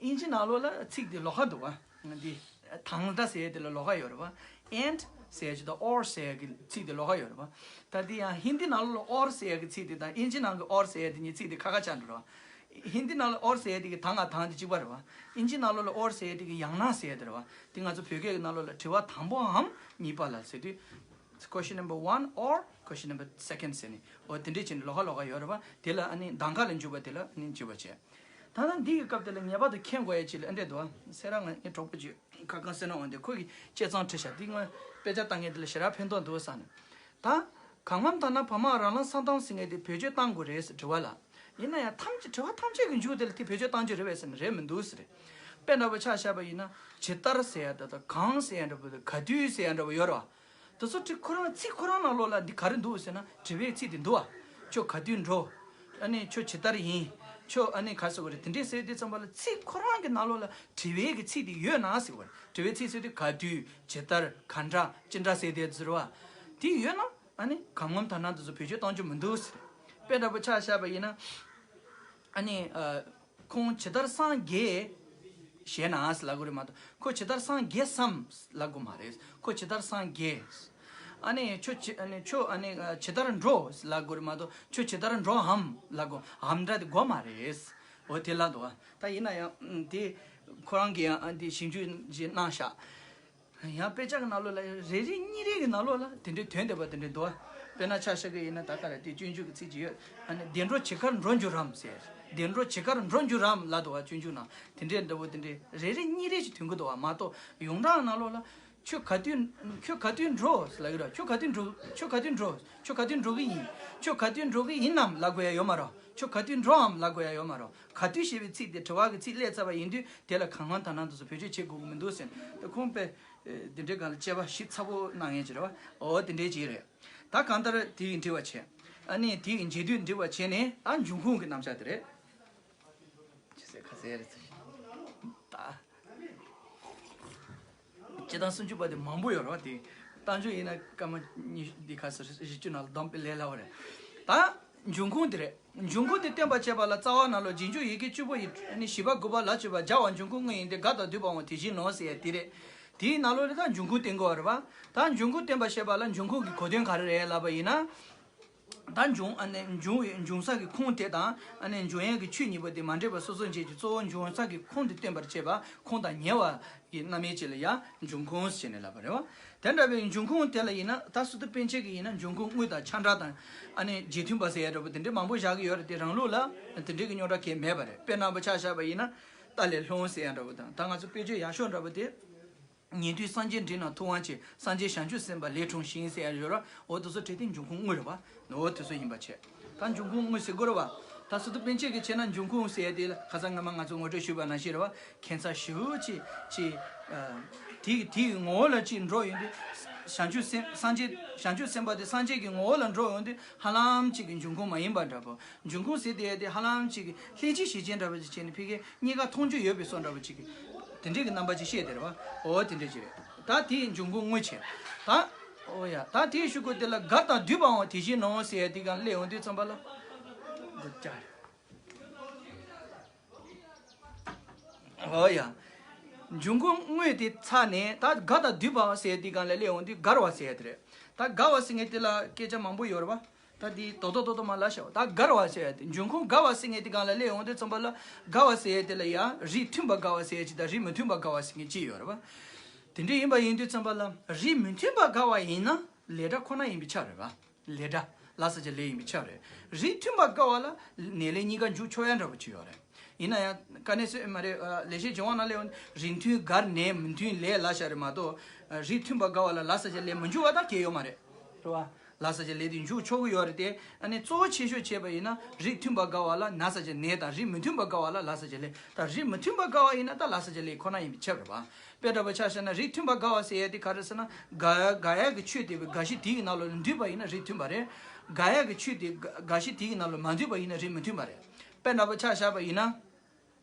ཨིན་ཇི་ནང་ལོགས་ལ་ཚིག་དེ་ལོགས་ཀ་འདུག་པ། འདི་དང་སྒྲ་ཟེར་ཡ་དེ་ལ་ལོགས་ཀ་ཡོད་རེད་པ། and ཟེར་ཡ་ཅིག་དང་or ཟེར་ཡ་གི་ཚིག་དེ་ལོགས་ཀ་ཡོད་རེད་པ། ད་དེ་ཡང་ཧིན་དི་ནང་ལོགས་ལ་or ཟེར་ཡ་གི་ཚིག་དེ་དང་ཨིན་ཇི་ནང་གི་or ཟེར་ཡ་དེ་གཉིས་ཚིག་དེ་ཁ་ཁ་ཆགས་འགྲོ་རེད་པ། ཧིན་དི་ནང་ལ་or ཟེར་ཡ་དེ་གི་དང་ང་དང་དེ་གཅིག་པ་རེད་པ། ཨིན་ཇི་ནང་ལོགས་ལ་or ཟེར་ཡ་དེ་གི་ཡང་ན་ཟེར་ཡ་དེ་རེད་པ། དེ་ང་ཚོ་བོད་སྐད་ཀྱི་ནང་ལོགས་ལ་དྲི་བ་དང་པོའམ་གཉིས་པ་ལ་ཟེར་དུས། Question number one or question number second ཟེར་ནས། འོ་དེ་འདྲས་བྱས་ནས་ལོགས་ཀ་ལོགས་ཀ་ཡོད་རེད་པ། དེ་ལ་ཨ་ནི་གདམ་ག་ལ་འཇུག་པ་དེ་ལ་ཨ་ནི་འཇུག་པ་བྱས། ད་ལྟ་འདི་གི་སྐབས་དེ་ལ་ངེས་པར་དུ་མཁྱེན་དགོས་ཡ་ཅིག་ལ་ཨ་འདྲས་འདུག་པ། སེ་ར་ང་ངའི་གྲོགས་པོ་ཅིག་ཁ་སྐང་ཟེར་ན་འོན་ཏེ་ཁོ་གིས་དཔྱད་རྩོམ་བྲིས་ཤག་དེ་ང་དཔེ་ཆ་ལྟ་མཁན་དེ་ལ་ཞེ་དྲག་ཕན་ཐོགས་འདུག་བསམ་ནས། ད་གང་འམ་ཐ་ན་བ་མ་ར་ལ་ས་དང་ཟེར་མཁན་དེ་བེད་སྤྱོད་གཏང་དགོས་རེད་ཟེར་དྲི་བ་ལ། ཡིན་ན་ཡང་ཐམས་ཅད་དྲི་བ་ཐམས་ཅད་ཀྱི་མཇུག་དེ་ལ་དེ་བེད་སྤྱོད་གཏང་རྒྱུ་རེད་པས་ཟེར་ན་རེད་མི་འདུག་ཟེར་རེད། དཔེ་འདྲ་པོ་ཆ་བཞག་པ་ཡིན་ན་ཇི་ལྟར་ཟེར་ཡ་དེ་དང་གང་ཟེར་ཡ་འདྲ་པོ་དང་ག་དུས་ཟེར་ཡ་འདྲ་པོ་ཡོད་རེད་བ། དེ་ཚོ་དྲི་ཁོ་རང་ཚིག་ཁོ་རང་ནང་ལོགས་ལ་འདི་ག་རེ་འདུག་ཟེར་ན་དྲི་བའི་ཚིག་དེ་འདུག་བ། ཁྱོད་ག་དུས་འགྲོ། ཨ་ནི་ཁྱོད་ཇི་ལྟར་ཡིན། ཁྱོད་ཨ་ནི་ག་ཟེར་དགོས་རེད་དེ་འདྲས་ཟེར་དུས་ཙམ་པ་ལ་ཚིག་ཁོ་རང་གི་ནང་ལོགས་ལ་དྲི་བའི་གི་ཚིག་དེ་ཡོད་ན་ཟེར་བ་རེད། དྲི་བའི་ཚིག་ཟེར་དུས་ག་དུས་ཇི་ལྟར་ག་འདྲ་ཅི་འདྲ་ཟེར་དེ་ཟེར་བ། དེ་ཡོད་ན་ཨ་ནི་གང་འམ་ཐ་ན་དེ་ཚོ་བེད་སྤྱོད་གཏང་རྒྱུ་མི་འདུག་ཟེར། དཔེ་འདྲ་པོ་ཆ་བཞག་པ་ཡིན་ན། ཨ་ནི། ཨ། ཁོང་ཇི་ལྟར་སངས་རྒྱས། ཞེ་ན་ལབ་དགོས་རེད་མ་གཏོགས་ཁོ་ཇི་ལྟར་སངས་རྒྱས་སམ་ལབ་དགོས་མ་རེད། ཁོ་ཇི་ལྟར་སངས་རྒྱས། ཨ་ནི་ཁྱོད་ཇི་ཨ་ནི་ཁྱོད་ཨ་ནི་ཇི་ལྟར་འགྲོ་ལབ་དགོས་རེད་མ་གཏོགས་ཁྱོད་ཇི་ལྟར་འགྲོ་འམ་ལབ་དགོས་འམ་འདྲ་དེ་དགོས་མ་རེད། འོ་དེ་ལབ་འདུག་ད་ཡིན་ན་ཡང་དེ་ཁོ་རང་གིས་ཡང་དེ་ཞིབ་འཇུག་ཅིག་གནང་ཤག་ཡང་དཔེ་ཆ་གི་ནང་ལོགས་ལ་རེ་རེ་གཉིས་རེ་གི་ནང་ལོགས་ལ་དེ་འདྲའི་དོན་བསྡད་པ་དེ་འདྲའི་འདུག་དཔེར་ན་ཆ་བཞག་གི་ཡིན་ན་ད་ག་རེ་དེ་སྤྱོད་འཇུག་གི་ཚིག་ཅིག་ཡོད། ཨ་ནི་བདེ་འགྲོ་ཇི་སྐད་འགྲོ་འགྱུར་རམ་ཟེར། བདེ་འགྲོ་ཇི་སྐད་འགྲོ་འགྱུར་རམ་ལབ་འདུག་བ་སྤྱོད་འཇུག་ནང་དེ་འདྲའི་འདྲ་པོ་དེ་འདྲའི་རེ་རེ་གཉིས་རེ་ཞིག་ཐོན་གི་འདུག་བ་མ་གཏོགས་ཡོངས་གྲགས་ནང་ལོགས་ལ་ཁྱོད་ག་དུས་ཁྱོད་ག་དུས་འགྲོ་ལབ་གི་ར་ཁྱོད་ག་དུས་འགྲོ་ཁྱོད་ག་དུས་འགྲོ་ཁྱོད་ག་དུས་འགྲོ་གི་ཡིན། ཁྱོད་ག་དུས་འགྲོ་གི་ཡིན་ནམ་ལབ་དགོས་ཡ་ཡོད་མ་རེད། ཁྱོད་ག་དུས་འགྲོའམ་ལབ་དགོས་ཡ་ཡོད་མ་རེད། ག་དུས་ཞེས་པའི་ཚིག་དེ་དྲི་བ་གི་ཚིག་སླེབས་ཚར་བ་ཡིན་དུས་དེ་ལ་གང་འམ་ཐ་ན་དེ་ཚོ་བེད་སྤྱོད་བྱེད་དགོས་ཀྱི་མི་འདུག་ཟེར་ནས་ད་ཁོང་པས་དེ་འདྲའི་སྒང་ལ་དཔྱད་པ་ཞིབ་ཚགས་པོ་གནང་ཡས་ཅིག་རེད་བ། འོ་དེ་འདྲའི་ཅིག་རེད། ད་གང་ལྟར་དེ་ཡི་འབྲི་བ་བྱས། ཨ་ནི་དེ་ཡི་འབྱེད་སྡུད་འབྲི་བ་བྱས་ནས་ད་འབྱུང་ཁུངས་ཀྱི་རྣམ་གཞག་དེ་རེད། ཅི་ཟེར་ཁ་ཟེར་རེད་ཟེར། ད། སྤྱིར་བཏང་སུམ་ཅུ་པ་དེ་མང་པོ་ཡོད་རེད་བ་དེ། གཏམ་རྒྱུད་ཡིན་ན་སྐར་མ་གཉིས་འདི་ག་ཚོད་བཞི་བཅུ་ནང་ལ་བསྡོམས་པའི་ལས་སླ་བ་རེད། ད་འབྱུང་ཁུངས་དེ་རེད། འབྱུང་ཁུངས་དེ་སྟོན་པར་བྱེད་པ་ལ་རྩ་བ་ནང་ལོགས་རྗེས་འཇུག་ཡི་གེ་བཅུ་པོ་ཡི་ནི་བཞི་པ་དགུ་པ་ལ་སྤྱོད་པ་སྦྱར་བ་འབྱུང་ཁུངས་དངོས་ཡིན་ཏེ་དགག་དང་སྡུད་པའང་དེ་བཞིན་ནོ་ཟེར་ཡ་དེ་རེད། དེའི་ནང་ལོགས་ལ་ད་འབྱུང་ཁུངས་བསྟན་དགོས་པ་རེད་བ། ད་འབྱུང་ཁུངས་སྟོན་པར་བྱེད་པ་ལ་འབྱུང་ཁུངས་ཀྱི་གོ་དོན་ག་རེ་རེད་ལབ་པ་ཡིན་ན། ད་འབྱུང་ཨ་ནི་འབྱུང་བའི་འབྱུང་ས་གི་ཁུངས་དེ་དང་ཨ་ནི་འབྱུང་ཡས་ཀྱི་ཆོས་གཉིས་པོ་དེ་མ་འདྲེས་པ་སོ་སོར་འབྱེད་ཀྱི་གཙོ་བོ་འབྱུང་ས་གི་ཁུངས་དེ་སྟོན་པར་བྱེད་པ་ཁུངས་དང་ཉེ་བ་གི་རྣམ་དབྱེ་བཅས་ལ་ཡང་འབྱུང་ཁུངས་ཞེས་ནས་ལབ་པ་རེད་བ། དེ་འདྲ་བའི་འབྱུང་ཁུངས་དེ་ལ་ཡིན་ན་ད་སི་ཏུ་པཎ་ཆེན་གྱིས་ཡིན་ན་འབྱུང་ཁུངས་དངོས་དང་ཆ་འདྲ་དང་ཨ་ནི་རྗེས་མཐུན་པ་ཟེར་ཡ་འདྲ་པོ་དེ་འདྲའི་མང་པོ་བཞག་གི་ཡོད་རེད་དེ་རང་ལུགས་ལ་དེ་འདྲའི་གི་རྙོག་དྲ་གང་ཡང་མེད་པ་རེད། དཔེར་ན་པོ་ཆ་བཞག་པ་ཡིན་ན་ཏཱ་ལའི་ལྷུན་ཟེར་ཡ་འདྲ་པོ་དང་ད་ང་ཚོ་དཔེ་བརྗོད་ཡག་ཤོས་འདྲ་པོ་དེ། ཉན་ཐོས་སངས་རྒྱས་འབྲིང་རྣམས་ཐུབ་དབང་ཆེ། སངས་རྒྱས་བྱང་ཆུབ་སེམས་དཔའ་ལས་འཁྲུངས་ཤིང་ཟེར་ཡ་ཡོད་ར། འོ་དེ་ཚོ་འབྲི་སྟེ་འབྱུང་ཁུངས་དངོས་རེད་བ། འོ་དེ་ཚོ་ཡིན་པ་བྱས། ད་འབྱུང་ཁུངས་དངོས་ཟེར་དགོས་རེད་བ། ད་སི་ཏུ་པཎ་ཆེན་གྱིས་བྱས་ན་འབྱུང་ཁུངས་ཟེར་ཡ་དེ་ལ་ཁ་སང་སྔ་མ་ང་ཚོ་ངོ་སྤྲོད་ཞུས་པ་ནང་བཞིན་རེད་བ། ཁྱད་མཚར་ཞེ་པོ་ཅིག་ཅིག་དེ་དེའི་ངོ་བོ་ལ་ཅིག་འགྲོ་ཡོང་དུས། བྱང་ཆུབ་སེམས་སངས་རྒྱས་བྱང་ཆུབ་སེམས་དཔའ་དེ་སངས་རྒྱས་ཀྱི་ངོ་བོ་ལ་འགྲོ་ཡོང་དུས་ཧ་ལམ་ཅིག་གི་འབྱུང་ཁུངས་མ་ཡིན་པ་འདྲ་པོ། འབྱུང་ཁུངས་ཟེར་དེ་ཡ་དེ་ཧ་ལམ་ཅིག་གི་ལྷན་ཅིག་གཞི་ཅན་འདྲ་པོ་ཅིག་བྱས་ནས་ཕ་གིའི་གཉིས་ཀ་མཐོང་རྒྱུ་ཡོད་པའི་བཟོ་འདྲ་པོ་ཅིག་གི། དེ་འདྲའི་གི་རྣམ་པ་ཅིག་བཤད་དེ་རེད་བ། འོ་དེ་འདྲ་ཅིག་རེད། ད་དེའི་འབྱུང་ཁུངས་དངོས་བྱས། ད། འོ་ཡ་ད་དེའི་གཞུག་གུ་དེ་ལ་དགག་དང་སྡུད་པའང་དེ་བཞིན་ནོ་ཟེར་ཡ་དེ་གང་སླེབས་ཡོང་དུས་ཙམ་པ་ལ། འདི་ཅག་རེད། འོ་ཡ། འབྱུང་ཁུངས་དངོས་དེ་ཚར་ནས་ད་དགག་དང་སྡུད་པ་ཟེར་དེ་གང་ལ་སླེབས་ཡོང་དུས་དགར་བ་ཟེར་ཡ་དེ་རེད། ད་དགར་བ་ཟེར་མཁན་དེ་ལ་སྐད་ཆ་མང་པོ་ཡོད་རེད་བ། ད་དེ་རྡོག་རྡོག་རྡོག་རྡོག་མ་ལབ་ཤག་ད་དགར་བ་ཟེར་ཡ་དེ་འབྱུང་ཁུངས་དགར་བ་ཟེར་མཁན་དེ་གང་ལ་སླེབས་ཡོང་དུས་ཙམ་པ་ལ་དགར་བ་ཟེར་ཡ་དེ་ལ་ཡ་རིགས་མཐུན་པ་དགར་བ་ཟེར་ཡ་ཅིག་དང་རིགས་མི་མཐུན་པ་དགར་བ་ཟེར་མཁན་ཅིག་ཡོད་རེད་བ། དེ་འདྲ་ཡིན་པ་ཡིན་དུས་ཙམ་པ་ལ་རིགས་མི་མཐུན་པ་དགར་བ་ཡིན་ན་ལས་སྒྲ་ཁོ་ན་ཡིན་པས་ཁྱབ་རེད་བ། ལས་སྒྲ། ལ་ས་ཆ་ལས་ཡིན་པས་ཁྱབ་རེད། རིགས་མཐུན་པ་དགར་བ་ལ་ནས་ལས་གཉིས་ཀ་འཇུག་ཆོག་ཡ་འདྲ་པོ་ཅིག་ཡོད་རེད། ཡིན་ན་ཡང་དཀའ་གནད་སོས་མ་རེད། ལེགས་བཤད་ལྗོན་དབང་ནང་ལས་རིགས་མཐུན་དགར་ནས་མི་མཐུན་ལས་ལབ་ཤག་རེད་མ་གཏོགས། རིགས་མཐུན་པ་དགར་བ་ལ་ལ་ས་ཆ་ལས་མི་འཇུག་པ་ད་གལ་ཡོད་མ་རེད། རེད་བ། ལ་ས་ཆ་ལས་དེ་འཇུག་ཆོག་གི་ཡོད་རེད་དེ། ཨ་ནི་གཙོ་བོ་ཆེ་ཤོས་བྱས་པ་ཡིན་ན་རིགས་མཐུན་པ་དགར་བ་ལ་ན་ས་ཆ་ནས་དང་རིགས་མི་མཐུན་པ་དགར་བ་ལ་ལ་ས་ཆ་ལས་དང་རིགས་མི་མཐུན་པ་དགར་བ་ཡིན་ན་ད་ལ་ས་ཆ་ལས་ཁོ་ན་ཡིན་པས་ཁྱབ་རེད་བ། དཔེ་འདྲ་པོ་ཆ་བཞག་ན་རིགས་མཐུན་པ་དགར་བ་ཟེར་ཡ་དེ་ག་རེ་ཟེར་ན། དགག་དགག་ཡ་གི་ཆོས་དེ་དགག་གཞི་དེ་གི་ནང་ལོགས་ལ་འདུས་པ་ཡིན་ན་རིགས་མཐུན་པ་རེད། དགག་ཡ་གི་ཆོས་དེ་དགག་གཞི་དེ་གི་ནང་ལོགས་མ་འདུས་པ་ཡིན་ན་རིགས་མི་མཐུན་པ་རེད། དཔེ་འདྲ་པོ་ཆ་བཞག་པ་ཡིན་ན།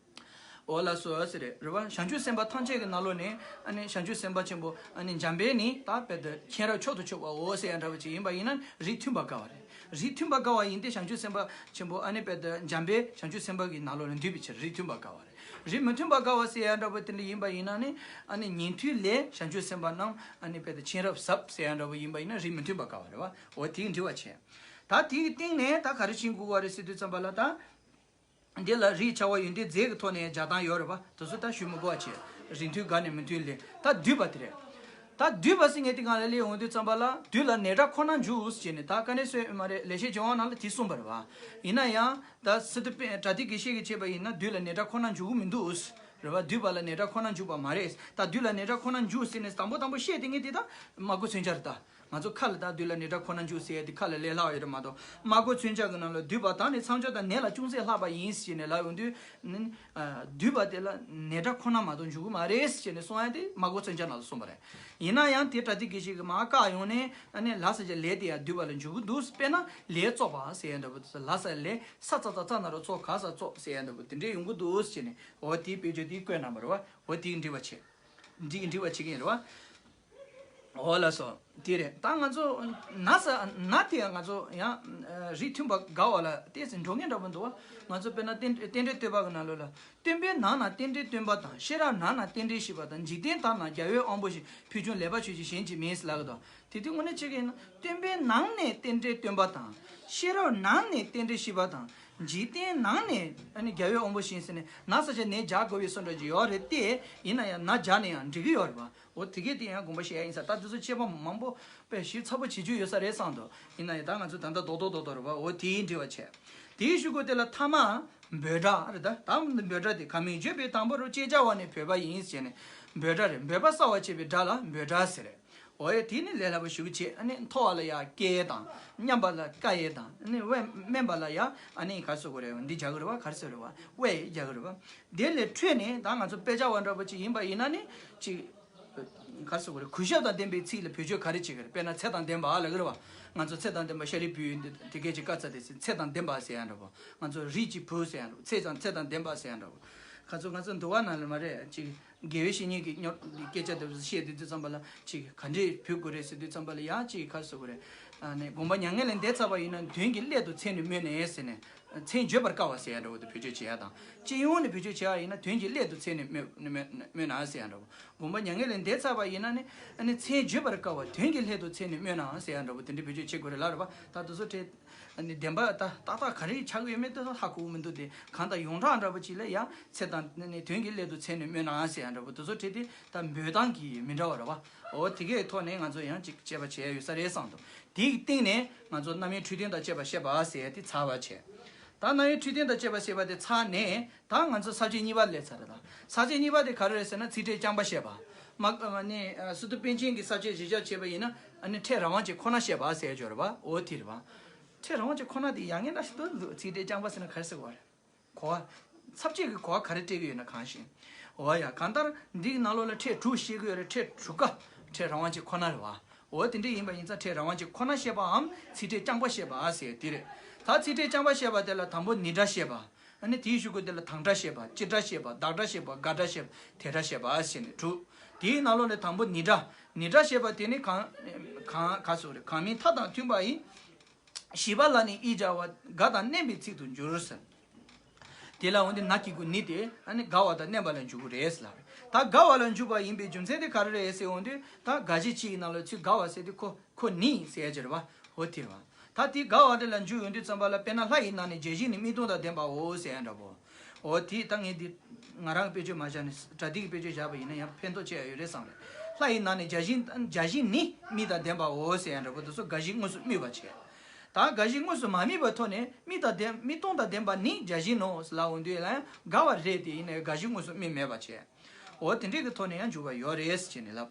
འོ་ལགས་སོ་ཟེར་རེད་རེད་བ། བྱང་ཆུབ་སེམས་དཔའ་ཐམས་ཅད་ཀྱི་ནང་ལོགས་ནས་ཨ་ནི་བྱང་ཆུབ་སེམས་དཔའ་ཆེན་པོ་ཨ་ནི་འཇམ་དཔལ་ནི་ད་དཔེ་དེ་མཁྱེན་རབ་མཆོག་ཏུ་གྱུར་པའོ་ཟེར་ཡ་འདྲ་པོ་ཅིག་ཡིན་པ་ཡིན་ན་རིགས་མཐུན་པ་དགའ་བ་རེད། རིགས་མཐུན་པ་དགའ་བ་ཡིན་ཏེ་བྱང་ཆུབ་སེམས་དཔའ་ཆེན་པོ་ཨ་ནི་དཔེ་དེ་འཇམ་དཔལ་བྱང་ཆུབ་སེམས་དཔའ་གི་ནང་ལོགས་ནས་འདུས་པའི་ཕྱིར་རིགས་མཐུན་པ་དགའ་བ་རེད། རིགས་མི་མཐུན་པ་དགའ་བ་ཟེར་ཡ་འདྲ་པོ་དེ་འདྲ་ཡིན་པ་ཡིན་ན་ནི་ཨ་ནི་ཉན་ཐོས་ལས་བྱང་ཆུབ་སེམས་དཔའ་རྣམས་ཨ་ནི་དཔེ་དེ་མཁྱེན་རབ་ཟབ་ཟེར་ཡ་འདྲ་པོ་ཡིན་པ་ཡིན་ན་རིགས་མི་མཐུན་པ་དགའ་བ་རེད་བ། འོ་དེའི་འགྲེལ་བ་བྱས། ད་དེའི་སྟེང་ནས་ད་ག་རེ་བྱེད་དགོས་པ་རེད་ཟེར་དུས་ཙམ་པ་ལ་ད། འདི་ལ་རིགས་བྱ་བ་ཡོན་ཏན་རྫས་ཀྱི་ཐོག་ནས་སྦྱར་སྟངས་ཡོད་རེད་པ། དེ་ཚོ་ད་ཞུ་མི་དགོས་པ་བྱས། རིགས་མཐུན་དགར་ནས་མི་མཐུན་ལས་ད་བསྡུས་པ་དེ་རེད། ད་བསྡུས་པ་ཟེར་མཁན་དེ་གང་ལ་སླེབས་ཡོང་དུས་ཙམ་པ་ལ་བསྡུས་ལ་ནས་སྒྲ་ཁོ་ན་འཇུག་ཟེར་ནས་ད་དཀའ་གནད་སོས་མ་རེད། ལེགས་བཤད་ལྗོན་དབང་ནང་ལ་དེ་གསུངས་པ་རེད་པ། ཡིན་ན་ཡང་ད་སི་ཏུ་པཎ་པྲ་ཏི་དགེ་བཤེས་ཀྱིས་བྱས་པ་ཡིན་ན་བསྡུས་ལ་ནས་སྒྲ་ཁོ་ན་འཇུག་གི་མི་འདུག་རེད་བ། སྡུད་པ་ལ་ནས་སྒྲ་ཁོ་ན་འཇུག་པ་མ་རེད། ད་སྡུད་ལ་ནས་སྒྲ་ཁོ་ན་འཇུག་ཟེར་ནས་དང་པོ་དང་པོ་བཤད་དེ་ངས་དེ་ད་སྨྲ་སྒོ་མཚོན་ཆ་རེད་ད། ང་ཚོ་ཁ་ལ་ད་སྡུད་ལ་ནས་སྒྲ་ཁོ་ན་འཇུག་ཟེར་ཡ་དེ་ཁ་ལ་ལས་སླ་བ་ཡོད་རེད་མ་གཏོགས། སྨྲ་སྒོ་མཚོན་ཆ་གི་ནང་ལ་སྡུད་པ་དང་ནི་མཚམས་སྦྱོར་དང་ནས་ལ་ཅུང་ཟད་ལྷག་པ་ཡིན་ཟེར་ནས་ལབ་ཡོང་དུས། ཨ། སྡུད་པ་དེ་ལ་ནས་སྒྲ་ཁོ་ན་མ་གཏོགས་འཇུག་གི་མ་རེད་ཟེར་ནས་གསུང་ཡ་དེ་སྨྲ་སྒོ་མཚོན་ཆ་ནང་ལ་གསུངས་པ་རེད། ཡིན་ན་ཡང་དེ་པྲ་ཏི་གི་ཞིག་གི་མ་བཀག་ཡོང་ནས་ཨ་ནི་ལ་ས་ཀྱི་ལས་དེ་ཡང་སྡུད་པ་ལ་འཇུག་གི་འདུག་དཔེར་ན་ལས་བཙོག་པ་ཟེར་ཡ་འདྲ་པོ་དེ། ལ་ས་ལས་ས་ཙ་ཙ་ཙ་ན་རོ་ཙོ་ག་ས་བཙོག་ཟེར་ཡ་འདྲ་པོ་དེ་འདྲས་ཡོང་གི་འདུག་ཟེར་ནས། འོ་དེའི་དཔེ་བརྗོད་དེ་བཀོད་གནང་བ་རེད་བ། འོ་དེའི་འགྲེལ་བ་བྱེད། འདི་འགྲེལ་བ་བྱེད་ཀྱི་ཡིན་རེད་བ། འོ་ལགས་སོ། དེ་རེད། ད་ང་ཚོ་ན་ས་ན་དེ་ང་ཚོ་ཡང་རིགས་མཐུན་པ་དགའ་བ་ལ་ཏོག་ཙམ་འགྲོ་ངེས་འདྲ་པོ་འདུག་བ། ང་ཚོ་དཔེར་ན་རྟེན་རྟེན་འབྲེལ་བསྟོད་པ་གི་ནང་ལོགས་ལ། སྟོན་པའི་ནང་ན་རྟེན་འབྲེལ་སྟོན་པ་དང་། ཤེས་རབ་ནང་ན་རྟེན་འབྲེལ་ཤེས་པ་དང་། འཇིག་རྟེན་དག་ན་རྒྱལ་བའི་དབང་པོ་བཞིན། ཕུལ་བྱུང་ལེགས་པར་མཆོད་ཅིང་གཞན་གྱིས་མིན་ལབ་ཀྱི་འདུག་དེ་དུས་དངོས་གནས་བྱེད་ཀྱི་ཡིན་ན། སྟོན་པའི་ནང་ནས་རྟེན་འབྲེལ་སྟོན་པ་དང་། ཤེས་རབ་ནང་ནས་རྟེན་འབྲེལ་ཤེས་པ་དང་། འཇིག་རྟེན་ནང་ནས་ཨ་ནི་རྒྱལ་བའི་དབང་པོ་བཞིན་ཟེར་ནས་ན་ས་ཆ་ནས་རྒྱག་དགོས་པའི་བཟོ་འདྲ་ཅིག་ཡོད་རེད་དེ། ཡིན་ན་ཡང་ན་རྒྱག་ནས་ཡང་འགྲིག་གི་ཡོད་རེད་པ། འོ་དེ་གས་དེ་ཡང་དགོངས་པ་བཞེས་ཡ་ཡིན་ས། ད་དེ་ཚོ་དཔྱད་པ་མང་པོ་དཔེ་ཞིབ་ཚགས་པོ་བྱེད་རྒྱུ་ཡོད་ས་རེད་བསམ་འདུག་ཡིན་ན་ཡང་ད་ང་ཚོ་ད་ལྟ་རྡོག་རྡོག་རྡོག་རྡོག་རེད་པ། འོ་དེའི་འགྲེལ་བ་བྱས། དེའི་གཞུག་གུ་དེ་ལ་ཐ་མ་འབོད་སྒྲ་རེད་ད། ད་འབོད་སྒྲ་དེ་གང་མིང་བརྗོད་པའི་དང་པོ་རུ་ཅེས་བྱ་བ་ནི་འབོད་པ་ཡིན་ཟེར་ནས་འབོད་སྒྲ་རེད། འབོད་པ་གསལ་བར་བྱེད་པའི་སྒྲ་ལ་འབོད་སྒྲ་ཟེར་རེད། འོ་ཡ། དེ་ནི་ལས་སླ་པོ་ཞུ་གི་བྱེད། ཨ་ནི་མཐོ་བ་ལ་ཡ་སྐྱེ་དང་། མཉམ་པ་ལ་ཀ་ཡེ་དང་། ཨ་ནི་དབེན་དམན་པ་ལ་ཡ་ཨ་ནི་ག་རེ་ཟེར་དགོས་རེད། འདི་རྒྱག་གི་རེད་བ། ག་རེ་ཟེར་རེད་བ། དབེ་རྒྱག་གི་རེད་བ། དེ་ལས་འཕྲོས་ནས་ད་ང་ཚོ་དཔེ་ཆ་བ་འདྲ་པོ་ཅིག་ཡིན་པ་ཡིན་ན་ནི་ཅིག་ག་རེ་ཟེར་དགོས་རེད། གུས་ཞབས་དང་ལྡན་པའི་ཚིག་ལ་བེད་སྤྱོད་ག་རེ་བྱེད་ཀྱི་རེད། དཔེར་ན་ཚད་དང་ལྡན་པ་ལབ་ཀྱི་རེད་བ། ང་ཚོ་ཚད་དང་ལྡན་པ་ཤཱ་རིའི་བུས་འདི་དེ་སྐད་ཅིག་བཀའ་སྩལ་ཏེ་ཟེར། ཚད་དང་ལྡན་པ་ཟེར་ཡ་འདྲ་པོ། ང་ཚོ་རིགས་ཀྱི་བུ་ཟེར་ཡ་འདྲ་པོ། ཚད་དང་ཚད་དང་ལྡན་པ་ཟེར་ཡ་འདྲ་པོ། ཁ་ཚོ་ང་ཚོ་འདུལ་བ་ནང་ལ་མ་རེད། ཅིག་དགེ་བའི་བཤེས་གཉེན་གྱི་སྐད་ཆ་དེ་ཚོ་བཤད་དུས་དུས་ཙམ་པ་ལ་ཅིག་ག་འདྲས་བུད་དགོས་རེད་ཟེར་དུས་ཙམ་པ་ལ་ཡང་ཅིག་ག་རེ་ཟེར་དགོས་རེད། ཨ་ནི་དགོངས་པ་མྱ་ངན་ལས་འདས་ཚར་བ་ཡིན་ན། དོན་གྱི་སླད་དུ་མཚན་ནི་སྨོས་ནས་ཟེར་ནས། མཚན་བརྗོད་པར་དཀའ་བ་ཟེར་ཡ་འདྲ་བོ་དེ་བེད་སྤྱོད་བྱེད་ཡ་དང་། སྤྱི་ཡོངས་ནས་བེད་སྤྱོད་བྱེད་ཡ་ཡིན་ན་དོན་གྱི་སླད་དུ་མཚན་ནི་སྨོས་སྨོས་སྨོས་ན་ཟེར་ཡ་འདྲ་བོ། དགོངས་པ་མྱ་ངན་ལས་འདས་ཚར་བ་ཡིན་ན་ནི། ཨ་ནི་མཚན་བརྗོད་པར་དཀའ་བ་དོན་གྱི་སླད་དུ་མཚན་ནི་སྨོས་ནའང་ཟེར་ཡ་འདྲ་བོ་དེ་འདྲ་བེད་སྤྱོད་བྱེད་དགོས་རེད་ལབ་རེད་པ། ད་དེ་ཚོ་ཁྲིད། ཨ་ནི་བདེན་པ་ད་ཏག་ཏག་ག་རེ་ཆགས་ཀྱི་ཡོད་མེད་དེ་ཚོ་ཧ་གོ་གི་མི་འདུག་དེ་གང་ལྟར་ཡོངས་གྲགས་འདྲ་པོ་ཅིག་ལ་ཡང་ཚེ་དང་ནི་དོན་གྱི་སླད་དུ་མཚན་ནི་སྨོས་ནའང་ཟེར་ཡ་འདྲ་པོ་དེ་ཚོ་ཁྲིད་དེ་ད་འབོད་སྟངས་ཀྱི་མི་འདྲ་བ་རེད་པ། འོ་དེ་གའི་ཐོག་ནས་ང་ཚོ་ཡང་ཅིག་དཔྱད་པ་བྱེད་ཡ་ཡོད་ས་རེད་བསམ་འདུག་དེའི་སྟེང་ནས་ང་ཚོ་རྣམ་དབྱེ་འཕྲོས་དོན་དང་བཅས་པ་བཤད་པ་ཟེར་ཡ་དེ་ཚར་བ་བྱས། ད་རྣམ་དབྱེ་འཕྲོས་དོན་དང་བཅས་པ་ཟེར་བ་དེ་ཚར་ནས། ད་ང་ཚོ་ས་བཅད་གཉིས་པ་སླེབས་ཚར་རེད་ད། ས་བཅད་གཉིས་པ་དེ་ག་རེ་རེད་ཟེར་ན། ཚིག་ཕྲད་རྐྱང་པ་བཤད་པ། མ་ཨ་ནི་ཨ་སི་ཏུ་པཎ་ཆེན་གྱི་ས་བཅད་གཞིར་བཞག་བྱས་པ་ཡིན་ན། ཨ་ནི་ཕྲད་རང་དབང་ཅན་ཁོ་ན་བཤད་པ་ཟེར་ཡ་ཅིག་ཡོད་རེད་པ། འོ་དེ་རེད་པ། ཕྲད་རང་དབང་ཅན་ཁོ་ན་དེ་ཡ་ངན་འདྲ་ཞིག་འདུག་ཚིག་ཕྲད་རྐྱང་པ་ཟེར་ན་ག་རེ་ཟེར་དགོས་རེད། གོ་བ། ཚབ་བྱེད་ཀྱི་གོ་བ་ག་རེ་སྤྲད་ཀྱི་ཡོད་ན་གང་ཞིག་འོ་ཡ། གང་ལྟར་འདིའི་ནང་ལོགས་ལ་ཕྲད་དྲུག་བཤད་ཀྱི་ཡོད་རེད། ཕྲད་དྲུག་ཀ་ཕྲད་རང་དབང་ཅན་ཁོ་ན་རེད་པ། འོ་དེ་འདྲ་ཡིན་པ་ཡིན་ཙང་ཕྲད་རང་དབང་ཅན་ཁོ་ན་བཤད་པའམ་ཚིག་ཕྲད་རྐྱང་པ་བཤད་པ་ཟེར་དེ་རེད། ད་ཚིག་ཕྲད་རྐྱང་པ་བཤད་པ་དེ་ལ་དང་པོ་ནི་སྒྲ་བཤད་པ། ཨ་ནི་དེའི་གཞུག་གུ་དེ་ལ་དང་སྒྲ་བཤད་པ། སྤྱི་སྒྲ་བཤད་པ། བདག་སྒྲ་བཤད་པ། དགག་སྒྲ་བཤད་པ། དེ་སྒྲ་བཤད་པ་ཟེར་ནས་དྲུག་དེའི་ནང་ལོགས་ནས་དང་པོ་ནི་སྒྲ། ནི་སྒྲ་བཤད་པ་དེ་ནི་གང་གང་ག་ཟེར་དགོས་རེད། གང་མིང་མཐའ་དང་མཐུན་པ་ཡི། བཞི་པ་ལ་ནི་ཨི་སྦྱར་བ་དགའ་དང་མནན་པའི་ཚིག་ཏུ་འགྱུར་ཟེར། དེ་ལ་འོན་ཏེ་ན་གི་གུ་ནི་དེ་ཨ་ནི་དགའ་བ་དང་མནན་པ་ལ་འཇུག་གི་རེད་ལ། ད་དགའ་བ་ལ་འཇུག་པ་ཡིན་པའི་རྒྱུ་མཚན་དེ་ག་རེ་རེད་ཟེར་འོང་དུས། ད་དགའ་བྱེད་སྤྱི་ཡི་ནང་ལ་ཚུར་དགའ་བ་ཟེར་དུས་ཁོ་ཁོ་ནི་ཟེར་ཡ་ཅིག་རེད་པ། འོ་དེ་རེད་པ། ད་དེ་དགའ་བ་དེ་ལ་འཇུག་ཡོང་དུས་ཙམ་པ་ལ། དཔེར་ན་ལྷ་ཡི་ནང་ནས་བརྒྱ་བྱིན་ནི་མིག་སྟོང་དང་ལྡན་པའོ་ཟེར་ཡ་འདྲ་པོ། འོ་དེ་ད་ངས་འདི་ང་རང་གི་དཔེ་བརྗོད་མ་བཞག་ནས་པྲ་ཏི་གི་དཔེ་བརྗོད་བཞག་པ་ཡིན་ན་ཡང་ཕན་ཐོགས་ཆེ་ཡ་ཡོད་རེད་བསམ་རེད། ལྷ་ཡི་ནང་ནས་བརྒྱ་བྱིན་བརྒྱ་བྱིན་ནི་མིག་དང་ལྡན་པའོ་ཟེར་ཡ་འདྲ་པོ་དེ་ཚོ་དགའ་བཞིན་དངོས་སུ་དམིགས་པ་བྱས། ད་དགའ་བཞིན་དངོས་སུ་མ་དམིགས་པའི་ཐོག་ནས་མིག་དང་ལྡན་མིག་སྟོང་དང་ལྡན་པ་ནི་བརྒྱ་བྱིན་ནོ་ལབ་འོང་དུས་ལ་ཡང་དགའ་བ་རེད་དེ། ཡིན་ནའི་དགའ་བཞིན་དངོས་སུ་དམིགས་མེད་པ་བྱས། འོ་དེ་འདྲས་ཀྱི་ཐོག་ནས་ཡང་འཇུག་པ་ཡོད་རེད་ཟེར་ནས་ལབ།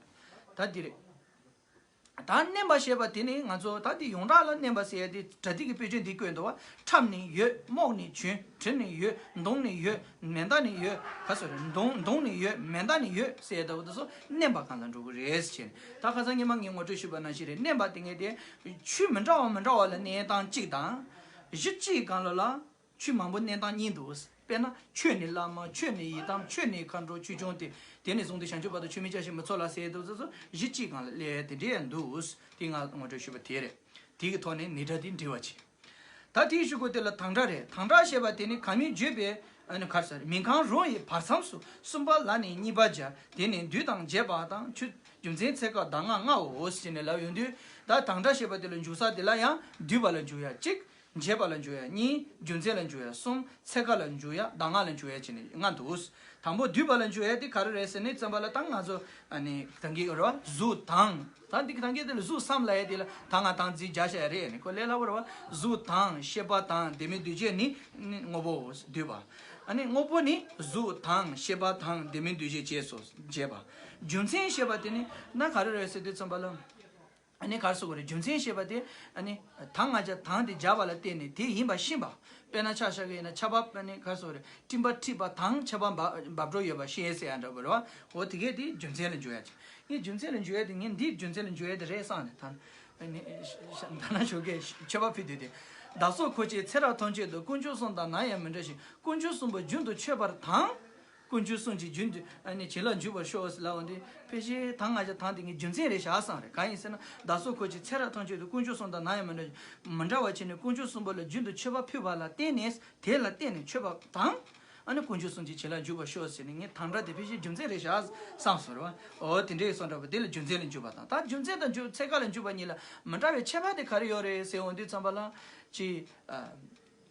ད་འདི་རེད། ད་མནན་པ་ཞེས་པ་དེ་ནི་ང་ཚོ་ད་འདི་ཡོངས་གྲགས་ལ་མནན་པ་ཟེར་ཡ་དེ་པྲ་ཏི་གི་དཔེ་བརྗོད་འདི་བཀོད་འདུག་བ། ཁྲབ་ནི་ཡོད། རྨོག་ནི་བྱུང་། བྲི་ནི་ཡོད། མདུང་ནི་ཡོད། མེ་མདའ་ནི་ཡོད། ག་ཟེར་རེད། མདུང་མདུང་ནི་ཡོད། མེ་མདའ་ནི་ཡོད་ཟེར་ཡ་ལྟ་བུ་དེ་ཚོ་མནན་པ་སྒང་ལ་འགྲོ་གི་རེད་ཟེར་ནས། ད་ཁ་སང་ཉི་མ་ངས་ངོ་སྤྲོད་ཞུས་པ་ནང་བཞིན་རེད། མནན་པ་དེ་ངས་དེ་ཆོས་མི་འདྲ་བ་མི་འདྲ་བ་ལ་མནན་སྟངས་གཅིག་དང་། གཞི་གཅིག་སྒང་ལ་ལ། ཆོས་མང་པོ་མནན་སྟངས་གཉིས་འདུག་དཔེར་ན་ཆོས་ནི་བླ་མ། ཆོས་ནི་ཡི་དམ། ཆོས་ནི་མཁའ་འགྲོ། ཆོས་སྐྱོང་སྟེ། དེ་ནས་བཟུང་སྟེ་བྱང་ཆུབ་བར་དུ་ཆོས་མིན་བསྐྱར་ཞིང་མི་འཚོལ་ལ་ཟེར་དུས་ཚོད་ཚོ་གཞི་གཅིག་སྒང་ལ་སླེབས་དེ་འདྲས་འདུག་དེ་ང་ངོ་སྤྲོད་ཞུས་པ་དེ་རེད། དེ་གི་ཐོག་ནས་ནི་སྒྲ་དེ་འབྲི་བ་བྱེད། ད་དེའི་གཞུག་གུ་དེ་ལ་དང་སྒྲ་རེད། དང་སྒྲ་ཞེས་པ་དེ་ནི་གང་མིང་བརྗོད་པའི་ཨ་ནི་ག་རེ་ཟེར། མིང་གང་རུང་ཡི་བར་མཚམས་སུ་གསུམ་པ་ལ་ནི་གཉིས་པ་སྦྱར། དེ་ནི་སྡུད་དང་འབྱེད་པ་དང་། ཆུ་རྒྱུ་མཚན་ཚེ་སྐབས་གདམས་ངག་ལྔའོ་ཟེར་ནས་ལབ་ཡོང་དུས། ད་དང་སྒྲ་ཞེས་པ་དེ་ལ་འཇུག་ས་དེ་ལ་ཡང་སྡུད་པ་ལ་འཇུག་ཡ་གཅིག་འབྱེད་པ་ལ་འཇུག་ཡ་གཉིས། རྒྱུ་མཚན་ལ་འཇུག་ཡ་གསུམ། ཚེ་སྐབས་ལ་འཇུག་ཡ། གདམས་ངག་ལ་འཇུག་ཡ་བྱས་ནས་ལྔ་འདུག་དང་པོ་སྡུད་པ་ལ་འཇུག་ཡ་དེ་ག་རེ་རེད་ཟེར་ནས་ཙམ་པ་ལ། ད་ང་ཚོ་ཨ་ནི་ད་གིན་རེད་བ། གཟུགས་དང་། ད་འདི་ད་གིན་དེ་ལ་གཟུགས་སམ་ལབ་ཡ་དེ་ལ་ད་ང་དང་ཚིག་རྒྱག་བྱ་ཡ་རེད། ཨ་ནི་ཁོ་ལས་སླ་པོ་རེད་བ། གཟུགས་དང་ཤེས་པ་དང་ལྡན་མིན་འདུ་བྱེད་ནི་ནི་དངོས་པོའོ། སྡུད་པ། ཨ་ནི་དངོས་པོ་ནི་གཟུགས་དང་ཤེས་པ་དང་ལྡན་མིན་འདུ་བྱེད་བཅས་སོ་བྱས་པ། རྒྱུ་མཚན་ཞེས་པ་དེ་ནི་ན་ག་རེ་རེད་ཟེར་དུས་ཙམ་པ་ལ། ཨ་ནི་ག་རེ་ཟེར་དགོས་རེད། རྒྱུ་མཚན་ཞེས་པ་དེ་ཨ་ནི་དང་ང་ཆ་དང་དེ་སྦྱར་བ་ལ་བརྟེན་ནས་དེ་ཡིན་པ་ཤེས་པ། དཔེར་ན་ཆ་བཞག་གི་ཡིན་ན་ཆར་པ་ཨ་ནི་ག་རེ་ཟེར་དགོས་རེད། སྤྲིན་པ་འཁྲིགས་པ་དང་ཆར་པ་འབབ་འབབ་འགྲོ་ཡོད་པ་ཤེས་ཟེར་ཡ་འདྲ་པོ་རེད་བ། འོ་དེ་གས་དེ་རྒྱུ་མཚན་ལ་འཇུག་ཡ་ཅིག་ངས་རྒྱུ་མཚན་ལ་འཇུག་ཡ་དེ་ངས་འདིའི་རྒྱུ་མཚན་ལ་འཇུག་ཡ་དེ་རེད་བསམ་ནས་ད། ཨ་ནི་ད་ན་ཞོགས་ཀས་མཆོད་པ་ཕུལ་དུས་དེ། བདག་སོགས་འཁོར་བཅས་ཚེ་རབས་ཐམས་ཅད་དུ། དཀོན་མཆོག་གསུམ་དང་ནམ་ཡང་མི་འབྲལ་ཞིང་། དཀོན་མཆོག་གསུམ་པོ་རྒྱུན་དུ་མཆོད་པར་དང་། དཀོན་མཆོག་གསུམ་གྱི་རྒྱུན་དུ་ཨ་ནི་བྱིན་རླབས་འཇུག་པར་ཤོག་ཟེར་ལབ་འོང་དུས་ཕལ་ཆེར་ད་ང་ཅག་དང་དེ་ངའི་རྒྱུ་མཚན་རེད་བཞག་བསམ་རེད། གང་ཡིན་ཟེར་ན་བདག་སོགས་འཁོར་བཅས་ཚེ་རབས་ཐམས་ཅད་དུ། དཀོན་མཆོག་གསུམ་དང་ནམ་ཡང་མི་འབྲལ་ཞིང་། མི་འབྲལ་བར་བྱས་ནས་དཀོན་མཆོག་གསུམ་པོ་ལ་རྒྱུན་དུ་མཆོད་པ་ཕུལ་བ་ལ་བརྟེན་ནས་དེ་ལ་བརྟེན་ནས་མཆོད་པ་དང་། ཨ་ནི་དཀོན་མཆོག་གསུམ་གྱི་བྱིན་རླབས་འཇུག་པར་ཤོག་ཟེར་ནས་ངས་དང་སྒྲ་དེ་ཕལ་ཆེར་རྒྱུ་མཚན་རེད་བཞག་བསམ་སོང་རེད་བ། འོ་དེ་འདྲའི་སོང་འདྲ་པོ་དེ་ལ་རྒྱུ་མཚན་ལ་འཇུག་པ་དང་ད་རྒྱུ་མཚན་དང་འཇུག་ཚད་མཁས་ལ་འཇུག་པ་གཉིས་ལ་མི་འདྲ་བའི་ཁྱད་པར་དེ་ག་རེ་ཡོད་རེད་ཟེར་འོང་དུས་ཙམ་པ་ལ། ཅི། ཨ།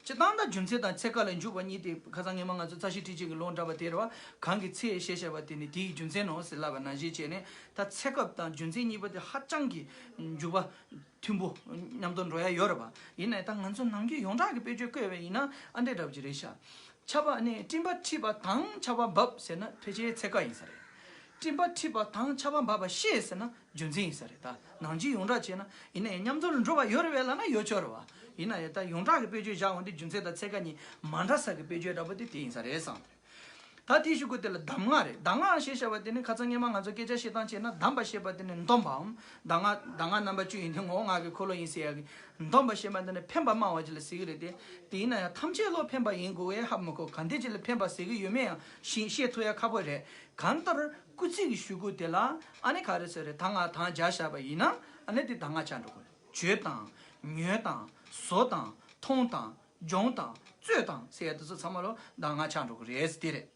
སྤྱིར་བཏང་ད་རྒྱུ་མཚན་དང་ཚད་མཁས་ལ་འཇུག་པ་གཉིས་དེ་ཁ་སང་ངས་མ་ང་ཚོ་རྩ་ཤེ་ཁྲིད་ཅིག་གི་ལུང་འདྲ་པ་དེ་རེད་བ། གང་གི་ཚེ་ཞེས་བྱ་བ་དེ་ནི་དེའི་རྒྱུ་མཚན་ནོ་ཟེར་ལབ་པ་ནང་བཞིན་བྱས་ནས་ད་ཚད་སྐབས་དང་རྒྱུ་མཚན་གཉིས་པོ་དེ་ཧ་ཅང་གི་འཇུག་པ་མཐུན་པོ་མཉམ་དུ་འགྲོ་ཡ་ཡོད་རེད་བ། ཡིན་ན་ཡང་ད་ང་ཚོ་ནམ་རྒྱུན་ཡོངས་གྲགས་ཀྱི་དཔེ་བརྗོད་བཀོད་པ་ཡིན་ན་ཨ་འདྲས་འདྲ་པོ་ཅིག་རེད་ཤག་ཆར་པ་ནི་སྤྲིན་པ་འཁྲིགས་པ་དང་ཆར་པ་འབབ་ཟེར་ན་ཕལ་ཆེར་ཚད་མཁས་ཡིན་ས་རེད། སྤྲིན་པ་འཁྲིགས་པ་དང་ཆར་པ་འབབ་པ་ཤེས་ཟེར་ན་རྒྱུ་མཚན་ཡིན་ས་རེད། ད་ནང་ཆོས་ཡོངས་གྲགས་བྱས་ན་ཡིན་ན་ཡང་མཉམ་དུ་ལ་འགྲོ་བ་ཡོད་རེད་བས་ལབ་ན་ཡོད་ཆོག་རེད་བ། ཡིན་ན་ཡང་ད་ཡོངས་གྲགས་ཀྱི་དཔེ་བརྗོད་བཞག་འོང་དུས་རྒྱུ་མཚན་དང་ཚད་མཁས་གཉིས་མ་འདྲ་ས་ཀྱི་དཔེ་བརྗོད་འདྲ་པོ་དེ་དེ་ཡིན་ས་རེད་བསམ། ད་དེའི་གཞུག་གུ་དེ་ལ་གདམས་ངག་རེད། གདམས་ངག་ཞེས་བྱ་བ་དེ་ནི་ཁ་སང་སྔོན་མ་ང་ཚོ་སྐད་ཆ་བཤད་སྟངས་བྱས་ན་གདམས་པ་ཞེས་པ་དེ་ནི་འདོམས་པའམ་གདམས་ངག་གདམས་ངག་རྣམ་པ་བཅུ་ཡིན་དེ་ངོ་བོ་ངག་གི་འཁོར་ལོ་ཡིན་ཟེར་ཡ་གི་འདོམས་པ་ཞེས་པ་འདི་ནི་འཕེན་པ་སྨྲ་བ་ཅིག་ལ་ཟེར་གི་རེད་དེ། དེ་ཡིན་ན་ཡང་ཐམས་ཅད་བློ་འཕེན་པ་ཡིན་དགོས་པས་ཧ་མི་གོ་ག་འདི་ཅིག་ལ་འཕེན་པ་ཟེར་གི་ཡོད་མེད་ཡང་ཤེས་ཤེས་ཐུབ་ཡ་ཁག་པོ་རེད། གང་ལྟར་སྐུལ་ཚིག་གི་གཞུག་གུ་དེ་ལ་ཨ་ནི་ག་རེ་ཟེར་རེད། ད་ང་དང་སྦྱར་བཞག་པ་ཡིན་ན་ཨ་ནི་དེ་གདམས་ངག་ཆགས་འགྲོ་གི་རེད། བརྗོད་དང་། ཉོན་དང་། བཟོ་དང་། མཐོང་དང་། སྦྱོང་དང་། རྩོད་དང་ཟེར་ཡ་དེ་ཚོ་ཚང་མ་ལོ་གདམས་ངག་ཆགས་འགྲོ་གི་རེད་ཟེར་དེ་རེད།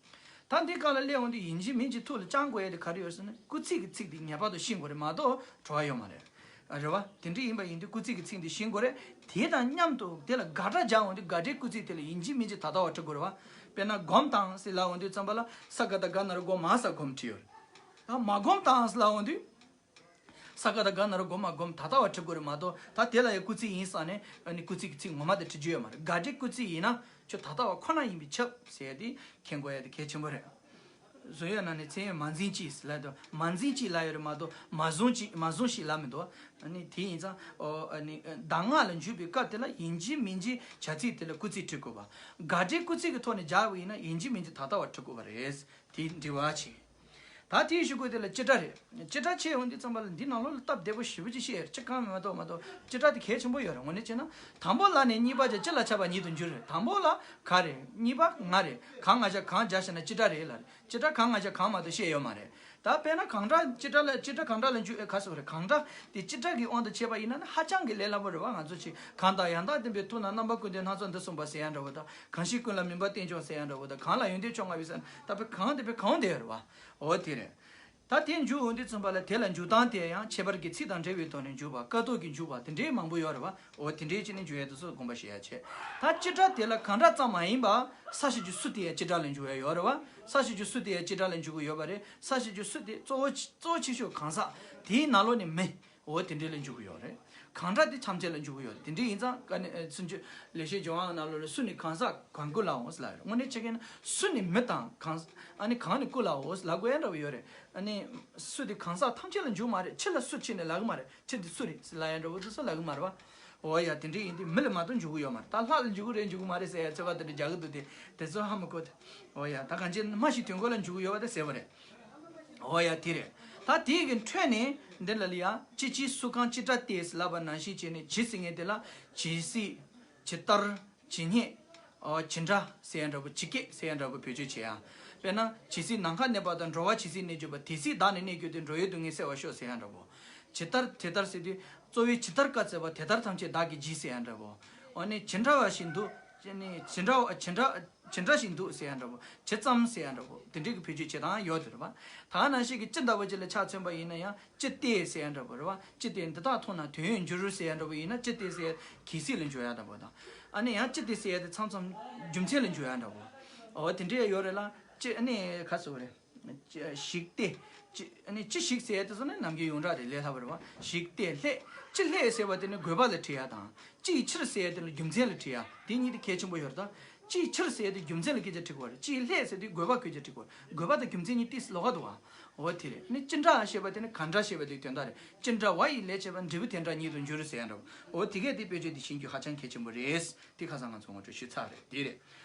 ད་འདི་སྒང་ལ་སླེབས་འོང་དུས་ཡིན་གཅིག་མིན་གཅིག་ཐུགས་ལ་བཅངས་དགོས་ཡ་དེ་ག་རེ་ཡོད་ཟེར་ན་སྐུལ་ཚིག་གི་ཚིག་དེ་ངེས་པར་དུ་ཤེས་དགོས་རེད་མ་གཏོགས་བྲོ་བ་ཡོད་མ་རེད། རེད་བ། དེ་འདྲ་ཡིན་པ་ཡིན་དུས་སྐུལ་ཚིག་གི་ཚིག་འདི་ཤེས་དགོས་རེད། དེ་དང་མཉམ་དུ་དེ་ལ་དགག་སྒྲ་སྦྱར་འོང་དུས་དགག་སྒྲའི་སྐུལ་ཚིག་དེ་ལ་ཡིན་གཅིག་མིན་གཅིག་ད་ལྟ་བ་འབྲི་དགོས་རེད་བ། དཔེར་ན་སྒོམ་དང་ཟེར་ལབ་འོང་དུས་ཙམ་པ་ལ་ས་ག་བཏགས་སྒ་ན་རོ་སྒོ་མ་ས་སྒོམ་བྲིས་ཡོད་རེད། ད་མ་སྒོམ་དང་ཟེར་ལབ་འོང་དུས། ས་ག་བཏགས་སྒ་ན་རོ་སྒོ་མ་སྒོམ་ད་ལྟ་བ་འབྲི་དགོས་རེད་མ་གཏོགས་ད་དེ་ལ་ཡང་སྐུལ་ཚིག་ཡིན་བསམ་ནས་ཨ་ནི་སྐུལ་ཚིག་གི་ཚིག་ངོ་མ་དེ་འབྲི་རྒྱུ་ཡོད་མ་རེད། དགག་སྒྲའི་སྐུལ་ཚིག་ཡིན་ན་ཁྱོད་ད་ལྟ་བ་ཁོ་ན་ཡིན་པས་ཁྱབ་ཟེར་ཡ་དེ་མཁྱེན་དགོས་ཡ་དེ་གལ་ཆེན་པོ་རེད། བཟོ་ཡ་ནང་ནས་མཚན་ཡོད་མ་འཛིན་ཅིག་ལབ་འདུག་མ་འཛིན་ཅིག་ལབ་ཡོད་རེད་མ་གཏོགས་མ་བཟུང་ཅིག་མ་བཟུང་ཞིག་ལབ་མི་འདུག་ཨ་ནི་དེ་ཡིན་ཙང་ཨོ་ཨ་ནི་གདམས་ངག་ལ་འཇུག་པའི་སྐབས་དེ་ལ་ཡིན་གཅིག་མིན་གཅིག་བྱ་ཚིག་དེ་ལ་སྐུལ་ཚིག་འབྲི་དགོས་པ། དགག་སྒྲའི་སྐུལ་ཚིག་གི་ཐོག་ནས་སྦྱར་བ་ཡིན་ན་ཡིན་གཅིག་མིན་གཅིག་ད་ལྟ་བ་འབྲི་དགོས་པ་རེད། དེ་འབྲི་བ་བྱེད། ད་དེའི་གཞུག་གུ་དེ་ལ་སྤྱི་སྒྲ་རེད། སྤྱི་སྒྲ་བྱས་ཡོང་དུས་ཙམ་པ་ལ་འདི་ནང་ལོགས་ལ་སྟབས་བདེ་པོ་ཞེ་པོ་ཅིག་བཤད་ཡོད་རེད། སྤྱི་ཁང་མ་གཏོགས་མ་གཏོགས་སྤྱི་སྒྲ་དེ་གལ་ཆེན་པོ་ཡོད་རེད། དངོས་གནས་བྱས་ན་དང་པོ་ལ་ནས་གཉིས་པ་བར་སྤྱི་ལ་ཆགས་པ་ཉིད་དུ་འགྱུར་རེད། དང་པོ་ལ་ག་རེད། གཉིས་པ་ང་རེད། གང་ང་བཞག་གང་བརྒྱབ་བྱས་ན་སྤྱི་སྒྲ་རེད་ལ་རེད། སྤྱི་སྒྲ་གང་ང་བཞག་གང་མ་གཏོགས་བཤད་ཡོད་མ་རེད། ད་དཔེར་ན་གང་སྒྲ་སྤྱི་སྒྲ་ལ་སྤྱི་སྒྲ་གང་སྒྲ་ལ་འཇུག་ཨེ་ག་སོགས་རེད། གང་སྒྲ་དེ་སྤྱི་སྒྲ་གི་དབང་དུ་བྱས་པ་ཡིན་ན་ནི་ཧ་ཅང་གི་ལས་སླ་པོ་རེད་བ། ང་ཚོ་ཅིག་གང་དང་ཡང་དག་བདེན་པའི་ཐུགས་རྣམས་རྣམ་པ་ཀུན་ཏུ་སྣ་ཚོགས་འདི་གསུངས་པ་ཟེར་ཡ་འདྲ་བོ་དང་གང་ཞིག་ཀུན་ལ་མིན་པ་རྟེན་འབྱུང་ཟེར་ཡ་འདྲ་བོ་དང་གང་ལ་ཡོན་ཏན་བཅོ་ལྔ་ཡོད་ཟེར་ན་ད་དཔེ་གང་དེ་དཔེ་གང་དེ་ཡོད་རེད་བ། འོ་དེ་རེད། ད་དེ་འཇུག་འོང་དུས་ཙམ་པ་ལ་དེ་ལ་འཇུག་སྟངས་དེ་ཡང་ཁྱད་པར་གྱི་ཚིག་དང་འབྲེལ་བའི་ཐོག་ནས་འཇུག་པ་ཀ་ཏོག་གིས་འཇུག་པ་དེ་འདྲའི་མང་པོ་ཡོད་རེད་བ། འོ་དེ་འདྲའི་ཅི་ནས་འཇུག་ཡས་དེ་ཚོ་དགོངས་པ་བཞེས་ཡ་བྱས། ད་སྤྱི་སྒྲ་དེ་ལ་གང་སྒྲ་ཙམ་མ་ཡིན་པ་ས་གཞི་རྒྱུ་སུ་དེ་ཡ་སྤྱི་སྒྲ་ལ་འཇུག་ཡ་ཡོད་རེད་བ། ས་གཞི་རྒྱུ་སུ་དེ་ཡ་སྤྱི་སྒྲ་ལ་འཇུག་གི་ཡོད་པ་རེད། ས་གཞི་རྒྱུ་སུ་དེ་གཙོ་བོ་གཙོ་བོ་ཆེ་ཤོས་གང་ཟག་དེའི་ནང་ལོགས་ནས་མི། འོ་དེ་འདྲའི་ལ་འཇུག་གི་ཡོད་རེད། གང་སྒྲ་དེ་ཐམས་ཅད་ལ་འཇུག་གི་ཡོད་རེད། དེ་འདྲའི་ཡིན་ཙང་ཀ་ནི་ཨ་སུམ་ཅུ་ལེགས་བཤད་ལྗོན་དབང་ནང་ལོགས་ལ་སུ་ནི་གང་ཟག་གང་ཀུན་ལའོ་ཟེར་ལབ་ཡོད་རེད། དངོས་གནས་བྱེད་མཁན་ནི་སུ་ནི་མི་དང་གང་ཨ་ནི་གང་ནི་ཀུན་ལའོ་ཟེར་ལབ་དགོས་ཡ་འདྲ་བོ་ཡོད་རེད། ཨ་ནི་སུ་དེ་གང་ཟག་ཐམས་ཅད་ལ་འཇུག་མ་རེད། ཁྱི་ལ་སུ་ཁྱི་ནི་ལབ་གི་མ་རེད། ཁྱི་དེ་སུ་རེད་ཟེར་ལབ་ཡ་འདྲ་བོ་དེ་ཚོ་ལབ་གི་མ་རེད་བ། འོ་ཡ་དེ་འདྲའི་ཡིན་དུས་མི་ལ་མ་གཏོགས་འཇུག་གི་ཡོད་མ་རེད། ད་ལྷ་ལ་འཇུག་གི་རེད་འཇུག་གི་མ་རེད་ཟེར་ཡ་ཚོད་པ་དེ་འདྲ་རྒྱག་གི་འདུག་དེ་དེ་ཚོ་ཧ་མི་གོ་དེ། འོ་ཡ་ད་གང་ཅི་མ་ཞིག་དུས་འགོ་ལ་འཇུག་གི་ཡོད་བ་དེ་ཟེར་བ་རེད། འོ་ཡ་དེ་རེད། ད་དེ་གི་འཕྲོས་ནས་འདི་ལ་ལ་ཡ་ཅི་ཅི་སུ་གང་ཅི་སྒྲ་སྟེ་ཟེར་ལབ་པ་ནང་བཞིན་བྱས་ནས་ཇི་ཟེར་མཁན་དེ་ལ་ཇི་སྲིད། ཇི་ལྟར། ཇི་སྙེད། ཨོ་ཇི་འདྲ་ཟེར་ཡ་འདྲ་པོ་ཇི་སྐད་ཟེར་ཡ་འདྲ་པོ་བེད་སྤྱོད་བྱེད་ཡ། དཔེར་ན་ཇི་སྲིད་ནམ་མཁའ་གནས་པ་དང་། འགྲོ་བ་ཇི་སྲིད་གནས་གྱུར་པ། དེ་སྲིད་བདག་ནི་གནས་གྱུར་ཏེ། འགྲོ་བའི་སྡུག་བསྔལ་སེལ་བར་ཤོག་ཟེར་ཡ་འདྲ་པོ། ཇི་ལྟར་དེ་ལྟར་ཟེར་དུས་གཙོ་བོའི་ཇི་ལྟར་བཀའ་སྩལ་པ་དེ་ལྟར་ཐམས་ཅད་བདག་གིས་བགྱིས་ཟེར་ཡ་འདྲ་པོ། ཨོ་ནི་ཇི་འདྲ་བ་ཞིག་འདུག་ཇི་ནི་ཇི་འདྲ་བ་ཇི་འདྲ་ཇི་འདྲ་ཞིག་འདུག་ཟེར་ཡ་འདྲ་པོ། ཇི་ཙམ་ཟེར་ཡ་འདྲ་པོ། དེ་འདྲའི་གི་བེད་སྤྱོད་བྱེད་སྟངས་ཡོད་དེ་རེད་པ། ད་ག་ནང་བཞིན་གྱི་ཅི་ལྟ་བུ་ཅིག་ལ་ཆ་མཚོན་པ་ཡིན་ན་ཡང་ཅི་སྟེ་ཟེར་ཡ་འདྲ་པོ་རེད་པ། ཅི་སྟེ་འདི་དག་མཐོང་ན་དོན་ཡོད་འགྱུར་ཟེར་ཡ་འདྲ་པོ་ཡིན་ན་ཅི་སྟེ་ཟེར་ཡ་གལ་སྲིད་ལ་འཇུག་ཡ་འདྲ་པོ་དང་། ཨ་ནི་ཡང་ཅི་སྟེ་ཟེར་ཡ་དེ་མཚམས་མཚམས་རྒྱུ་མཚན་ལ་འཇུག་ཡ་འདྲ་པོ། འོ་དེ་འདྲའི་ཡོད་རེད་ལ་ཅི་ཨ་ནི་ག་ཟེར་བ་རེད། ཅི་ཞིག་སྟེ། ཅི་ཨ་ནི་ཅི་ཞིག་ཟེར་ཡ་དེ་ཚོ་ནི་ནམ་རྒྱུན་ཡོངས་གྲགས་རེད། ལས་སླ་བ་རེད་པ། ཞིག་སྟེ་སླད། ཅི་སླད་ཟེར་བ་དེ་ནི་དགོས་པ་ལ་བྲི་ཡ་དང་། ཅི་ཡི་ཕྱིར་ཟེར་ཡ་དེ་ལ་རྒྱུ་མཚན་ལ་བྲི་ཡ། དེ་གཉིས་དེ་གལ་ཆེན་པོ་ཡོད་རེད་ད། ཅིའི་ཕྱིར་ཟེར་ཡ་དེ་རྒྱུ་མཚན་ལ་སྐད་ཆ་དྲི་དགོས་རེད། ཅིའི་སླད་ཟེར་དུས་དགོས་པ་སྐད་ཆ་དྲི་དགོས་རེད། དགོས་པ་དང་རྒྱུ་མཚན་གཉིས་ཏིས་ལོགས་ཀ་འདུག་བ། འོ་དེ་རེད། ནི་ཅི་འདྲ་ཞེས་པ་དེ་ནི་ག་འདྲ་ཞེས་པ་དེའི་དོན་དག་རེད། ཅི་འདྲ་བ་ཡི་ལས་བྱེད་པ་འབྲས་བུ་དེ་འདྲ་ཉིད་དུ་འགྱུར་ཟེར་ཡ་འདྲ་བོ། འོ་དེ་གས་དེ་དཔེ་བརྗོད་དེ་ཤེས་རྒྱུ་ཧ་ཅང་གལ་ཆེན་པོ་རེད། དེ་ཁ་སང་ང་ཚོ་ངོ་སྤྲོད་ཞུས་ཚར་རེད། དེ་རེད།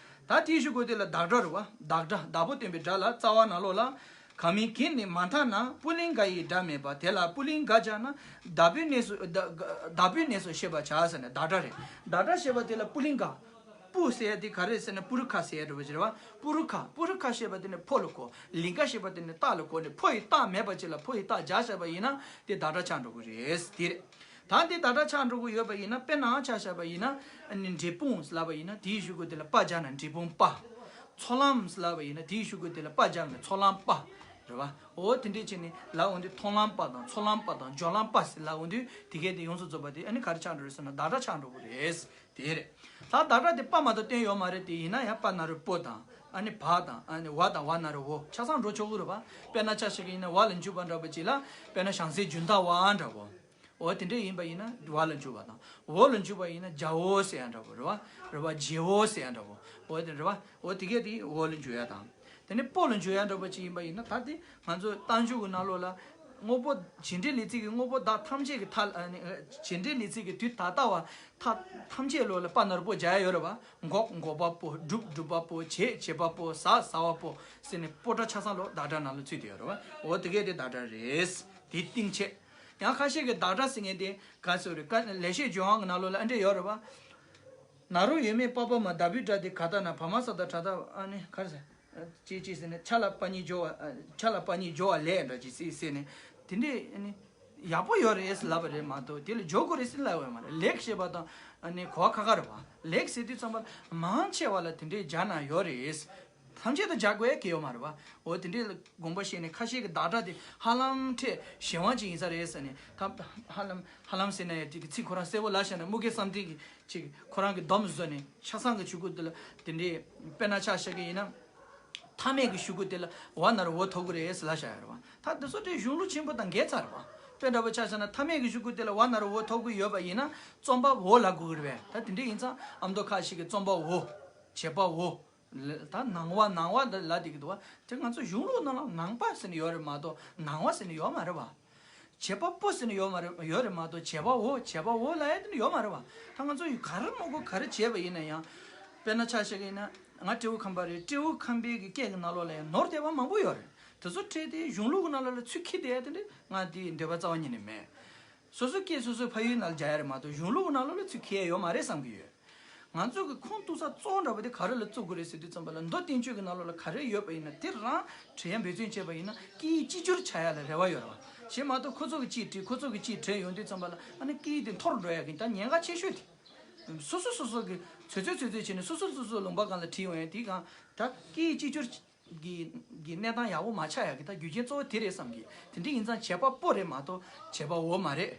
ད་དེའི་གཞུག་གུ་དེ་ལ་བདག་སྒྲ་རེད་བ། བདག་སྒྲ། བདག་པོ་སྟོན་པའི་སྒྲ་ལ་རྩ་བ་ནང་ལོགས་ལ། ག་མིན་གྱིས་ནི་མ་མཐའ་ན། པུ་ལིང་ག་ཡི་སྒྲ་མེད་པ། དེ་ལ་པུ་ལིང་ག་སྦྱར་ན། བདག་པོའི་གནས་སུ་བདག་བདག་པོའི་གནས་སུ་ཤེས་པར་བྱ་ཟེར་ནས་བདག་སྒྲ་རེད། བདག་སྒྲ་ཞེས་པ་དེ་ལ་པུ་ལིང་ག། པུ་ཟེར་ཡ་དེ་ག་རེ་ཟེར་ན་པུ་རུ་ཁ་ཟེར་ཡ་འདྲ་བོ་ཅིག་རེད་བ། པུ་རུ་ཁ། པུ་རུ་ཁ་ཞེས་པ་དེ་ནི་ཕོ་ལ་གོ། ལིང་ག་ཞེས་པ་དེ་ནི་རྟགས་ལ་གོ་ནས་ཕོ་ཡི་རྟགས་མེད་པ་ཅིག་ལ་ཕོ་ཡི་རྟགས་སྦྱར་བཞག་པ་ཡིན་ན་དེ་བདག་སྒྲ་ཆགས་འགྲོ་གི་རེད། དེ་རེད། ད་འདི་བདག་སྒྲ་ཆགས་འགྲོ་གི་ཡོད་པ་ཡིན་ན། དཔེར་ན་ཆ་བཞག་པ་ཡིན་ན། ཨ་ནི་འབྲས་སྤུངས་ལབ་པ་ཡིན་ན་དེའི་གཞུག་གུ་དེ་ལ་པ་སྦྱར་ན་འབྲས་སྤུངས་པ། མཚོ་ལམ་ལབ་པ་ཡིན་ན་དེའི་གཞུག་གུ་དེ་ལ་པ་སྦྱར་ན་མཚོ་ལམ་པ། རེད་བ། འོ་དེ་འདྲས་བྱས་ནས་ལབ་འོང་དུས་མཐོང་ལམ་པ་དང་མཚོ་ལམ་པ་དང་འཇོག་ལམ་པ་ཟེར་ལབ་འོང་དུས་དེ་གས་དེ་ཡོངས་སུ་རྫོགས་པ་དེ་ཨ་ནི་ག་རེ་ཆགས་འགྲོ་རེད་ཟེར་ན་བདག་སྒྲ་ཆགས་འགྲོ་གི་རེད། དེ་རེད། ད་བདག་སྒྲ་དེ་པ་མ་གཏོགས་བསྟན་ཡོད་མ་རེད། དེ་ཡིན་ན་ཡང་པ་ན་རོ་པོ་དང་ཨ་ནི་བ་དང་ཨ་ནི་བ་དང་བ་ན་རོ་བོ་ཆ་ཚང་འགྲོ་ཆོག་གི་རེད་བ། དཔེར་ན་ཆ་བཞག་གི་ཡིན་ན་བ་ལ་འཇུག་པ་འདྲ་པོ་ཅིག་ལ་དཔེར་ན་བྱང་སའི་རྒྱུན་མཐའ་བ་འདྲ་བོ། འོ་དེ་འདྲ་ཡིན་པ་ཡིན་ན་བ་ལ་འཇུག་པ་དང་། འོ་ལ་འཇུག་པ་ཡིན་ན་རྒྱ་འོ་ཟེར་ཡ་འདྲ་པོ་རེད་བ། རེད་བ། རྗེ་འོ་ཟེར་ཡ་འདྲ་པོ། འོ་དེ་རེད་བ། འོ་དེ་གས་དེ་འོ་ལ་འཇུག་ཡ་དང་། དེ་ནས་པོ་ལ་འཇུག་ཡ་འདྲ་པོ་ཅིག་ཡིན་པ་ཡིན་ན་ད་དེ་ང་ཚོ་རྟགས་འཇུག་གི་ནང་ལོགས་ལ་དངོས་པོ་བྱེད་འབྲེལ་ལས་ཚིག་གི་དངོས་པོ་བདག་ཐམས་ཅད་ཀྱི་མཐའ། ཨ་ནི་བྱེད་འབྲེལ་ལས་ཚིག་གི་དུས་ད་ལྟ་བ་མཐའ་ཐམས་ཅད་ལོགས་ལ་པ་ན་རོ་པོ་སྦྱར་ཡ་ཡོད་རེད་བ། འགོག་འགོག་པ་པོ། སྒྲུབ་སྒྲུབ་པ་པོ། བྱེད་བྱེད་པ་པོ། ཟ་ཟ་བ་པོ་ཟེར་ནས་པོ་སྒྲ་ཆ་ཚང་ལོགས་བདག་སྒྲ་ནང་ལ་ཚུད་བསྡད་ཡོད་རེད་བ། འོ་དེ་གས་དེ་བདག་སྒྲ་རེད། དེ་གཏིང་ཆད། ཡང་ཁ་ཤས་ཀྱིས་བདག་སྒྲ་ཟེར་མཁན་དེ་ག་ཟེར་རེད། ཀ་ལེགས་བཤད་ལྗོན་དབང་གི་ནང་ལོགས་ལ་ཨ་འདྲས་ཡོད་རེད་བ། ན་རོ་ཡོད་མེད་པ་པ་མ། བདག་པོའི་སྒྲ་དེ་ག་ལྟར་ན། བ་མ་ས་ད་དྲ་ད་ཨ་ནི་ག་རེ་ཟེར། ཅེས་ཅེས་ཟེར་ནས་ཆ་ལ་པ་གཉིས་སྦྱོར་བ། ཆ་ལ་པ་གཉིས་སྦྱོར་བ་ལས་འདྲ་ཅིག་ཟེར་ཟེར་ནས་དེ་འདྲས་ཨ་ནི་ཡག་པོ་ཡོད་རེད་ཟེར་ལབ་པ་རེད་མ་གཏོགས་དེ་ལ་སྦྱོར་དགོས་རེད་ཟེར་ལབ་ཡོད་མ་རེད། ལེགས་ཞེས་པ་དང་ཨ་ནི་གོ་བ་ཁ་ཁ་རེད་བ། ལེགས་ཟེར་དུས་ཙམ་པ་ལ་མང་ཆེ་བ་ལ་དེ་འདྲས་སྦྱར་ན་ཡོད་རེད། ཐམས་ཅད་དུ་སྦྱར་དགོས་ཀྱི་ཡོད་མ་རེད་བ། འོ་དེ་འདྲའི་དགོངས་པ་བཞེས་ནས་ཁ་ཤས་ཀྱི་བདག་སྒྲ་དེ་ཧ་ལམ་ཁྲེ་གཞན་དབང་ཅིག་ཡིན་ས་རེད་ཟེར་ནས། ད་ཧ་ལམ་ཧ་ལམ་ཟེར་ན་ཡང་དེ་གི་ཚིག་ཁོ་རང་གསལ་པོ་ལབ་བཞག་ན། དམུ་དགེ་བསམ་གཏན་གྱིས་ཅིག་ཁོ་རང་གི་སྡོམ་བཟོས་ནས་ཆ་ཚང་གི་གཞུག་གུ་དེ་ལ་དེ་འདྲའི་དཔེར་ན་ཆ་བཞག་གི་ཡིན་ན། མཐའ་མེད་ཀྱི་གཞུག་གུ་དེ་ལ་བ་ན་རོ་བོ་ཐོབ་ཀྱི་རེད་ཟེར་ལབ་བཞག་ཡོད་རེད་བ། ད་དེ་ཚོ་དེ་གཞུང་ལུགས་ཆེན་པོ་དང་འགལ་ཚར་རེད་བ། དཔེ་འདྲ་པོ་ཆ་བཞག་ན་མཐའ་མེད་ཀྱི་གཞུག་གུ་དེ་ལ་བ་ན་རོ་བོ་ཐོབ་ཀྱི་ཡོད་པ་ཡིན་ན་རྩོམ་པ་བོ་ལབ་དགོས་ཀྱི་རེད་པས། ད་དེ་འདྲ་ཡིན་ཙང་ཨ་མདོ་ཁ་ཤས་ཀྱིས་རྩོམ་པ་བོ། བྱེད་པ་བོ། ད་ནང་བ་ནང་བ་ལ་ལབ་བསྡད་ཀྱི་འདུག་བ། དེ་ང་ཚོ་གཞུང་ལུགས་ནང་ལ་ནང་པ་ཟེར་ནས་ཡོད་རེད་མ་གཏོགས་ནང་བ་ཟེར་ནས་ཡོད་མ་རེད་བ། བྱེད་པ་པོ་ཟེར་ནས་ཡོད་མ་རེད། ཡོད་རེད་མ་གཏོགས་བྱེད་པ་བོ། བྱེད་པ་བོ་ལབ་ཡ་དེ་ནི་ཡོད་མ་རེད་བ། ད་ང་ཚོ་ཡི་ག་རེ་མ་གོ་ག་རེ་བྱས་པ་ཡིན་ན་ཡང་། དཔེར་ན་ཆ་བཞག་གི་ཡིན་ན་ང་སྤྲེའུ་ཁམས་པ་རེད། སྤྲེའུ་ཁམས་པའི་གི་སྐད་ཀྱི་ནང་ལོགས་ལ་ཡང་ནོར་བསྡད་པ་མང་པོ་ཡོད་རེད། དེ་ཚོ་ཁྲིད་དེ་གཞུང་ལུགས་ཀྱི་ནང་ལོགས་ལ་ཚུར་འཁྱེར་བསྡད་ཡ་དེ་འདྲ་ང་དེའི་འདོད་པ་རྩ་བ་ཉིད་ནས་མེད། སོ་སོའི་སྐད་སོ་སོའི་ཕ་ཡུལ་ནང་ལ་སྦྱར་ཡ་རེད་མ་གཏོགས་གཞུང་ལུགས་ཀྱི་ནང་ལོགས་ལ་ཚུར་འཁྱེར་ཡ་ཡོད་མ་རེད་བསམ་གྱི་ཡོད། ང་ཚོ་གི་ཁུངས་གཏུགས་ས་གཙོ་བོ་འདྲ་པོ་དེ་ག་རེ་ལ་བཙུགས་དགོས་རེད་ཟེར་དུས་ཙམ་པ་ལ། མདོ་བསྟན་བཅོས་ཀྱི་ནང་ལོགས་ལ་ག་རེ་ཡོད་པ་ཡིན་ན་དེ་རང་དྲན་ཡ་འབད་བརྩོན་བྱས་པ་ཡིན་ན་སྐད་ཡིག་གཅིག་གྱུར་ཆགས་ཡ་ལ་རེ་བ་ཡོད་རེད་བ། གཞན་མ་གཏོགས་ཁོ་ཚོ་གི་གཅིག་བྲིས་ཁོ་ཚོ་གི་གཅིག་བྲིས་ཡོང་དུས་ཙམ་པ་ལ་ཨ་ནི་སྐད་ཡིག་དེ་འཐོར་འགྲོ་ཡ་གི་ད་ཉེན་ཁ་ཆེ་ཤོས་དེ། སོ་སོ་སོ་སོ་གི་ཚོད་ཚོད་ཚོད་ཚོད་བྱས་ནས་སོ་སོ་སོ་སོ་ལུང་པ་སྒང་ལ་བྲིས་ཡོང་ཡ་དེ་གང་ད་སྐད་ཡིག་གཅིག་གྱུར། གི་གི་གནས་སྟངས་ཡག་པོ་མ་ཆགས་ཡག་གི་ད་རྒྱུ་རྐྱེན་གཙོ་བོ་དེ་རེད་བསམ་གི། དེ་འདྲ་ཡིན་ཙང་བྱེད་པ་པོ་རེད་མ་གཏོགས་བྱེད་པ་བོ་མ་རེད།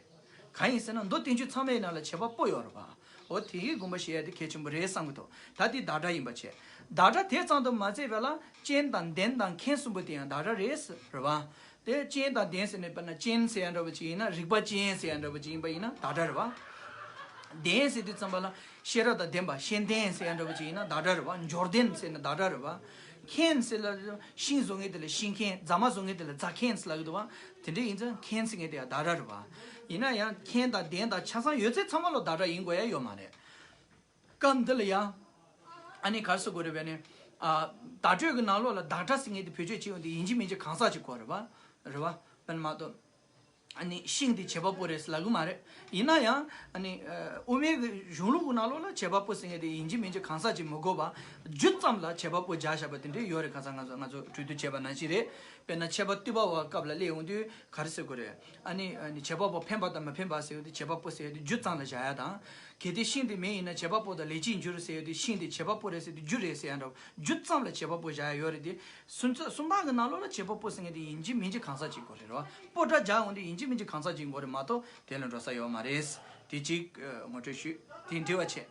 གང་ཡིན་ཟེར་ན་མདོ་བསྟན་བཅོས་ཚང་མའི་ནང་ལ་བྱེད་པ་པོ་ཡོད་རེད་པ། འོ་དེ་གི་དགོངས་པ་བཞེས་ཡ་དེ་གལ་ཆེན་པོ་རེད་བསམ་གི་འདུག་ད་དེ་བདག་སྒྲ་ཡིན་པ་བྱས། བདག་སྒྲ་དེ་ཙམ་དུ་མ་ཟད་པ་ལ་ཅན་དང་ལྡན་དང་མཁན་གསུམ་པོ་དེ་ཡང་བདག་སྒྲ་རེད་ཟེར་རེད་པ། དེ་ཅན་དང་ལྡན་ཟེར་ནས་དཔེར་ན་ཅན་ཟེར་ཡ་འདྲ་པོ་ཅིག་ཡིན་ན། རིག་པ་ཅན་ཟེར་ཡ་འདྲ་པོ་ཅིག་ཡིན་པ་ཡིན་ན་བདག་སྒྲ་རེད་པ། ལྡན་ཟེར་དུས་ཙམ་པ་ལ་ཤེས་རབ་དང་ལྡན་པ། ཤེས་ལྡན་ཟེར་ཡ་འདྲ་པོ་ཅིག་ཡིན་ན་བདག་སྒྲ་རེད་པ། འབྱོར་ལྡན་ཟེར་ན་བདག་སྒྲ་རེད་པ། མཁན་ཟེར་ལ་ཤིང་བཟོ་མཁན་དེ་ལ་ཤིང་མཁན། རྫ་མ་བཟོ་མཁན་དེ་ལ་རྫ་མཁན་ཟེར་ལབ་ཀྱི་འདུག་པ། དེ་འདྲ་ཡིན་ཙང་མཁན་ཟེར་མཁན་དེ་ཡང་བདག་སྒྲ་རེད་པ། ཡིན་ན་ཡང་མཁན་དང་ལྡན་དང་ཆ་ཚང་ཡོད་ཚད་ཚང་མ་ལ་བདག་སྒྲ་ཡིན་དགོས་ཡ་ཡོད་མ་རེད། སྐབས་འདི་ལ་ཡང་ཨ་ནི་ག་རེ་ཟེར་དགོས་རེད་པས་ནི། ཨ། བརྡ་སྤྲོད་ཀྱི་ནང་ལོགས་ལ་བདག་སྒྲ་ཟེར་མཁན་དེ་བེད་སྤྱོད་བྱེད་ཡོང་དུས་ཡིན་གཅིག་མིན་གཅིག་གང་ཟག་ཅིག་དགོས་རེད་པ། རེད་པ། དཔེར་ན་མ་གཏོགས། ཨ་ནི་ཤིང་དེ་བྱེད་པ་པོ་རེད་ཟེར་ལབ་ཀྱི་མ་རེད། ཡིན་ན་ཡང་ཨ་ནི་ཨ། དབུ་མའི་གི་གཞུང་ལུགས་ཀྱི་ནང་ལོགས་ལ་བྱེད་པ་པོ་ཟེར་མཁན་དེ་ཡིན་གཅིག་མིན་གཅིག་གང་ཟག་ཅིག་མི་དགོས་པ། རྒྱུ་ཙམ་ལ་བྱེད་པ་པོ་སྦྱར་བཞག་པ་དེ་འདྲས་ཡོད་རེད། ཁ་སང་ང་ཚོ་ང་ཚོ་གྲོས་བསྡུར་བྱས་པ་ནང་བཞིན་རེད། དཔེར་ན་འཆད་པ་བཏུས་པ་བ་སྐབས་ལ་སླེབས་ཡོང་དུས་ག་རེ་ཟེར་དགོས་རེད། ཨ་ནི་ཨ་ནི་བྱེད་པ་པོ་འཕེན་པ་དང་མི་འཕེན་པ་ཟེར་ཡོང་དུས་བྱེད་པ་པོ་ཟེར་ཡོང་དུས་རྒྱུ་ཙམ་ལ་བཞག་ཡ་དང་། གལ་ཏེ་ཤིང་དེ་མེ་ཡིན་ན་བྱེད་པ་པོ་དང་ལས་བྱེད་འགྱུར་ཟེར་ཡོད་དུས་ཤིང་དེ་བྱེད་པ་པོ་རེད་ཟེར་དུས་རྒྱུ་རེད་ཟེར་ཡ་འདྲ་བོ། རྒྱུ་ཙམ་ལ་བྱེད་པ་པོ་བཞག་ཡ་ཡོད་རེད་དེ། སུམ་རྟགས་སུམ་རྟགས་ཀྱི་ནང་ལོགས་ལ་བྱེད་པ་པོ་ཟེར་མཁན་དེ་ཡིན་གཅིག་མིན་གཅིག་གང་ཟག་ཅིག་དགོས་རེད་རོ། པོ་སྒྲ་སྦྱར་འོང་དུས་ཡིན་གཅིག་མིན་གཅིག་གང་ཟག་ཅིག་དགོས་རེད་མ་གཏོགས་དེ་ལ་འགྲོ་ས་ཡོད་མ་རེད། དེ་གཅིག་ངོ་སྤྲོད་ཞུས། དེ་འདྲི་བ་བྱས།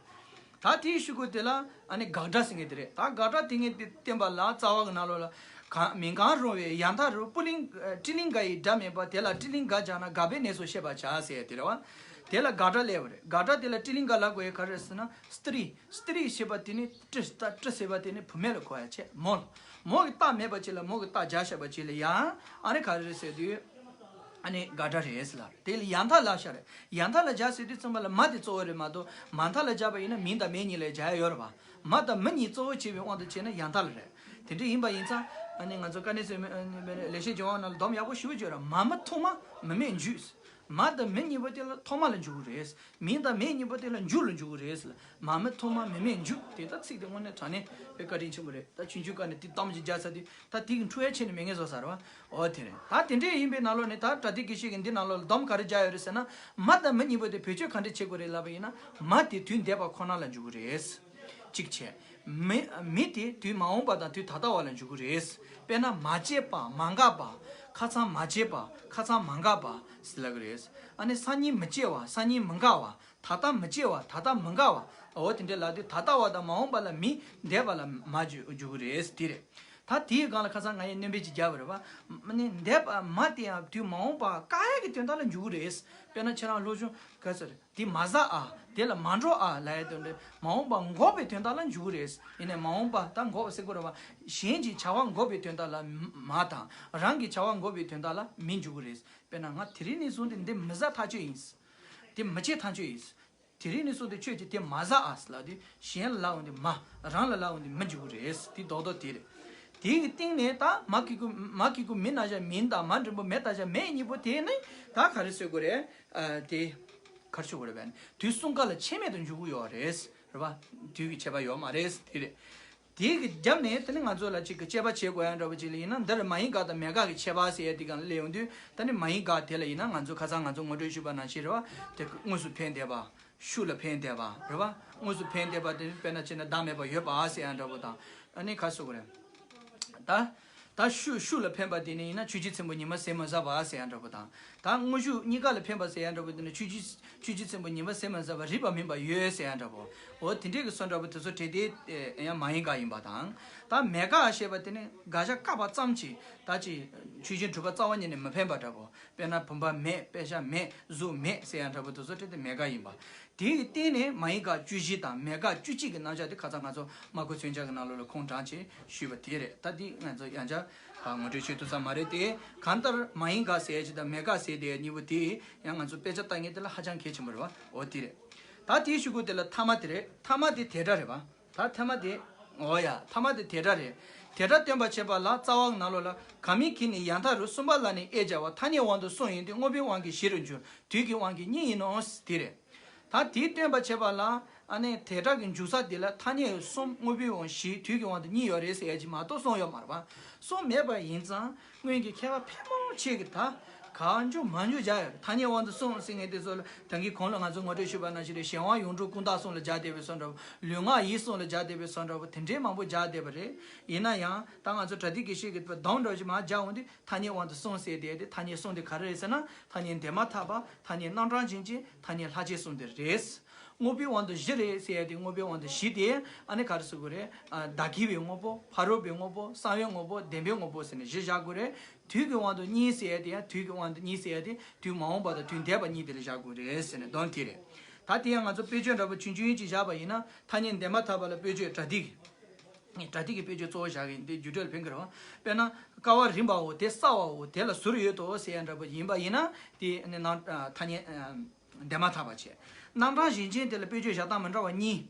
ད་དེའི་གཞུག་གུ་དེ་ལ་ཨ་ནི་དགག་སྒྲ་ཟེར་མཁན་དེ་རེད། ད་དགག་སྒྲ་དེ་ངས་དེ་བསྟན་པ་ལ་རྩ་བ་གི་ནང་ལོགས་ལ། གང་མིང་གང་རུང་བའི་ཡང་དག་རུ་པུ་ལིང་ཏྲི་ལིང་ག་ཡི་སྒྲ་མེད་པ། དེ་ལ་ཏྲི་ལིང་ག་སྦྱར་ན་དགག་པའི་གནས་སུ་ཤེས་པར་བྱ་ཟེར་དེ་རེད་བ། དེ་ལ་དགག་སྒྲ་སླེབས་པ་རེད། དགག་སྒྲ་དེ་ལ་ཏྲི་ལིང་ག་ལབ་དགོས་ཡ་ག་རེ་རེད་ཟེར་ན། སྟི་རི། སྟི་རི་ཞེས་པ་དེ་ནི་ཏྲི། ད་ཏྲི་ཟེར་བ་དེ་ནི་བུད་མེད་ལ་གོ་ཡ་བྱས། མོ་ལ། མོ་གི་རྟགས་མེད་པ་ཅིག་ལ་མོ་གི་རྟགས་སྦྱར་བཞག་པ་ཅིག་ལ་ཡང་ཨ་ནི་ག་རེ་རེད་ཟེར་དུས། ཨ་ནི་དགག་སྒྲ་རེད་ཟེར་ལ། དེ་ལ་ཡ་མཐའ་ལ་བཞག་རེད། ཡ་མཐའ་ལ་སྦྱར་ཟེར་དུས་ཙམ་པ་ལ་མ་དེ་གཙོ་བོ་རེད་མ་གཏོགས། མ་མཐའ་ལ་སྦྱར་བ་ཡིན་ན་མིང་དང་མིང་གཉིས་ལ་སྦྱར་ཡ་ཡོད་རེད་པ། མ་དང་མི་གཉིས་གཙོ་བོ་བྱས་པའི་དབང་དུ་བྱས་ན་ཡ་མཐའ་ལ་རེད། དེ་འདྲ་ཡིན་པ་ཡིན་ཙང་། ཨ་ནི་ང་ཚོ་དཀའ་གནད་གསལ་མི་ལེགས་བཤད་ལྗོན་དབང་ནང་ལ་སྡོམ་ཡག་པོ་ཞེ་པོ་ཅིག་ཡོད་རེད། མ་མི་ཐོག་མ་མི་སྨད་མཇུག་མ་དང་མི་གཉིས་པོ་དེ་ལ་ཐོག་མ་ལ་འཇུག་གི་རེད། མིང་དང་མིང་གཉིས་པོ་དེ་ལ་མཇུག་ལ་འཇུག་གི་རེད། མ་མི་ཐོག་མ་མི་སྨད་མཇུག་དེ་ད་ཚིག་དེ་དངོས་གནས་དྲང་གནས་དཔེ་བཀའ་དྲིན་ཆེན་པོ་རེད། ད་ཆུང་ཆུང་སྐབས་ནས་དེ་གཏམ་ཅིག་རྒྱག་ཚར་དུས་ད་དེ་གི་འཁྲུལ་ཡ་ཆེ་ནས་མེད་ངེས་བཟོ་ས་རེད་པ། འོ་དེ་རེད། ད་དེ་འདྲས་ཡིན་པའི་ནང་ལོགས་ནས་ད་པྲ་ཏི་དགེ་བཤེས་ཀྱིས་འདི་ནང་ལོགས་ལ་སྡོམ་ག་རེ་རྒྱག་ཡོད་རེད་ཟེར་ན། མ་དང་མི་གཉིས་པོ་དེ་བེད་སྤྱོད་ག་འདྲས་བྱེད་དགོས་རེད་ལབ་པ་ཡིན་ན། མ་དེ་དུས་འདས་པ་ཁོ་ན་ལ་འཇུག་གི་རེད། གཅིག་བྱས། མི་མི་དེ་དུས་མ་འོངས་པ་དང་དུས་ད་ལྟ་བ་ལ་འཇུག་གི་རེད། དཔེར་ན་མ་སྐྱེས་པ། མ་འགགས་པ། ཁ་སང་མ་སྐྱེས་པ། ཁ་སང་མ་འགགས་པ་ཟེར་ལབ་ཀྱི་རེད། ཨ་ནི་སང་ཉིན་མི་སྐྱེ་བ། སང་ཉིན་མི་འགག་པ། ད་ལྟ་མི་སྐྱེ་བ། ད་ལྟ་མི་འགག་པ། འོ་དེ་འདྲས་ལབ་དུས་ད་ལྟ་བ་དང་མ་འོངས་པ་ལ་མི། འདས་པ་ལ་མ་འཇུག་འཇུག་གི་རེད། དེ་རེད། ད་དེའི་སྒང་ལ་ཁ་སང་ང་ཡིས་སྣོན་པ་ཅིག་བརྒྱབ་པ་རེད་པ། མ་ནི་འདས་པ་མ་དེ་ཡང་དུས་མ་འོངས་པ་བཀག་ཡ་གི་དོན་དག་ལ་འཇུག་གི་རེད། དཔེར་ན་ཁྱེད་རང་སློབ་སྦྱོང་ག་ཚོད་རེད། དེ་མ་ཟ་ཨ། དེ་ལ་མ་འགྲོ་ཨ་ལབ་ཡ་དོན་དེ་མ་འོངས་པ་འགོག་པའི་དོན་དག་ལ་འཇུག་གི་རེད། ཡིན་ནའི་མ་འོངས་པ་ད་འགོག་ཟེར་དགོས་རེད་པ། གཞན་གྱི་བྱ་བ་འགོག་པའི་དོན་དག་ལ་མ་དང་། རང་གི་བྱ་བ་འགོག་པའི་དོན་དག་ལ་མི་འཇུག་གི་རེད། དཔེར་ན་ང་དེ་རིང་ནས་བཟུང་སྟེ་འདི་མི་ཟ་ཐག་ཆོད་ཡིན། དེ་མི་བྱེད་ཐག་ཆོད་ཡིན། དེ་རིང་ནས་བཟུང་སྟེ་ཁྱོད་ཀྱིས་དེ་མ་ཟ་ཨ་ལབ་དུས་གཞན་ལ་ལབ་འོང་དུས་མ། རང་ལ་ལབ་འོང་དུས་མི་འཇུག་གི་རེད། དེ་རྡོག་རྡོག་དེ་རེད། དེ་གི་སྟེང་ནས་ད་མ་གི་གུ་མ་གི་གུ་མི་ན་བཞག་མིན་དང་མ་འགྲེང་བུ་མེ་ད་བཞག་མེ་གཉིས་པོ་དེ་ནི་ད་ག་རེ་ཟེར་དགོས་རེད། ཨ། དེ་ག་རེ་ཟེར་དགོས་རེད་པས། དུས་གསུམ་ཀ་ལ་ཁྱད་མེད་དུ་འཇུག་གི་ཡོད་རེད། རེད་པ། དུས་ཀྱི་ཁྱད་པར་ཡོད་མ་རེད། དེ་རེད། དེ་གི་རྒྱབ་ནས་དེ་ནི་ང་ཚོ་ལ་ཅིག་གི་དཔྱད་པ་བྱེད་དགོས་ཡ་འདྲ་པོ་ཅིག་ལ་ཡིན་ན། འདིར་མ་ཡིན་དགག་དང་མེད་དགག་གི་ཁྱད་པར་ཟེར་ཡ་དེ་སྒང་ལ་སླེབས་ཡོང་དུས། ད་ནི་མ་ཡིན་དགག་དེ་ལ་ཡིན་ན་ང་ཚོ་ཁ་སང་ང་ཚོ་ངོ་སྤྲོད་ཞུས་པ་ནང་བཞིན་རེད་པ། དེ་དངོས་སུ་ཕན་བདེ་བ། ཤུགས་ལ་ཕན་བདེ་བ་རེད་པ། དངོས་སུ་ཕན་བདེ་བ་དེ་དཔེར་ན་བྱས་ན་བདག་མེད་པ་ཡོད་པ་ཟེར་ཡ་འདྲ་པོ་དང་། ཨ་ནི་ག་རེ་ཟེར་དགོས་རེད། ད་ད་ཤུགས་ཤུགས་ལ་ཕན་པ་དེ་ནི་ཡིན་ན་ཆོས་རྗེ་ཚེ་རིང་པོ་ཉི་མ་ཟད་མ་ཟད་པ་ཟེར་ཡ་འདྲ་པོ་དང་། ད་དངོས་ཤུགས་གཉིས་ཀ་ལ་ཕན་པ་ཟེར་ཡ་འདྲ་པོ་དེ་ནི་ཆོས་རྗེ་ཆོས་རྗེ་ཚེ་རིང་པོ་ཉི་མ་ཟད་མ་ཟད་པ་རིག་པ་མིན་པ་ཡོད་ཟེར་ཡ་འདྲ་པོ། འོ་དེ་འདྲས་ཀྱི་བཟོ་འདྲ་པོ་དེ་ཚོ་བྲིས་ཏེ་ཡང་མ་ཡིན་དགག་ཡིན་པ་དང་། ད་མེད་དགག་ཞེས་པ་དེ་ནི་དགག་བྱ་བཀག་པ་ཙམ་གྱིས་ད་ཅི་ཆོས་ཅན་གྲུབ་པ་རྩ་བ་ཉིད་ནས་མི་ཕན་པ་འདྲ་པོ། དཔེར་ན་བུམ་པ་མེད། དཔེ་ཆ་མེད། གཟུགས་མེད་ཟེར་ཡ་འདྲ་པོ་དེ་ཚོ་བྲིས་ཏེ་མེད་དགག་ཡིན་པ། དེ་ཡི་སྟེང་ནས་མ་ཡིན་དགག་བཅུ་བཞི་དང་མེད་དགག་བཅུ་གཅིག་གི་རྣམ་གཞག་དེ་ཁ་སང་ང་ཚོ་སྨྲ་སྒོ་མཚོན་བྱ་གི་ནང་ལོགས་ལ་ཁུངས་དྲངས་བྱས་ཞུས་པ་དེ་རེད། ད་འདི་ང་ཚོ་ཡང་བསྐྱར་ངོ་སྤྲོད་བྱེད་ཐུབ་ས་མ་རེད་དེ། གང་ལྟར་མ་ཡིན་དགག་ཟེར་ཡ་ཅིག་དང་མེད་དགག་ཟེར་དེ་གཉིས་པོ་དེ་ཡང་ང་ཚོ་དཔེ་ཆ་ལྟ་མཁན་དེ་ལ་ཧ་ཅང་གལ་ཆེན་པོ་རེད་པ། འོ་དེ་རེད། ད་དེའི་གཞུག་གུ་དེ་ལ་ཐ་མ་དེ་རེད། ཐ་མ་དེ་དེ་སྒྲ་རེད་པ། ད་ཐ་མ་དེ། འོ་ཡ། ཐ་མ་དེ་དེ་སྒྲ་རེད། དེ་སྒྲ་སྟོན་པར་བྱེད་པ་ལ་རྩ་བ་ནང་ལོགས་ལ་ག་མིན་གྱི་ནི་ཡང་མཐའ་རུ་གསུམ་པ་ལ་ནི་དབྱེ་བྱ་བ་ཐ་སྙད་དབང་དུ་གསུམ་ཡིན་ཏེ། དངོས་པོའི་དབང་གིས་བཞི་རུ་འགྱུར། དུས་ཀྱི་དབང་གིས་གཉིས་ཡིན་ནོ། དེ་རེད། ད་དེ་སྟོན་པར་བྱེད་པ་ལ། ཨ་ནི་དེ་སྒྲ་གི་འཇུག་ས་དེ་ལ་ཐ་སྙད་གསུམ། དངོས་པོའི་དབང་བཞི། དུས་ཀྱི་དབང་དུ་གཉིས་ཡོད་རེད་ཟེར་ཡ་ཅིག་མ་གཏོགས་གསུམ་ཡོད་མ་རེད་པ། གསུམ་མེད་པ་ཡིན་ཙང་སྔོན་གྱི་མཁས་པ་ཕལ་མོ་ཆེ་གིས་ད་གང་འཇུག་མ་འཇུག་བྱས་ཡོད་རེད། ཐ་སྙད་དབང་དུ་གསུམ་ཟེར་མཁན་དེ་ཚོ་ལ་ད་གིན་གོང་ལ་ང་ཚོ་ངོ་སྤྲོད་ཞུས་པ་ནང་བཞིན་རེད། གཞན་དབང་ཡོངས་གྲུབ་ཀུན་བཏགས་གསུམ་ལ་སྦྱར་བསྡད་པའི་བཟོ་འདྲ་བོ། ལུས་ངག་ཡིད་གསུམ་ལ་སྦྱར་བསྡད་པའི་བཟོ་འདྲ་བོ། དེ་འདྲའི་མང་པོ་སྦྱར་བསྡད་པ་རེད། ཡིན་ན་ཡང་ད་ང་ཚོ་པྲ་ཏི་དགེ་བཤེས་ཀྱིས་སྡོམ་འདྲ་བོ་ཞིག་མར་སྦྱར་འོང་དུས། ཐ་སྙད་དབང་དུ་གསུམ་ཟེར་དེ། དེ་ཐ་སྙད་གསུམ་དེ་ག་རེ་རེད་ཟེར་ན། ཐ་སྙད་འདས་མ་ཐག་པ། ཐ་སྙད་རྣམ་གྲངས་གཞན་ཅན། ཐ་སྙད་ལྷག་བཅས་གསུམ་དེ་རེད། དངོས་པོའི་དབང་དུ་བཞི་རེད་ཟེར་ཡ་དེ། དངོས་པོའི་དབང་དུ་བཞི་དེ་ཨ་ནི་ག་རེ་ཟེར་དགོས་རེད། ཨ། བདག་གི་བའི་དངོས་པོ། ཕ་རོལ་པོའི་དངོས་པོ། གསང་བའི་དངོས་པོ། བདེན་པའི་དངོས་པོ་ཟེར་ནས་བཞི་བཞག་དགོས་རེད། དུས་ཀྱི་དབང་དུ་གཉིས་ཟེར་ཡ་དེ་ཡང་། དུས་ཀྱི་དབང་དུ་གཉིས་ཟེར་ཡ་དེ་དུས་མ་འོངས་པ་དང་དུས་འདས་པ་གཉིས་དེ་ལ་བཞག་དགོས་རེད་ཟེར་ནས་སྡོམ་དེ་རེད། ད་དེ་ཡང་ང་ཚོ་དཔེ་བརྗོད་འདྲ་པོ་ཆུང་ཆུང་ཅིག་བཞག་པ་ཡིན་ན། ཐ་སྙད་འདས་མ་ཐག་པ་ལ་དཔེ་བརྗོད་པྲ་ཏི། པྲ་ཏི་གི་དཔེ་བརྗོད་གཙོ་བོ་བཞག་གི་ཡིན། དེ་རྒྱུ་འབྲས་ལ་ཕན་གི་རེད་པ། དཔེར་ན་ཀ་བ་རིམ་པའོ། དེ་གསལ་བའོ། དེ་ལ་ཟུར་ཡོད་དོ་ཟེར་ཡ་འདྲ་པོ་ཡིན་པ་ཡིན་ན། དེ་ནི་ནང་ཐ་སྙད་འདས་མ་ཐག་པ་བྱས། རྣམ་གྲངས་གཞན་ཅན་དེ་ལ་དཔེ་བརྗོད་བཞག་སྟངས་མི་འདྲ་བ་གཉིས།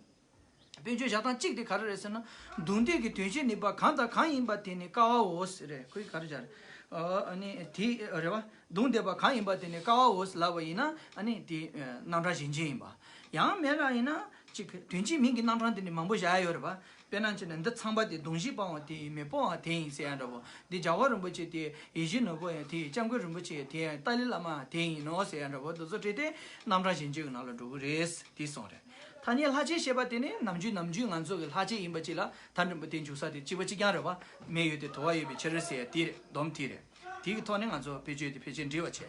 དཔེ་བརྗོད་བཞག་སྟངས་གཅིག་དེ་ག་རེ་རེད་ཟེར་ན། མདུན་ཐད་ཀྱི་དོན་བྱེད་ནུས་པ་གང་དང་གང་ཡིན་པ་དེ་ནི་ཀ་བའོ་ཟེར་རེད། ཁོས་ག་རེ་བྱ་རེད། ཨ་ནི་དེ་རེད་པ། མདུན་ཐད་པ་གང་ཡིན་པ་དེ་ནི་ཀ་བའོ་ཟེར་ལབ་པ་ཡིན་ན། ཨ་ནི་དེ་རྣམ་གྲངས་གཞན་ཅན་ཡིན་པ། ཡང་མིན་ན་ཡིན་ན་གཅིག་དོན་བྱེད་མིང་གི་རྣམ་གྲངས་དེ་ནི་མང་པོ་བཞག་ཡ་ཡོད་རེད་པ། དཔེར་ན་བྱས་ན། འདི་ཚངས་པ་སྟེ། གདོང་བཞི་སྤང་བ་དེ་ཡི། མེ་ཕོ་བའང་དེ་ཡིན་ཟེར་ཡ་འདྲ་པོ། འདི་རྒྱལ་བ་རིན་པོ་ཆེ་སྟེ། ཡིད་བཞིན་ནོར་བུ་ཡང་དེ་ཡིན། སྐྱབས་མགོན་རིན་པོ་ཆེ་ཡང་དེ་ཡིན། ཏཱ་ལའི་བླ་མ་ཡང་དེ་ཡིན་ནོ་ཟེར་ཡ་འདྲ་པོ། འདི་ཚོ་བྲིས་ཏེ་རྣམ་གྲངས་གཞན་བརྗོད་ཀྱི་ནང་ལ་འགྲོ་གི་རེད། དེ་གསུངས་རེད། ཐ་སྙད་ལྷག་བཅས་ཞེས་པ་དེ་ནི་ནམ་རྒྱུན་ནམ་རྒྱུན་ང་ཚོ་གི་ལྷག་བཅས་ཡིན་པ་ཅིག་ལ་ད་འགྲེང་བུ་དེ་འཇུག་ས་དེ་གཅིག་པ་གཅིག་རྐྱང་རེད་པ། མེ་ཡོད་དེ་དུ་བ་ཡོད་པའི་ཕྱིར་ཟེར་ཡ་དེ་རེད། སྡོམ་དེ་རེད། དེ་གི་ཐོག་ནས་ང་ཚོ་བེད་སྤྱོད་དེ་ཕལ་ཆེར་འགྲིག་པ་བྱས།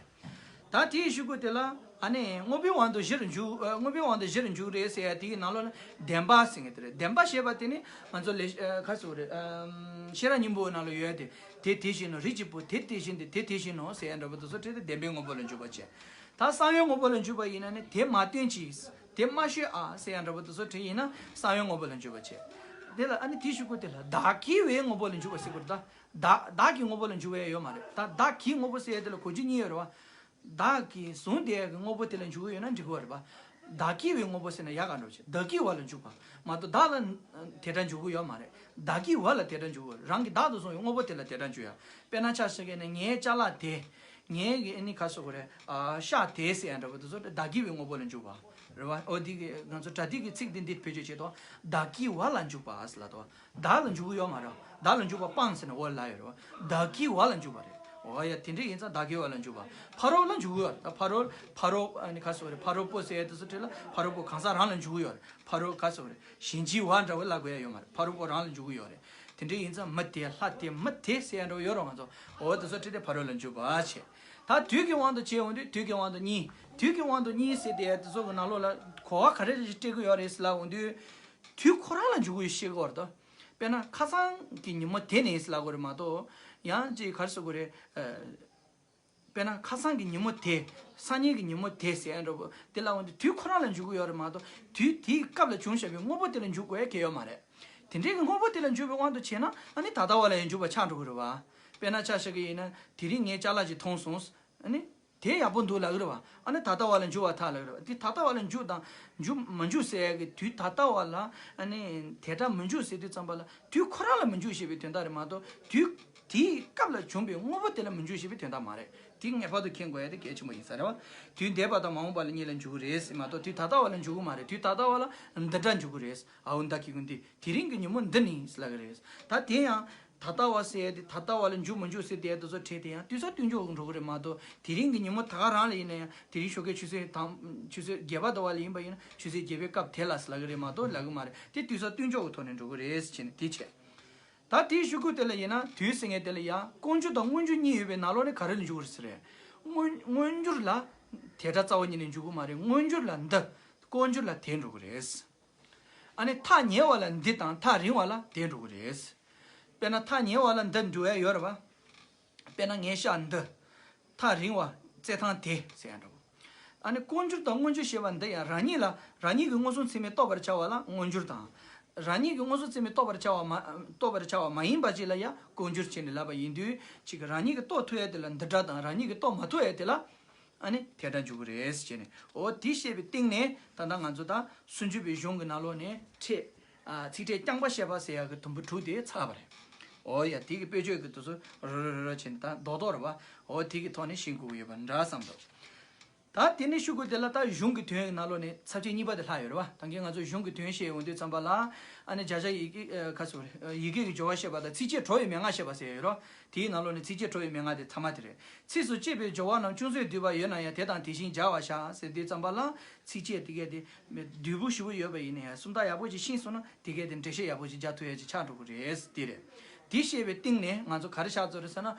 ད་དེའི་གཞུག་གུ་དེ་ལ་ཨ་ནི་དངོས་པོའི་དབང་དུ་བཞིར་འཇུག་ཨ། དངོས་པོའི་དབང་དུ་བཞིར་འཇུག་རེད་ཟེར་ཡ་དེ་གི་ནང་ལོགས་ལ་བདེན་པ་ཟེར་མཁན་དེ་རེད། བདེན་པ་ཞེས་པ་དེ་ནི་ང་ཚོ་ལས་ཨ། ག་ཟེར་རེད། ཨམ། ཤེས་རབ་སྙིང་པོའི་ནང་ལ་ཡོད་དེ། དེ་དེ་བཞིན་ནོ། རིགས་ཀྱི་བུ་དེ་དེ་བཞིན་ཏེ། དེ་དེ་བཞིན་ནོ་ཟེར་ཡ་འདྲ་པོ་དེ་ཚོ་བྲིས་ཏེ་བདེན་པའི་དངོས་པོ་ལ་འཇུག་པ་བྱས། ད་གསང་བའི་དངོས་པོ་ལ་འཇུག་པ་ཡིན་ན་ནི་དེ་མ་སྟོན་ཅིག་དེ་མ་ཤོད་ཨ་ཟེར་ཡ་འདྲ་པོ་དེ་ཚོ་བྲིས་ཡིན་ན་གསང་བའི་དངོས་པོ་ལ་འཇུག་པ་བྱས། དེ་ལ་ཨ་ནི་དེའི་གཞུག་གུ་དེ་ལ་བདག་གི་བའི་དངོས་པོ་ལ་འཇུག་པ་ཟེར་དགོས་རེད་ད། བདག་བདག་གི་དངོས་པོ་ལ་འཇུག་པ་ཡོད་མ་རེད་ད། བདག་གི་དངོས་པོ་ཟེར་ཡ་དེ་ལ་གོ་རྒྱུ་གཉིས་ཡོད་རེད་བ། བདག་གིས་བཟུང་བསྡད་ཡ་གི་དངོས་པོ་དེ་ལ་འཇུག་གི་ཡོད་ན་འགྲིག་གི་རེད་བ། བདག་གི་བའི་དངོས་པོ་ཟེར་ན་ཡག་ག་འགྲོ་ཆེ། བདག་གི་བ་ལ་འཇུག་པ་མ་གཏོགས་བདག་ལ་དེ་འདྲ་འཇུག་གི་ཡོད་མ་རེད། བདག་གི་བ་ལ་དེ་འདྲ་འཇུག་གི་ཡོད་རེད། རང་གིས་བདག་ཏུ་བཟུང་བའི་དངོས་པོ་དེ་ལ་དེ་འདྲ་འཇུག་ཡ། དཔེར་ན་ཆ་བཞག་གི་ནི་ངའི་ཅ་ལག་དེ། ངའི་གི་ཨ་ནི་ག་ཟེར་དགོས་རེད། ཨ་ཤ་དེ་ཟེར་ཡ་འདྲ་པོ་དེ་ཚོ་བདག་གི་བའི་དངོས་པོ་ལ་འཇུག་པ་རེད་བ། ཨོ་འདི་གི་ང་ཚོ་སྒྲ་སྡུད་ཀྱི་ཚིག་འདི་འདི་བེད་སྤྱོད་བྱེད་དོ། བདག་གི་བ་ལ་འཇུག་པ་ཟེར་ལབ་དོ། བདག་ལ་འཇུག་གི་ཡོད་མ་རེད། བདག་ལ་འཇུག་པ་སྤངས་ཟེར་ནས་འོ་ལ་ཡོད་རེད་བ། བདག་གི་བ་ལ་འཇུག་པ་རེད། འོ་ཡ་དེ་འདྲ་ཡིན་ཙང་བདག་གི་བ་ལ་འཇུག་པ། ཕ་རོལ་ལ་འཇུག་གི་ཡོད་རེད། ད་ཕ་རོལ་ཕ་རོལ་ཨ་ནི་ག་ཟེར་དགོས་རེད། ཕ་རོལ་པོ་ཟེར་ཡ་དེ་ཚོ་བྲིས་ལ་ཕ་རོལ་པོ་གང་ཟག་རང་ལ་འཇུག་གི་ཡོད་རེད། ཕ་རོལ་ག་ཟེར་དགོས་རེད། གཞན་གྱི་བ་འདྲ་བོ་ལབ་དགོས་ཡ་ཡོད་མ་རེད། ཕ་རོལ་པོ་རང་ལ་འཇུག་གི་ཡོད་རེད། དེ་འདྲ་ཡིན་ཙང་མི་དེ་ལྷ་དེ་མི་དེ་ཟེར་ཡ་འདྲ་བོ་ཡོད་རེད། ང་ཚོ་འོ་དེ་ཚོ་བྲིས་ཏེ་ཕ་རོལ་ལ་འཇུག་པ་བྱས། ད་དུས་ཀྱི་དབང་དུ་བྱས་འོང་དུས་དུས་ཀྱི་དབང་དུ་གཉིས། དུས་ཀྱི་དབང་དུ་གཉིས་ཟེར་དེ་དེ་ཚོ་གི་ནང་ལོགས་ལ་གོ་བ་ག་རེ་རེ་ཞིག་སྤྲད་ཀྱི་ཡོད་རེད་ཟེར་ལབ་འོང་དུས། དུས་ཁོ་རང་ལ་འཇུག་གི་ཡོད་ཤེས་ཀྱི་ཡོད་རེད་དོ། དཔེར་ན་ཁ་སང་གི་ཉིན་མོ་དེ་ནས་ཟེར་ལབ་དགོས་རེད་མ་གཏོགས། ཡང་ཅིག་ག་རེ་ཟེར་དགོས་རེད། ཨ། དཔེར་ན་ཁ་སང་གི་ཉིན་མོ་དེ། སང་ཉིན་གྱི་ཉིན་མོ་དེ་ཟེར་ཡ་འདྲ་པོ་དེ་ལ་འོང་དུས་དུས་ཁོ་རང་ལ་འཇུག་གི་ཡོད་རེད་མ་གཏོགས་དུས་དེའི་སྐབས་ལ་བྱུང་བཞག་པའི་དངོས་པོ་དེ་ལ་འཇུག་དགོས་ཡ་གལ་ཡོད་མ་རེད། དེ་འདྲའི་གི་དངོས་པོ་དེ་ལ་འཇུག་པའི་དབང་དུ་བྱས་ན་ཨ་ནི་ད་ལྟ་བ་ལ་ཡང་འཇུག་པ་ཆགས་འགྲོ་གི་རེད་བ། དཔེར་ན་ཆ་བཞག་གི་ཡིན་ན་དེ་རིང་ངས་ཅ་ལག་ཅིག་མཐོང་སོང་། ཨ་ནི། དེ་ཡག་པོ་འདུག་ལབ་ཀྱི་རེད་བ། ཨ་ནི་ད་ལྟ་བ་ལ་འཇུག་པར་ཐལ་ལབ་ཀྱི་རེད་བ། དེ་ད་ལྟ་བ་ལ་འཇུག་དང་། འཇུག་མ་འཇུག་ཟེར་ཡ་གི་དུས་ད་ལྟ་བ་ལ་ཨ་ནི་དེ་འདྲ་མི་འཇུག་ཟེར་དུས་ཙམ་པ་ལ་དུས་ཁོ་རང་ལ་མི་འཇུག་ཞེས་པའི་དོན་དག་རེད་མ་གཏོགས་དུས་དེའི་སྐབས་ལ་བྱུང་བའི་དངོས་པོ་དེ་ལ་མི་འཇུག་ཞེས་པའི་དོན་དག་མ་རེད། དེ་ངེས་པར་དུ་མཁྱེན་དགོས་ཡ་དེ་གལ་ཆེན་པོ་ཡིན་ས་རེད་བ། དུས་འདས་པ་དང་མ་འོངས་པ་ལ་གཉིས་ལ་འཇུག་གི་རེད་ཟེར་མ་གཏོགས་དུས་ད་ལྟ་བ་ལ་འཇུག་གི་མ་རེད། དུས་ད་ལྟ་བ་ལ་འདི་འདྲ་འཇུག་གི་རེད། ཨའོ་ད་གི་གུན་དེ་དེ་རིང་གི་ཉིན་མོ་འདི་ནི་ཟེར་ལབ་ཀྱི་རེད། ད་དེ་ཡང་། ད་ལྟ་བ་ཟེར་ཡ་དེ་ད་ལྟ་བ་ལ་འཇུག་མི་འཇུག་ཟེར་དེ་དེ་ཚོ་བྲིས་དེ་ཡང་དུས་ཚོད་སྟོན་ཆོག་འགྲོ་གི་རེད་མ་གཏོགས་དེ་རིང་གི་ཉིན་མོ་ད་ག་རང་ལ་ཡིན་ན་ཡང་དེ་རིང་ཞོགས་ཀས་ཆུ་ཚོད་དང་ཆུ་ཚོད་བརྒྱད་པ་ཟླ་བ་ལ་ཡིན་པ་ཡིན་ན་ཆུ་ཚོད་བརྒྱད་པའི་སྐབས་དེ་ལ་ཟེར་ལབ་གི་རེད་མ་གཏོགས་ལབ་གི་མ་རེད། དེ་དུས་ཚོད་སྟོན་ཆོག་གི་ཐོག་ནས་འགྲོ་གི་རེད་བྱས་ནས་དེ་བྱས། ད་དེའི་གཞུག་གུ་དེ་ལ་ཡིན་ན་དུས་ཟེར་མཁན་དེ་ལ་ཡང་ཀོང་འགྱུར་དང་མངོན་འགྱུར་གཉིས་ཡོད་པའི་ནང་ལོགས་ནས་ག་རེ་ལ་འཇུག་གི་རེད་ཟེར་རེད། མངོན་མངོན་འགྱུར་ལ་དེ་སྒྲ་རྩ་བ་ཉིད་ནས་འཇུག་གི་མ་རེད། མངོན་འགྱུར་ལ་འདི། ཀོང་འགྱུར་ལ་དེ་འགྲོ་གི་རེད། ཨ་ནི་ཐག་ཉེ་བ་ལ་འདི་དང་ཐག་རིང་བ་ལ་དེ་འགྲོ་གི་རེད། དཔེར་ན་ཐག་ཉེ་བ་ལ་འདི་འགྲོ་ཡ་ཡོད་རེད་བ། དཔེར་ན་ངའི་ཤག་འདི། ཐག་རིང་བ་རྩེད་ཐང་དེ་ཟེར་ཡ་འགྲོ། ཨ་ནི་ཀོང་འགྱུར་དང་མངོན་འགྱུར་ཞེས་པ་འདི་ཡང་རང་ཉིད་ལ་རང་ཉིད་ཀྱི་མངོན་སུམ་ཚད་མས་རྟོགས་པར་བྱ་བ་ལ་མངོན་འགྱུར་དང་། རང་ཉིད་ཀྱི་མངོན་སུམ་ཚད་མས་རྟོགས་པར་བྱ་བ་མ་རྟོགས་པར་བྱ་བ་མ་ཡིན་པ་ཅིག་ལ་ཡང་ཀོང་འགྱུར་བྱས་ནས་ལབ་པ་ཡིན་དུས་ཅིག་རང་ཉིད་ཀྱིས་རྟོགས་ཐུབ་ཡ་དེ་ལ་འདི་སྒྲ་དང་རང་ཉིད་ཀྱིས་རྟོགས་མ་ཐུབ་ཡ་དེ་ལ། ཨ་ནི་དེ་འདྲ་འཇུག་གི་རེད་ཟེར་ནས། འོ་དེ་བཤད་པའི་སྟེང་ནས་ད་ལྟ་ང་ཚོ་ད་སུམ་ཅུ་པའི་གཞུང་གི་ནང་ལོགས་ནས་ཕྲད། ཨ་ཚིག་ཕྲད་རྐྱང་པ་བཤད་པ་ཟེར་ཡག་གི་དུམ་བུ་དྲུག་དེ་ཚར་བ་རེད། འོ་ཡ་དེ་གི་དཔེ་བརྗོད་ཀྱི་དུས་སུ་རོ་རོ་རོ་རོ་བྱས་ནས་ད་རྡོག་རྡོག་རེད་བ། འོ་དེ་གི་ཐོག་ནས་ཤེས་དགོས་ཀྱི་ཡོད་པ་འདྲ་བསམ་འདུག་ད་དེ་ནས་ཤུ་གུ་དེ་ལ་ད་གཞུང་གི་དོན་གྱི་ནང་ལོགས་ནས་ཚབ་བྱེད་གཉིས་པ་དེ་ལྷག་ཡོད་རེད་བ། ད་གིན་ང་ཚོ་གཞུང་གི་དོན་བཤད་ཡོང་དུས་ཙམ་པ་ལ་ཨ་ནི་བརྒྱ་ཆ་ཡི་གེ་ཁ་སོ་རེད། ཡི་གེ་གི་སྦྱོར་བ་བཤད་པ་དང་ཚིགས་བཅད་གྲོགས་ཡོད་མན་ངག་བཤད་པ་ཟེར་ཡོད་རེད། དེའི་ནང་ལོགས་ནས་ཚིགས་བཅད་གྲོགས་ཡོད་མན་ངག་དེ་ཐ་མ་དེ་རེད། ཚིགས་སུ་བཅད་པའི་སྦྱོར་བ་རྣམས་ཅུང་ཟད་བསྡུས་པ་ཡོད་ན་ཡང་དེ་དང་དེ་བཞིན་སྦྱར་བར་བྱ་ཟེར་དུས་ཙམ་པ་ལ་ཚིགས་བཅད་དེ་གས་དེ་བསྡུས་པོ་ཞེ་པོ་ཡོད་པ་ཡིན་ན་ཡང་སུམ་རྟགས་ཡག་པོ་ཅིག་ཤེས་སོང་ན་དེ་གས་དེ་འགྲེལ་བཤད་ཡག་པོ་ཅིག་རྒྱག་ཐུབ་ཡ་ཅིག་ཆགས་འགྲོ་གི་རེད། དེ་རེད། དེ་བཤད་པའི་སྟེང་ནས་ང་ཚོ་ག་རེ་ཆགས་ཚར་རེད་ཟེར་ན།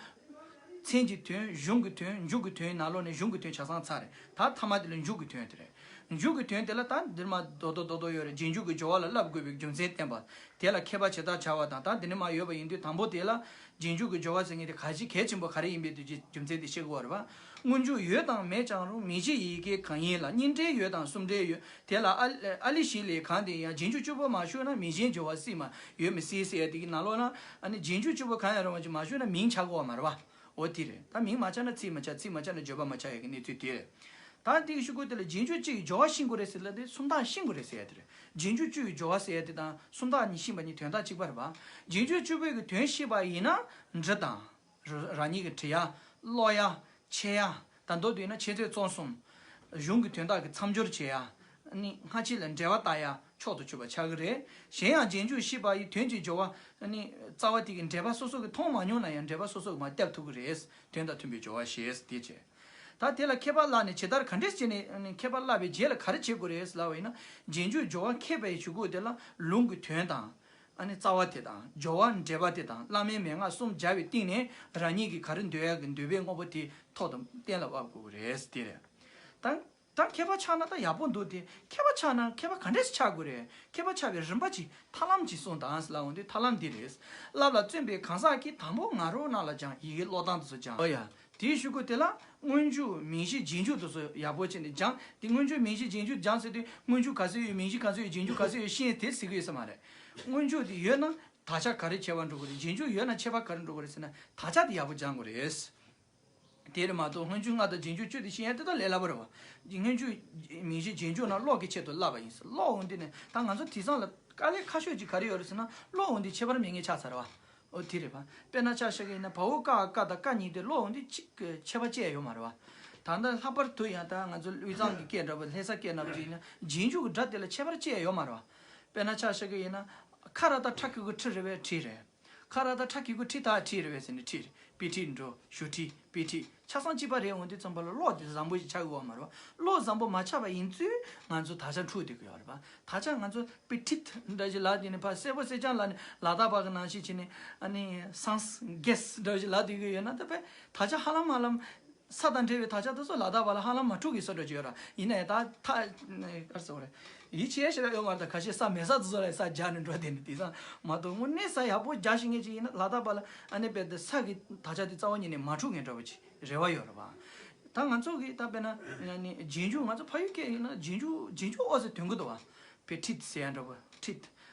མཚན་གྱི་དོན། གཞུང་གི་དོན། མཇུག་གི་དོན་ནང་ལོགས་ནས་གཞུང་གི་དོན་ཆ་ཚང་ཚར་རེད། ད་ཐ་མ་དེ་ལ་མཇུག་གི་དོན་དེ་རེད། མཇུག་གི་དོན་དེ་ལ་ད་འདིར་མ་རྡོག་རྡོག་རྡོག་རྡོག་ཡོད་རེད། རྗེས་འཇུག་གི་སྦྱོར་བ་ལ་བསླབ་དགོས་པའི་རྒྱུ་མཚན་བསྟན་པ། དེ་ལ་མཁས་པ་ཇི་ལྟར་བྱ་བ་དང་ད་འདི་ནས་མར་ཡོད་པ་ཡིན་དུས་དང་པོ་དེ་ལ། རྗེས་འཇུག་གི་སྦྱོར་བ་ཟེར་མཁན་དེ་གལ་ཆེ་གལ་ཆེན་པོ་ག་རེ་ཡིན་པའི་དུས་ཀྱི་རྒྱུ་མཚན་དེ་ཤེས་དགོས་པ་རེད་བ། སྔོན་འཇུག་ཡོད་དང་མེད་ཀྱང་རུང་མིང་གཞིའི་ཡི་གེ་གང་ཡིན་ལ་སྙིང་འགྲེལ་ཡོད་དང་སུམ་འགྲེལ་ཡོད། དེ་ལ་ཨ་ཨ་ལི་ཞིག་ལས་གང་དེ་ཡང་རྗེས་འཇུག་གཅིག་པོ་མ་ཞུགས་ན་མིང་གཞིའི་སྦྱོར་བ་སྲིད་མ་ཡོད་མི་སྲིད་ཟེར་ཡ་དེ་གི་ནང་ལོགས་ན་ཨ་ནི་རྗེས་འཇུག་གཅིག་པོ་གང་ཡང་རུང་བ་ཅིག་མ་ཞུགས་ན་མིང་ཆགས་དགོས་པ་མ་རེད་བ། འོ་དེ་རེད། ད་མིང་མ་ཆགས་ན་ཚིག་མ་ཆགས། ཚིག་མ་ཆགས་ན་བརྗོད་པ་མ་ཆགས་ཡ་གི་གནས་ཚུལ་དེ་རེད། ད་འདི་གི་ཤུ་གུ་དེ་ལ་རྗེས་འཇུག་གཅིག་གི་སྦྱོར་བ་ཤེས་དགོས་རེད་ཟེར་ལ་དེ་སུམ་རྟགས་ཤེས་དགོས་རེད་ཟེར་ཡ་དེ་རེད། རྗེས་འཇུག་གཅིག་གི་སྦྱོར་བ་ཟེར་ཡ་དེ་དང་སུམ་རྟགས་གཉིས་ཤེས་པ་གཉིས་དོན་དག་གཅིག་པ་རེད་བ། རྗེས་འཇུག་གཅིག་པོའི་གི་དོན་ཤེས་པ་ཡིན་ན་འབྲི་དང་། ར་རང་ཉིད་ཀྱིས་འབྲི་ཡ། ཀློག་ཡ། འཆད་ཡ། ད་མདོར་བསྡུས་ན་འཆད་རྩོད་རྩོམ་གསུམ། གཞུང་གི་དོན་དག་གི་མཚམས་སྦྱོར་བྱེད་ཡ། ནི་སྔ་ཕྱི་ལ་འབྲེལ་བ་བཏགས་ཡ་མཆོག་ཏུ་གྱུར་པ་ཆགས་ཀྱི་རེད། གཞན་ཡང་རྗེས་འཇུག་ཤེས་པ་ཡི་དོན་གྱི་སྦྱོར་བ་ནི་རྩ་བ་དེ་གི་འགྲེལ་པ་སོ་སོ་གི་མཐོང་མ་མྱོང་ན་ཡང་འགྲེལ་པ་སོ་སོ་གི་མར་བཏབ་ཐུབ་ཀྱི་རེད། དོན་དང་མཐུན་པའི་སྦྱོར་བ་ཞེས་དེ་བྱས། ད་དེ་ལ་མཁས་པ་བཀླགས་ནས་ཇི་ལྟར་ག་འདྲས་བྱས་ནས་ནི་མཁས་པ་བཀླགས་པའི་རྗེས་ལ་ག་རེ་བྱེད་དགོས་རེད་ལབ་པ་ཡིན་ན། རྗེས་འཇུག་སྦྱོར་བ་མཁས་པའི་གཞུག་གུ་དེ་ལ་ལུང་གི་དོན་དང་། ཨ་ནི་རྩ་བ་དེ་དང་སྦྱོར་བ་འགྲེལ་པ་དེ་དང་བླ་མའི་མན་ངག་གསུམ་སྦྱར་བའི་སྟེང་ནས་རང་ཉིད་ཀྱིས་ག་རེ་འདོད་ཡག་གི་འདོད་པའི་དངོས་པོ་དེ་ཐོག་ཏུ་གཏན་ལ་དབབ་དགོས་ཀྱི་རེད་དེ་རེད། ད་ད་མཁས་པ་ཆགས་ན་ད་ཡག་པོ་འདུག་སྟེ། མཁས་པ་ཆགས་ན་མཁས་པ་ག་འདྲས་ཆགས་དགོས་རེད། མཁས་པ་ཆགས་པའི་རིམ་པ་ཅིག་ཐབས་ལམ་ཅིག་གསུངས་དང་ལབ་འོང་དུས་ཐབས་ལམ་འདི་རེད། བསླབ་ལ་བརྩོན་པའི་གང་ཟག་གིས་དང་པོ་ང་རོ་རྣ་ལ་སྦྱང་། ཡི་གེ་ཀློག་སྟངས་དེ་ཚོ་སྦྱང་། ཨོ་ཡ། དེའི་གཞུག་གུ་དེ་ལ་སྔོན་འཇུག་མིང་གཞི་རྗེས་འཇུག་དེ་ཚོ་ཡག་པོ་བྱས་ནས་སྦྱང་། དེ་སྔོན་འཇུག་མིང་གཞི་རྗེས་འཇུག་སྦྱང་ཟེར་དུས་སྔོན་འཇུག་ག་ཚོད་ཡོད། མིང་གཞི་ག་ཚོད་ཡོད། རྗེས་འཇུག་ག་ཚོད་ཡོད། ཤེས་དེ་ཟེར་གི་ཡོད་ས་མ་རེད། སྔོན་འཇུག་དེ་ཡོད་ན་དག་ཆ་ག་རེ་ཁྱད་པར་འགྲོ་གི་རེད། རྗེས་འཇུག་ཡོད་ན་ཁྱད་པར་ག་རེ་འགྲོ་གི་རེད་ཟེར་ན། དག་ཆ་དེ་ཡག་པོ་སྦྱང་དགོས་རེད། དེ་རེད་མ་གཏོགས་སྔོན་འཇུག་ལྔ་དང་རྗེས་འཇུག་བཅུ་དེ་ཤེས་ཡ་དེ་དག་ལས་སླ་པོ་རེད་བ། སྔོན་འཇུག་མིང་གཞི་རྗེས་འཇུག་ནང་ཀློག་གི་ཆེད་དུ་བསླབས་པ་ཡིན་ཟེར། ཀློག་འོང་དུས་ནས་ད་ང་ཚོ་དེང་སང་ལ་དཀའ་ལས་ཁག་ཤོས་ཅིག་ག་རེ་ཡོད་རེད་ཟེར་ན། ཀློག་འོང་དུས་ཁྱད་པར་མེད་མཁན་ཆགས་ཚར་བ། ཨོ་དེ་རེད་བ། དཔེར་ན་ཆ་བཞག་གི་ཡིན་ན་བའོ་ཀ་ཀ་དང་ཀ་གཉིས་དེ་ཀློག་འོང་དུས་གཅིག་གི་ཁྱད་པར་ཅི་ཡང་ཡོད་མ་རེད་བ། ད་ལྟ་ལྷག་པར་དུ་ཡང་ད་ང་ཚོ་དབུས་གཙང་གི་སྐད་འདྲ་པོ་ལྷ་ས་སྐད་འདྲ་པོ་ཅིག་ཡིན་ན་རྗེས་འཇུག་གི་སྒྲ་དེ་ལ་ཁྱད་པར་ཅི་ཡང་ཡོད་མ་རེད་བ། དཔེར་ན་ཆ་བཞག་གི་ཡིན་ན་ཁ་ར་བཏགས་ཁྲ་གི་གུ་ཁྲི་རེད་པས། ཁྲི་རེད། ཁ་ར་བཏགས་ཁྲ་གི་གུ་ཁྲི་བཏགས་ཁྲིད་རེད་པས་ཟེར་ནས་ཁྲིད། དཔེ་ཁྲིད་འགྲོ། ཞུ་ཁྲིད། དཔེ་ཁྲིད། ཆ་ཚང་གཅིག་པ་རེད། འོང་དུས་ཙམ་པ་ལ་ཀློག་དེ་བཟང་པོ་ཞིག་ཆགས་ཀྱི་ཡོད་མ་རེད་བ། ཀློག་བཟང་པོ་མ་ཆགས་པ་ཡིན་ཚུལ་ང་ཚོ་དག་ཆ་འཁྲུག་བསྡད་ཀྱི་ཡོད་རེད་བ། དག་ཆ་ང་ཚོ་དཔེ་ཁྲིད་འདྲ་ཞིག་ལབ་དུས་ནས་ཕར་གསལ་པོ་གསལ་རྐྱང་ལབ་ནས་ལ་དྭགས་པ་གི་ནང་བཞིན་བྱས་ནས་ཨ་ནི་སངས་རྒྱས་འདྲ་ཞིག་ལབ་བསྡད་ཀྱི་ཡོད་ན། ད་དཔེ་དག་ཆ་ཧ་ལམ་ཧ་ལམ། ས་དང་འབྲེལ་བའི་དག་ཆ་དེ་ཚོ་ལ་དྭགས་པ་ལ་ཧ་ལམ་མ་འཁྲུག་གི་བཟོ་འདྲ་ཅིག་ཡོད་ར། ཡིན་ན་ཡང་ད་ཐ་གར་སོ་རེད། ཡིད་ཆེས་ཞེ་དྲག་ཡོད་མ་རེད། ད་ཁ་ཤས་ས་མེད་ས་དེ་ཚོ་ལ་ས་སྦྱར་ནས་འགྲོ་བསྡད་ནས་དེང་སང་མ་གཏོགས་དངོས་གནས་ས་ཡག་པོ་རྒྱག་ཤེས་མཁན་ཅིག་ཡིན་ན་ལ་དྭགས་པ་ལ་ཨ་ནི་དཔེ་དེ་ས་གི་དག་ཆ་དེ་རྩ་བ་ཉིད་ནས་མ་འཁྲུག་མཁན་འདྲ་པོ་ཅིག་རེ་བ་ཡོད་རེད་བ། ད་ང་ཚོ་གི་ད་དཔེར་ན་ཨ་ནི་རྗེས་འཇུག་ང་ཚོ་ཕ་ཡུལ་སྐད་ཡིན་ན་རྗེས་འཇུག་རྗེས་འཇུག་ཨོ་ཟེར་དོན་གི་འདུག་བ། དཔེ་ཁྲིད་ཟེར་ཡ་འདྲ་པོ་ཁྲིད།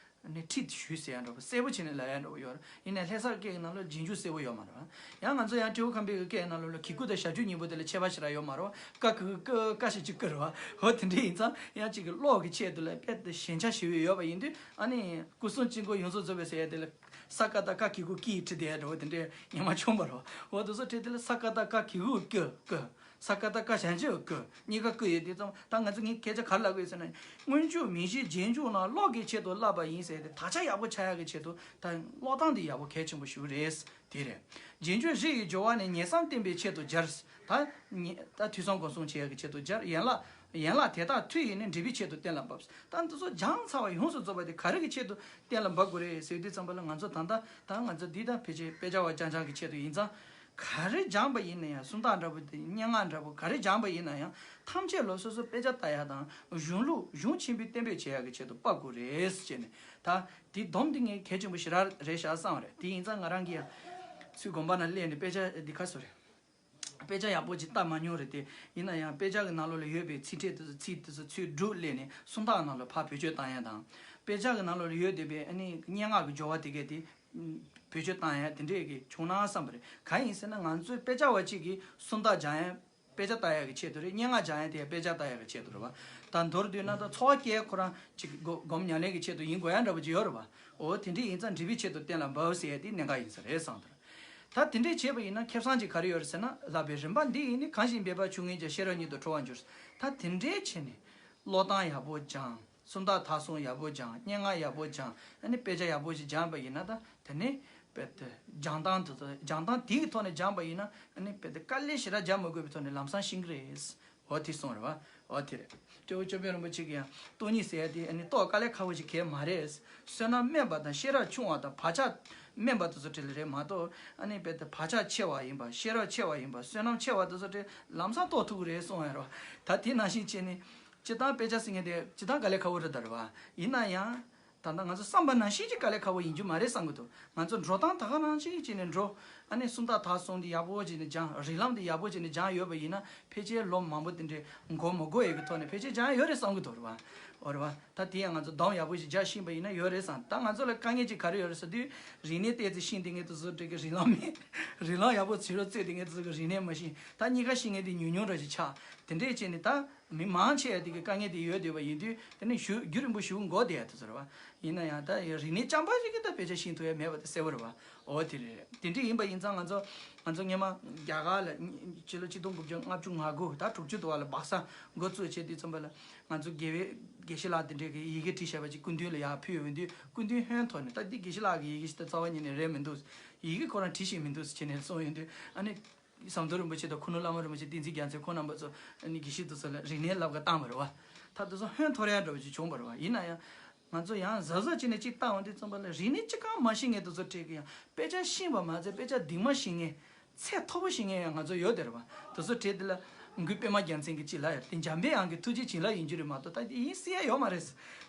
ནས་ཁྲིད་ཞུས་ཟེར་ཡ་འདྲ་པོ་གསལ་པོ་བྱས་ནས་ལབ་ཡ་འདྲ་པོ་ཡོད་རེད། ཡིན་ནའི་ལྷ་ས་སྐད་ཀྱི་ནང་ལོགས་རྗེས་འཇུག་གསལ་པོ་ཡོད་མ་རེད་བ། ཡང་ང་ཚོ་ཡང་ཀྲེའུ་ཁམས་པའི་སྐད་ནང་ལོགས་ལ་གི་གུ་དང་བྱ་སྤྱོད་གཉིས་པོ་དེ་ལ་ཁྱད་པར་ཞེ་དྲག་ཡོད་མ་རེད་བ། ཀ་གི་གུ་ཀ་ཀ་ཞེས་གཅིག་ཀ་རེད་བ། འོ་དེ་འདྲ་ཡིན་ཙང་ཡང་གཅིག་གི་ཀློག་གི་ཆེད་དུ་ལ་དཔེ་དེ་ཞན་ཆ་ཞེ་པོ་ཡོད་པ་ཡིན་དུས་ཨ་ནི་སྐུ་གསུམ་དཀྱིལ་འཁོར་ཡོངས་སུ་རྫོགས་པའི་ཟེར་ཡ་དེ་ལ་ས་ཀ་བཏགས་ཀ་གི་གུ་ཀི་ཁྲི་དེ་ཡ་འདྲ་པོ་དེ་འདྲ་ངས་མ་བྱུང་བ་རེད་བ། འོ་དེ་ཚོ་བྲིས་དེ་ལ་ས་ཀ་བཏགས་ཀ་གི་གུ་ཀི་ཀི། ས་ཀ་བཏགས་ཀ་བྱ་འཇུག་གི་གུ། གཉིས་ཀ་གུ་ཡོད་དུས་ཙམ་ད་ང་ཚོ་ངས་སྐད་ཆ་ག་རེ་ལབ་དགོས་ཟེར་ན། སྔོན་འཇུག་མིང་གཞི་རྗེས་འཇུག་ནང་ཀློག་གི་ཆེད་དུ་བསླབས་པ་ཡིན་ཟེར་ཏེ་དག་ཆ་ཡག་པོ་ཆགས་ཡག་གི་ཆེད་དུ་ད་ཀློག་སྟངས་འདི་ཡག་པོ་གལ་ཆེན་པོ་ཞིག་རེད། དེ་རེད། རྗེས་འཇུག་རེ་ཡི་སྦྱོར་བ་ནི་ཉེར་གསུམ་བསྟན་པའི་ཆེད་དུ་སྦྱར། ད་ཉེ་ད་ཐོས་བསམ་སྒོམ་གསུམ་བྱེད་ཡག་གི་ཆེད་དུ་སྦྱར། ཡན་ལག་ཡན་ལག་དེ་དག་མཐུ་ཡིས་ནི་འགྲིབ་པའི་ཆེད་དུ་གཏན་ལ་དབབ། ད་འདི་ཚོ་སྦྱངས་ཚར་བ་ཡོངས་སུ་རྫོགས་པ་དེ་ག་རེ་གི་ཆེད་དུ་གཏན་ལ་འབབ་དགོས་རེད་ཟེར་དུས་ཙམ་པ་ལ་ང་ཚོ་ད་ལྟ་ད་ང་ཚོ་འདི་ད་ཕལ་ཆེར་དཔེ་ཆ་བ་རྐྱང་རྐྱང་གི་ཆེད་དུ་ཡིན་ཙང་། ག་རེ་སྦྱངས་པ་ཡིན་ན་ཡང་སུམ་རྟགས་འདྲ་པོ་དེ་སྙན་ངག་འདྲ་པོ་ག་རེ་སྦྱངས་པ་ཡིན་ན་ཡང་ཐམས་ཅད་ལ་སོ་སོ་དཔེ་ཆ་ལྟ་ཡ་དང་གཞུང་ལུགས་གཞུང་ཆེན་པོའི་གཏན་འབེབས་བྱེད་ཡག་གི་ཆེད་དུ་དཔག་དགོས་རེད་ཟེར་ནས་ད་དེ་སྡོམ་དེ་ངས་གལ་ཆེན་པོ་ཞེ་དྲག་རེད་ཤག་བསམ་རེད། དེ་ཡིན་ཙང་ང་རང་གིས་ཡང་ཚུར་དགོན་པ་ན་སླེབས་ནས་དཔེ་ཆ་འདི་ག་སོ་རེད། དཔེ་ཆ་ཡག་པོ་ཅིག་ལྟ་མ་མྱོང་རེད་དེ། ཡིན་ན་ཡང་དཔེ་ཆ་གི་ནང་ལོགས་ལ་ཡོད་པའི་ཚིག་ཕྲད་དེ་ཚོ་ཚིག་དེ་ཚོ་ཚུར་སྒྲུག་སླེབས་ནས་སུམ་རྟགས་ནང་ལ་ཕར་བེད་སྤྱོད་བཏང་ཡ་དང་། དཔེ་ཆ་གི་ནང་ལོགས་ལ་ཡོད་བསྡད་པའི་ཨ་ནི་སྙན་ངག་གི་སྦྱོར་བ་དེ་གས་དེ་བེད་སྤྱོད་བཏང་ཡ་དེ་འདྲས་ཀྱི་བྱུང་ན་བསམ་པ་རེད། གང་ཡིན་ཟེར་ན་ང་ཚོའི་དཔེ་ཆ་བ་གཅིག་གིས་སུམ་རྟགས་སྦྱང་ཡ་དཔེ་ཆ་ལྟ་ཡ་གི་ཆེད་དུ་རེད། སྙན་ངག་སྦྱང་ཡ་དེ་ཡང་དཔེ་ཆ་ལྟ་ཡ་གི་ཆེད་དུ་རེད་བ། ད་མདོར་བསྡུས་ན་ད་འཚོ་བ་སྐྱེལ་ཁོ་རང་གཅིག་སྒོམ་ཉམས་ལེན་གྱི་ཆེད་དུ་ཡིན་དགོས་ཡ་འདྲ་པོ་ཅིག་ཡོད་རེད་བ། འོ་དེ་འདྲས་ཡིན་ཙང་འགྲིག་པའི་ཆེད་དུ་གཏན་ལ་འབབ་ཟེར་ཡ་དེ་གནད་འགག་ཡིན་ས་རེད་བསམ་གི་འདུག་ད་དེ་འདྲས་བྱས་པ་ཡིན་ན་ཁེ་བཟང་ཅིག་ག་རེ་ཡོད་རེད་ཟེར་ན། བསླབ་པའི་རིམ་པ་འདི་ཡིས་ནི། གང་ཞིག་འབད་པར་ཆུང་ངུས་ཀྱང་། ཤེས་རབ་ཉིད་དུ་འཕྲོ་བར་འགྱུར། ད་དེ་འདྲས་བྱས་ནས་ཀློག་སྟངས་ཡག་པོ་སྦྱང་། སུམ་རྟགས་མཐའ་སྲུང་ཡག་པོ་སྦྱང་། སྙན་ངག་ཡག་པོ་སྦྱང་། ཨ་ནི་དཔེ་ཆ་ཡག་པོ་ཞིག་སྦྱངས་པ་ཡིན་ན། ད་དེ་ནས་དཔེ་དེ་སྦྱང་སྟངས་དེ་ཚོ་སྦྱང་སྟངས་དེ་གི་ཐོག་ནས་སྦྱངས་པ་ཡིན་ན། ཨ་ནི་དཔེ་དེ་དཀའ་ལས་ཞེ་དྲག་རྒྱག་མ་དགོས་པའི་ཐོག་ནས་ལམ་སང་ཤེས་ཀྱི་རེད། འོ་དེ་གསུངས་རེད་བ། འོ་དེ་རེད། སྐྱབས་མགོན་ཆོས་འཕེལ་རིན་པོ་ཆེ་གིས་ཡང་སྟོང་ཉིད་ཟེར་ཡ་དེ་ཨ་ནི་རྟོགས་དཀའ་ལས་ཁག་པོ་ཞིག་གང་ཡང་མ་རེད། བསོད་ནམས་དམན་པ་དང་ཤེས་རབ་ཆུང་བ་དང་བག་ཆགས་དམན་པ་དེ་ཚོ་གྲས་ལ་རེད་མ་གཏོགས། ཨ་ནི་དཔེ་དེ་བག་ཆགས་ཆེ་བ་ཡིན་པ། ཤེས་རབ་ཆེ་བ་ཡིན་པ། བསོད་ནམས་ཆེ་བ་དེ་ཚོ་གྲས་ལམ་སང་རྟོགས་ཐུབ་ཀྱི་རེད་གསུངས་ཡ་རེད་བ། ད་དེ་ནང་བཞིན་བྱས་ནས་སྤྱིར་བཏང་དཔེ་ཆ་ཟེར་མཁན་དེ་སྤྱིར་བཏང་དཀའ་ལས་ཁག་པོ་རེད་ད་རེད་བ། ཡིན་ན་ཡང་། ད་ལྟ་ང་ཚོ་བསམ་པ་ནང་བཞིན་གྱི་དཀའ་ལས་ཁག་པོ་ཡིན་རྒྱུ་མ་རེད་བསམ་གྱི་འདུག་ང་ཚོ་འགྲོ་སྟངས་ད་ག་ནང་བཞིན་བྱས་ནས་འགྲོ། ཨ་ནི་སུམ་རྟགས་མཐའ་སྲུང་འདི་ཡག་པོ་བྱས་ནས་སྦྱངས། རིགས་ལམ་འདི་ཡག་པོ་བྱས་ནས་སྦྱངས་ཡོད་པ་ཡིན་ན། ཕལ་ཆེར་ལོ་མང་པོ་དེ་འདྲའི་འགོར་མི་དགོས་ཡས་ཀྱི་ཐོག་ནས་ཕལ་ཆེར་སྦྱངས་ཡོད་རེད་བསམ་གྱི་འདུག་རེད་བ། འོ་རེད་བ། ད་དེ་ཡང་ང་ཚོ་སྡོམ་ཡག་པོ་ཞིག་རྒྱག་ཤེས་པ་ཡིན་ན་ཡོད་རེད་བསམ། ད་ང་ཚོ་ལ་དཀའ་ངལ་ཅིག་ག་རེ་ཡོད་རེད་ཟེར་དུས། རིག་གནས་ཏོག་ཙམ་ཤེས་བསྡད་མཁན་དེ་ཚོ་འདྲ་གི་རིགས་ལམ་མེད། རིགས་ལམ་ཡག་པོ་བྱེད་རོགས་རྩོད་བསྡད་མཁན་དེ་ཚོ་གི་རིག་གནས་མ་ཤེས། ད་གཉིས་ཀ་ཤེས་མཁན་དེ་ཉུང་ཉུང་འདྲ་ཞིག་ཆགས། དེ་འདྲས་བྱས་ནས་ད། མི་མང་ཆེ་བ་དེ་གི་དཀའ་ངལ་དེ་ཡོད་བསྡད་པ་ཡིན་དུས། དེ་ནི་ཞུ་རྒྱུན་རིང་པོ་ཞུ་འགོར་བསྡད་ཡ་དེ་ཚོ་རེད་བ། ཡིན་ན་ཡང་ད་རིག་གནས་རྐྱང་པ་ཞིག་གིས་ད་དཔེ་ཆ་ཤེས་ཐུབ་ཡ་མེད་པ་དེ་གསལ་པོ་རེད་བ། འོ་དེ་རེད། དེ་འདྲ་ཡིན་པ་ཡིན་ཙང་ང་ཚོ་ང་ཚོ་སྔོན་མ་རྒྱ་གར་ལ་ཕྱི་ལོ་ཆིག་སྟོང་དགུ་བརྒྱ་ལྔ་བཅུ་ང་དགུ་ད་དྲུག་ཅུ་དུ་བ་ལ་སྦག་ས་འགོ་བཙུགས་བྱས་དུས་ཙམ་པ་ལ། ང་ཚོ་དགེ་བའི་དགེ་བཤེས་ལགས་དེ་འདྲས་ཀྱི་ཡི་གེ་བྲིས་བཞག་པ་ཅིག་སྐུ་མདུན་ལ་ཡར་ཕུལ་ཡོང་དུས། སྐུ་མདུན་ཧོན་ཐོར་ནས། ད་འདི་དགེ་བཤེས་ལགས་ཀྱི་ཡི་གེ་ཞིག་ད་རྩ་བ་ཉིད་ནས་རེད་མི་འདུག་ཡི་གེ་ཁོ་རང་བྲིས་ཤེས་མི་འདུག་བྱས་ནས་གསུངས་ཡོང་དུས། ཨ་ནི། ཟམ་གདོང་རིན་པོ་ཆེ་དང་ཁུ་ནུ་བླ་མ་རིན་པོ་ཆེ། བསྟན་འཛིན་རྒྱལ་མཚན། ཁོང་རྣམ་པ་ཚོ་ཨ་ནི་དགེ་བཤེས་དེ་ཚོ་ལ་རིག་གནས་བསླབ་ག་བཏང་བ་རེད་བ། ད་དེ་ཚོ་ཧོན་ཐོར་ཡ་འདྲ་བོ་ཅིག་བྱུང་བ་རེད་བ། ཡིན་ན་ཡང་། ང་ཚོ་ཡང་གཟབ་གཟབ་བྱས་ནས་ཅིག་བལྟ་འོང་དུས་ཙམ་པ་ལ། རིག་གནས་ཅི་གང་མ་ཤེས་མཁན་དེ་ཚོ་གྲས་ཀྱི་ཡང་དཔེ་ཆ་ཤེས་པ་མ་ཚད་དཔེ་ཆ་འདི་མ་ཤེས་མཁན། ཚད་མཐོ་པོ་ཤེས་མཁན་ཡང་ང་ཚོ་ཡོད་དེ་རེད་བ། དེ་ཚོ་གྲས་དེ་ལ་མགུལ་པད་མ་རྒྱལ་མཚན་གྱིས་ཅིག་ལབ་ཡོད་དེ། འཇམ་དཔལ་དབྱངས་ཀྱི་ཐུགས་རྗེ་བྱིན་རླབས་ཡིན་རྒྱུ་རེད་མ་གཏོགས། ད་དེ་ཡིན་སྲིད་ཡ་ཡོད་མ་རེད།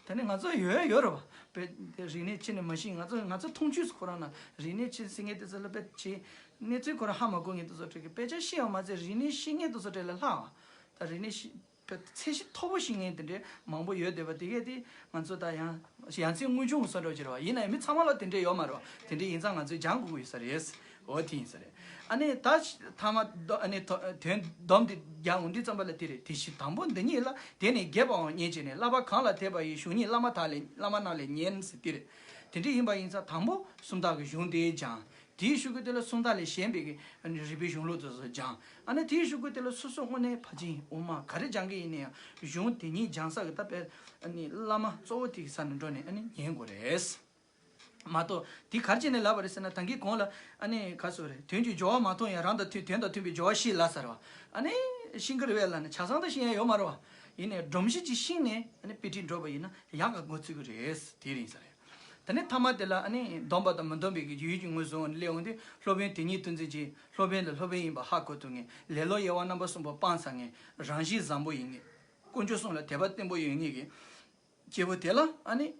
ད་ནི་ང་ཚོ་ཡོད་ཡོད་རེད་བ། དཔེ་དེ་རིག་གནས་ཕྱི་ནས་མ་ཤེས། ང་ཚོ་ང་ཚོ་མཐོང་ཆོས་སུ་ཁོ་རང་ན་རིག་གནས་ཕྱི་ཟེར་མཁན་དེ་ཚོ་ལ་དཔེ་ཆ། གནས་ཚུལ་ཁོ་རང་ཧ་མ་གོ་མཁན་དེ་ཚོ་གྲས་ཀྱི་དཔེ་ཆ་ཤེས་ཡོད་མ་ཚད་རིག་གནས་ཤེས་མཁན་དེ་ཚོ་གྲས་ལས་ལྷག་ཨ། ད་རིག་གནས་ཤེས་ཚད་གཞི་མཐོ་པོ་ཤེས་མཁན་དེ་འདྲའི་མང་པོ་ཡོད་བསྡད་པ་དེ་གས་དེ་ང་ཚོ་ད་ཡང་ཡ་མཚན་དངོས་བྱུང་བཟོ་འདྲ་ཅིག་རེད་བ། ཡིན་ན་ཡང་མི་ཚང་མ་ལ་དེ་འདྲས་ཡོད་མ་རེད་བ། དེ་འདྲས་ཡིན་ཙང་ང་ཚོས་སྦྱང་དགོས་ཀྱི་ཡོད་ས་རེད། འོ་དེ་ཡིན་ས་རེད། ཨ་ནི་ད་ཐ་མ་དོ་ཨ་ནི་དོ་དོན་སྡོམ་དེ་རྒྱག་འོང་དུས་ཙམ་པ་ལ་དེ་རེད། དེ་བཞིན་དང་པོ་འདི་ཉིད་ལ་དེ་ནི་རྒྱས་པའང་རྙེད་བྱས་ནས། བསླབ་པ་གང་ལ་དད་པ་ཡི། གཞུང་ཉིད་བླ་མ་དག་ལས་བླ་མ་རྣམས་ལས་ཉན་ཟེར་དེ་རེད། དེ་འདྲས་ཡིན་པ་ཡིན་ཙང་དང་པོ་སུམ་རྟགས་ཀྱི་གཞུང་དེ་སྦྱང་། དེའི་གཞུག་གུ་དེ་ལ་སུམ་རྟགས་ལས་གཞན་པའི་གི་ཨ་ནི་རིགས་པའི་གཞུང་ལུགས་དེ་ཚོ་སྦྱང་། ཨ་ནི་དེའི་གཞུག་གུ་དེ་ལ་སོ་སོ་དངོས་གནས་ཕར་ཕྱིན་དབུ་མ་ག་རེ་སྦྱང་གི་ཡིན་ན་ཡང་གཞུང་དེ་ཉིད་སྦྱང་ས་གི་ད་དཔེ་ཨ་ནི་བླ་མ་གཙོ་བོ་དེ་གི་ས་ནས་འགྲོ་ནས་ཨ་ནི་ཉན་དགོས་རེད། མ་གཏོགས་དེ་ག་རེ་བྱས་ནས་ལབ་པ་རེད་ཟེར་ན། ད་གིན་གོང་ལ་ཨ་ནི་ག་ཟེར་རེད། དོན་གྱི་སྦྱོར་བ་མ་མཐོང་ཡང་། རང་དང་མཐུན་དོན་དང་མཐུན་པའི་སྦྱོར་བ་ཤེས་ལ་ཟེར་བ། ཨ་ནི་ཤེས་ཀྱི་རེད་པས་ལབ་ན་ཆ་ཚང་དུ་ཤེས་ཡ་ཡོད་མ་རེད་བ། ཡིན་ནའི་སྒྲོམ་གཞི་ཅིག་ཤེས་ནས་ཨ་ནི་དཔེ་ཁྲིད་འགྲོ་བ་ཡིན་ན་ཡག་ག་འགོ་ཚུགས་ཀྱི་རེད། དེ་རེད་ས་རེད། དེ་ནས་ཐ་མ་དེ་ལ་ཨ་ནི་སྡོམ་པ་དང་མི་སྡོམ་པའི་གི་ཡུལ་གྱི་ངོས་བཟུང་སླེབས་འོང་དུས། སློབ་དཔོན་དེ་ཉིད་ཏིང་འཛིན་གྱིས་སློབ་དཔོན་ལ་སློབ་དཔོན་ཡིན་པ་ཧ་གོ་ཐུབ་མཁན། ལེ་ལོ་གཡེང་བ་རྣམ་པ་གསུམ་པོ་སྤང་ཚར་མཁན། རང་གཤིས་བཟང་པོ་ཡིན་མཁན། དཀོན་མཆོག་གསུམ་ལ་དད་པ་བརྟན་པོ་ཡོད་མཁན་གྱི་སྐྱེས་བུ་དེ་ལ་ཨ་ནི་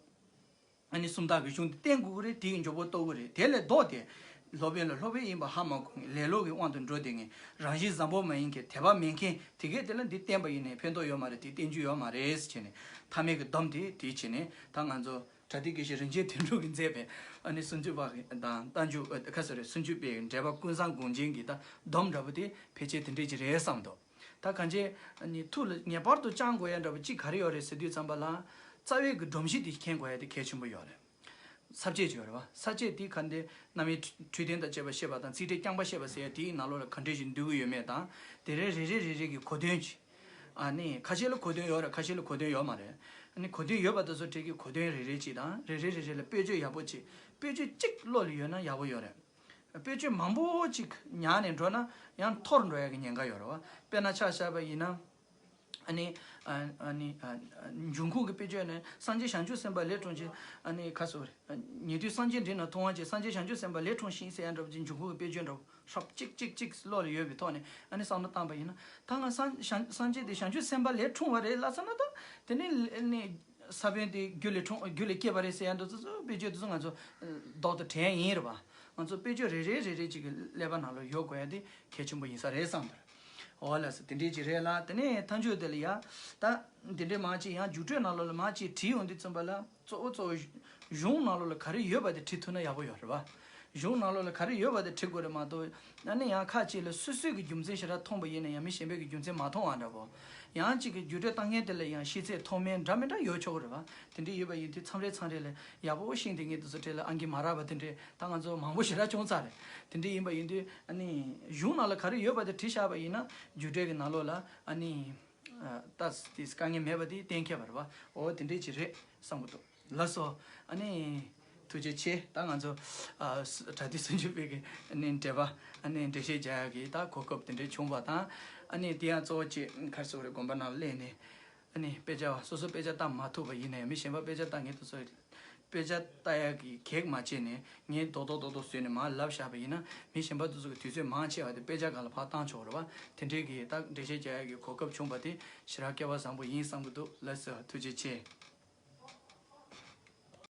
ཨ་ནི་སུམ་རྟགས་ཀྱི་གཞུང་དེ་བསྟན་དགོས་ཀྱི་རེད། དེ་ཡི་མགྱོགས་པོ་རྟོགས་ཀྱི་རེད། དེ་ལས་ལྡོག་སྟེ་སློབ་དཔོན་ལ་སློབ་དཔོན་ཡིན་པ་ཧ་མ་གོ་མཁན། ལེ་ལོ་གི་དབང་དུ་འགྲོ་བསྡད་མཁན། རང་གཤིས་བཟང་པོ་མ་ཡིན་མཁན། དད་པ་མེད་མཁན་དེ་གས་དེ་ལ་འདི་བསྟན་པ་ཡིན་ནའི་ཕན་ཐོགས་ཡོད་མ་རེད། དེ་བསྟན་རྒྱུ་ཡོད་མ་རེད་ཟེར་བྱས་ནས་ཐ་མའི་གི་སྡོམ་དེ་དེ་བྱས་ནས། ད་ང་ཚོ་བྲ་ཏི་དགེ་བཤེས་རིན་ཆེན་དོན་གྲུབ་ཀྱིས་མཛད་པའི་ཨ་ནི་སུམ་ཅུ་པ་དང་རྟགས་འཇུག་ཨ་ཁ་ཟེར་རེད། སུམ་ཅུ་པའི་འགྲེལ་པ་ཀུན་བཟང་དགོངས་རྒྱན་གྱི་ད་སྡོམ་འདྲ་པོ་དེ་ཕལ་ཆེར་དེ་འདྲས་ཅིག་རེད་བསམ་འདུག་ད་གང་ཅི་ཨ་ནི་ཐུགས་ལ་ངེས་པར་དུ་བཅངས་དགོས་ཡ་འདྲ་པོ་གཅིག་ག་རེ་ཡོད་རེད་ཟེར་དུས་ཙམ་པ་ལ། རྩ་བའི་གི་སྒྲོམ་གཞི་དེ་མཁྱེན་དགོས་ཡ་དེ་གལ་ཆེན་པོ་ཡོད་རེད། ས་བཅད་ཅིག་ཡོད་རེད་བ། ས་བཅད་དེ་ག་འདི་རྣམ་དབྱེ་འཕྲོས་དོན་དང་བཅས་པ་བཤད་པ་དང་། ཚིག་ཕྲད་རྐྱང་པ་བཤད་པ་ཟེར་ཡ་དེའི་ནང་ལོགས་ལ་ག་འདྲས་ཤིག་འདུས་ཀྱི་ཡོད་མེད་དང་། དེ་རེ་རེ་རེ་རེ་རེ་གི་གོ་དོན་ཅིག་ཨ་ནི་ཁ་ཤས་ལ་གོ་དོན་ཡོད་རེད། ཁ་ཤས་ལ་གོ་དོན་ཡོད་མ་རེད། ཨ་ནི་གོ་དོན་ཡོད་པ་དེ་ཚོ་གྲས་ཀྱི་གོ་དོན་རེ་རེ་ཅིག་དང་། རེ་རེ་རེ་རེ་ལ་དཔེ་བརྗོད་ཡག་པོ་ཅིག་དཔེ་བརྗོད་གཅིག་བློ་ལ་ཡོད་ན་ཡག་པོ་ཡོད་རེད། དཔེ་བརྗོད་མང་པོ་ཅིག་ཉར་ནས་འགྲོ་ན་ཡང་འཐོར་འགྲོ་ཡ་གི་ཉེན་ཁ་ཡོད་རེད་བ། དཔེར་ན་ཆ་བཞག་པ་ཡིན་ན། ཨ་ནི་ཨ་ཨ་ནི་ཨ་འབྱུང་ཁུངས་ཀྱི་དཔེ་བརྗོད་ནི། སངས་རྒྱས་བྱང་ཆུབ་སེམས་དཔའ་ལས་འཁྲུངས་ཤིང་། ཨ་ནི་ཁ་སོ་རེ། ཉན་ཐོས་སངས་རྒྱས་འདྲེན་ན་མཐོང་བ་ཅན། སངས་རྒྱས་བྱང་ཆུབ་སེམས་དཔའ་ལས་འཁྲུངས་ཤིང་ཟེར་ཡ་འདྲ་པོ་ཅིག་འབྱུང་ཁུངས་ཀྱི་དཔེ་བརྗོད་འདྲ་པོ་ཧྲབ་ཅིག་ཅིག་ཅིག་བློ་ལ་ཡོད་པའི་ཐོག་ནས་ཨ་ནི་བསམ་བློ་བཏང་པ་ཡིན་ན། ད་ང་སངས་བྱང་སངས་རྒྱས་དེ་བྱང་ཆུབ་སེམས་དཔའ་ལས་འཁྲུངས་པ་རེད་ལབ་ཚར་ན། ད་དེ་ནི་ནི་ས་བོན་དེ་རྒྱུ་ལས་འཁྲུངས། རྒྱུ་ལས་སྐྱེས་པ་རེད་ཟེར་ཡ་འདྲ་ཚོ་ཚོ་དཔེ་བརྗོད་དེ་ཚོ་ང་ཚོ་ལྡོག་ཏུ་དྲན་ཡིན་རེད་བ། ང་ཚོ་དཔེ་བརྗོད་རེ་རེ་རེ་རེ་ཅིག་གི་ཀླད་པ་ནང་ལ་ཡོད་དགོས་ཡ་དེ་གལ་ཆེན་པོ་ཡིན་ས་རེད་བསམ་འདུག་འོ་ལགས་སོ། དེ་འདྲས་ཅིག་རེད་ལ། དེ་ནས་མཐའ་མཇུག་དེ་ལ་ཡ་ད་འདི་འདྲས་མང་ཅིག་ཡང་རྒྱུགས་སྤྲོད་ནང་ལོགས་ལ་མང་ཅིག་བྲིས་ཡོང་དུས་ཙམ་པ་ལ། གཙོ་བོ་གཙོ་བོ་གཞུང་ནང་ལོགས་ལ་ག་རེ་ཡོད་པ་དེ་བྲིས་ཐུབ་ན་ཡག་པོ་ཡོད་རེད་བ། གཞུང་ནང་ལོགས་ལ་ག་རེ་ཡོད་པ་དེ་བྲིས་དགོས་རེད་མ་གཏོགས། ཨ་ནི་ཡང་ཁ་ཅིག་ལ་སོ་སོའི་གི་རྒྱུ་མཚན་ཞེ་དྲག་མཐོང་པ་ཡིན་ན་ཡང་མི་གཞན་པའི་གི་རྒྱུ་མཚན་མ་མཐོང་བ་འདྲ་པོ། ཡང་གཅིག་གི་རྒྱུགས་སྤྲོད་བཏང་མཁན་དེ་ལ་ཡང་ཤེས་ཚད་མཐོ་དམན་འདྲ་མི་འདྲ་ཡོད་ཆོག་གི་རེད་བ། དེ་འདྲ་ཡོད་པ་ཡིན་དུས་མཚམས་རེ་མཚམས་རེ་ལ་ཡག་པོ་ཤེས་བསྡད་མཁན་དེ་ཚོ་གྲས་ལ་ཨང་ཀི་མ་རག་པ་དེ་འདྲས་ད་ང་ཚོ་མང་པོ་ཞེ་དྲག་བྱུང་ཚར་རེད། དེ་འདྲ་ཡིན་པ་ཡིན་དུས་ཨ་ནི་གཞུང་ནང་ལ་ག་རེ་ཡོད་པ་དེ་བྲིས་བཞག་པ་ཡིན་ན་རྒྱུགས་སྤྲོད་ཀྱི་ནང་ལོགས་ལ་ཨ་ནི་ཨ་ད་དེ་དཀའ་ངལ་མེད་པ་དེ་གཏན་འཁེལ་བ་རེད་བ། འོ་དེ་འདྲས་ཅིག་རེད་བསམ་གི་འདུག་ལགས་སོ། ཨ་ནི་ཐུགས་རྗེ་ཆེ། ད་ང་ཚོ་ཨ་སུ་བྲ་ཏི་སུམ་ཅུ་པའི་གི་ཨ་ནི་འགྲེལ་པ་ཨ་ནི་འགྲེལ་བཤད་རྒྱག་ཡག་གི་ད་གོ་སྐབས་དེ་འདྲས་བྱུང་བ་དང་། ཨ་ནི་དེ་ཡང་གཙོ་བོ་ཅིག་ག་རེ་ཟེར་དགོས་རེད། དགོན་པ་ནང་སླེབས་ནས་ཨ་ནི་དཔེ་ཆ་སོ་སོ་དཔེ་ཆ་ལྟ་མ་ཐུབ་པ་ཡིན་ན་ཡང་མི་གཞན་པ་དཔེ་ཆ་ལྟ་མཁན་དེ་ཚོ་དཔེ་ཆ་ལྟ་ཡག་གི་གེགས་མ་བྱས་ནས་ངས་རྡོག་རྡོག་རྡོག་རྡོག་བཟོས་ནས་མར་ལབ་བཞག་པ་ཡིན་ན། མི་གཞན་པ་དེ་ཚོ་གི་དུས་ཚོད་མང་ཆེ་བ་དེ་དཔེ་ཆ་སྒང་ལ་ཕར་བཏང་ཆོག་རེད་བ། དེ་འདྲས་གི་ད་འགྲེལ་བཤད་རྒྱག་ཡག་གི་གོ་སྐབས་བྱུང་བ་དེ་ཞེ་དྲག་སྐལ་བ་བཟང་པོ་ཡིན་བསམ་གི་འདུག་ལགས་སོ། ཐུགས་རྗེ་ཆེ།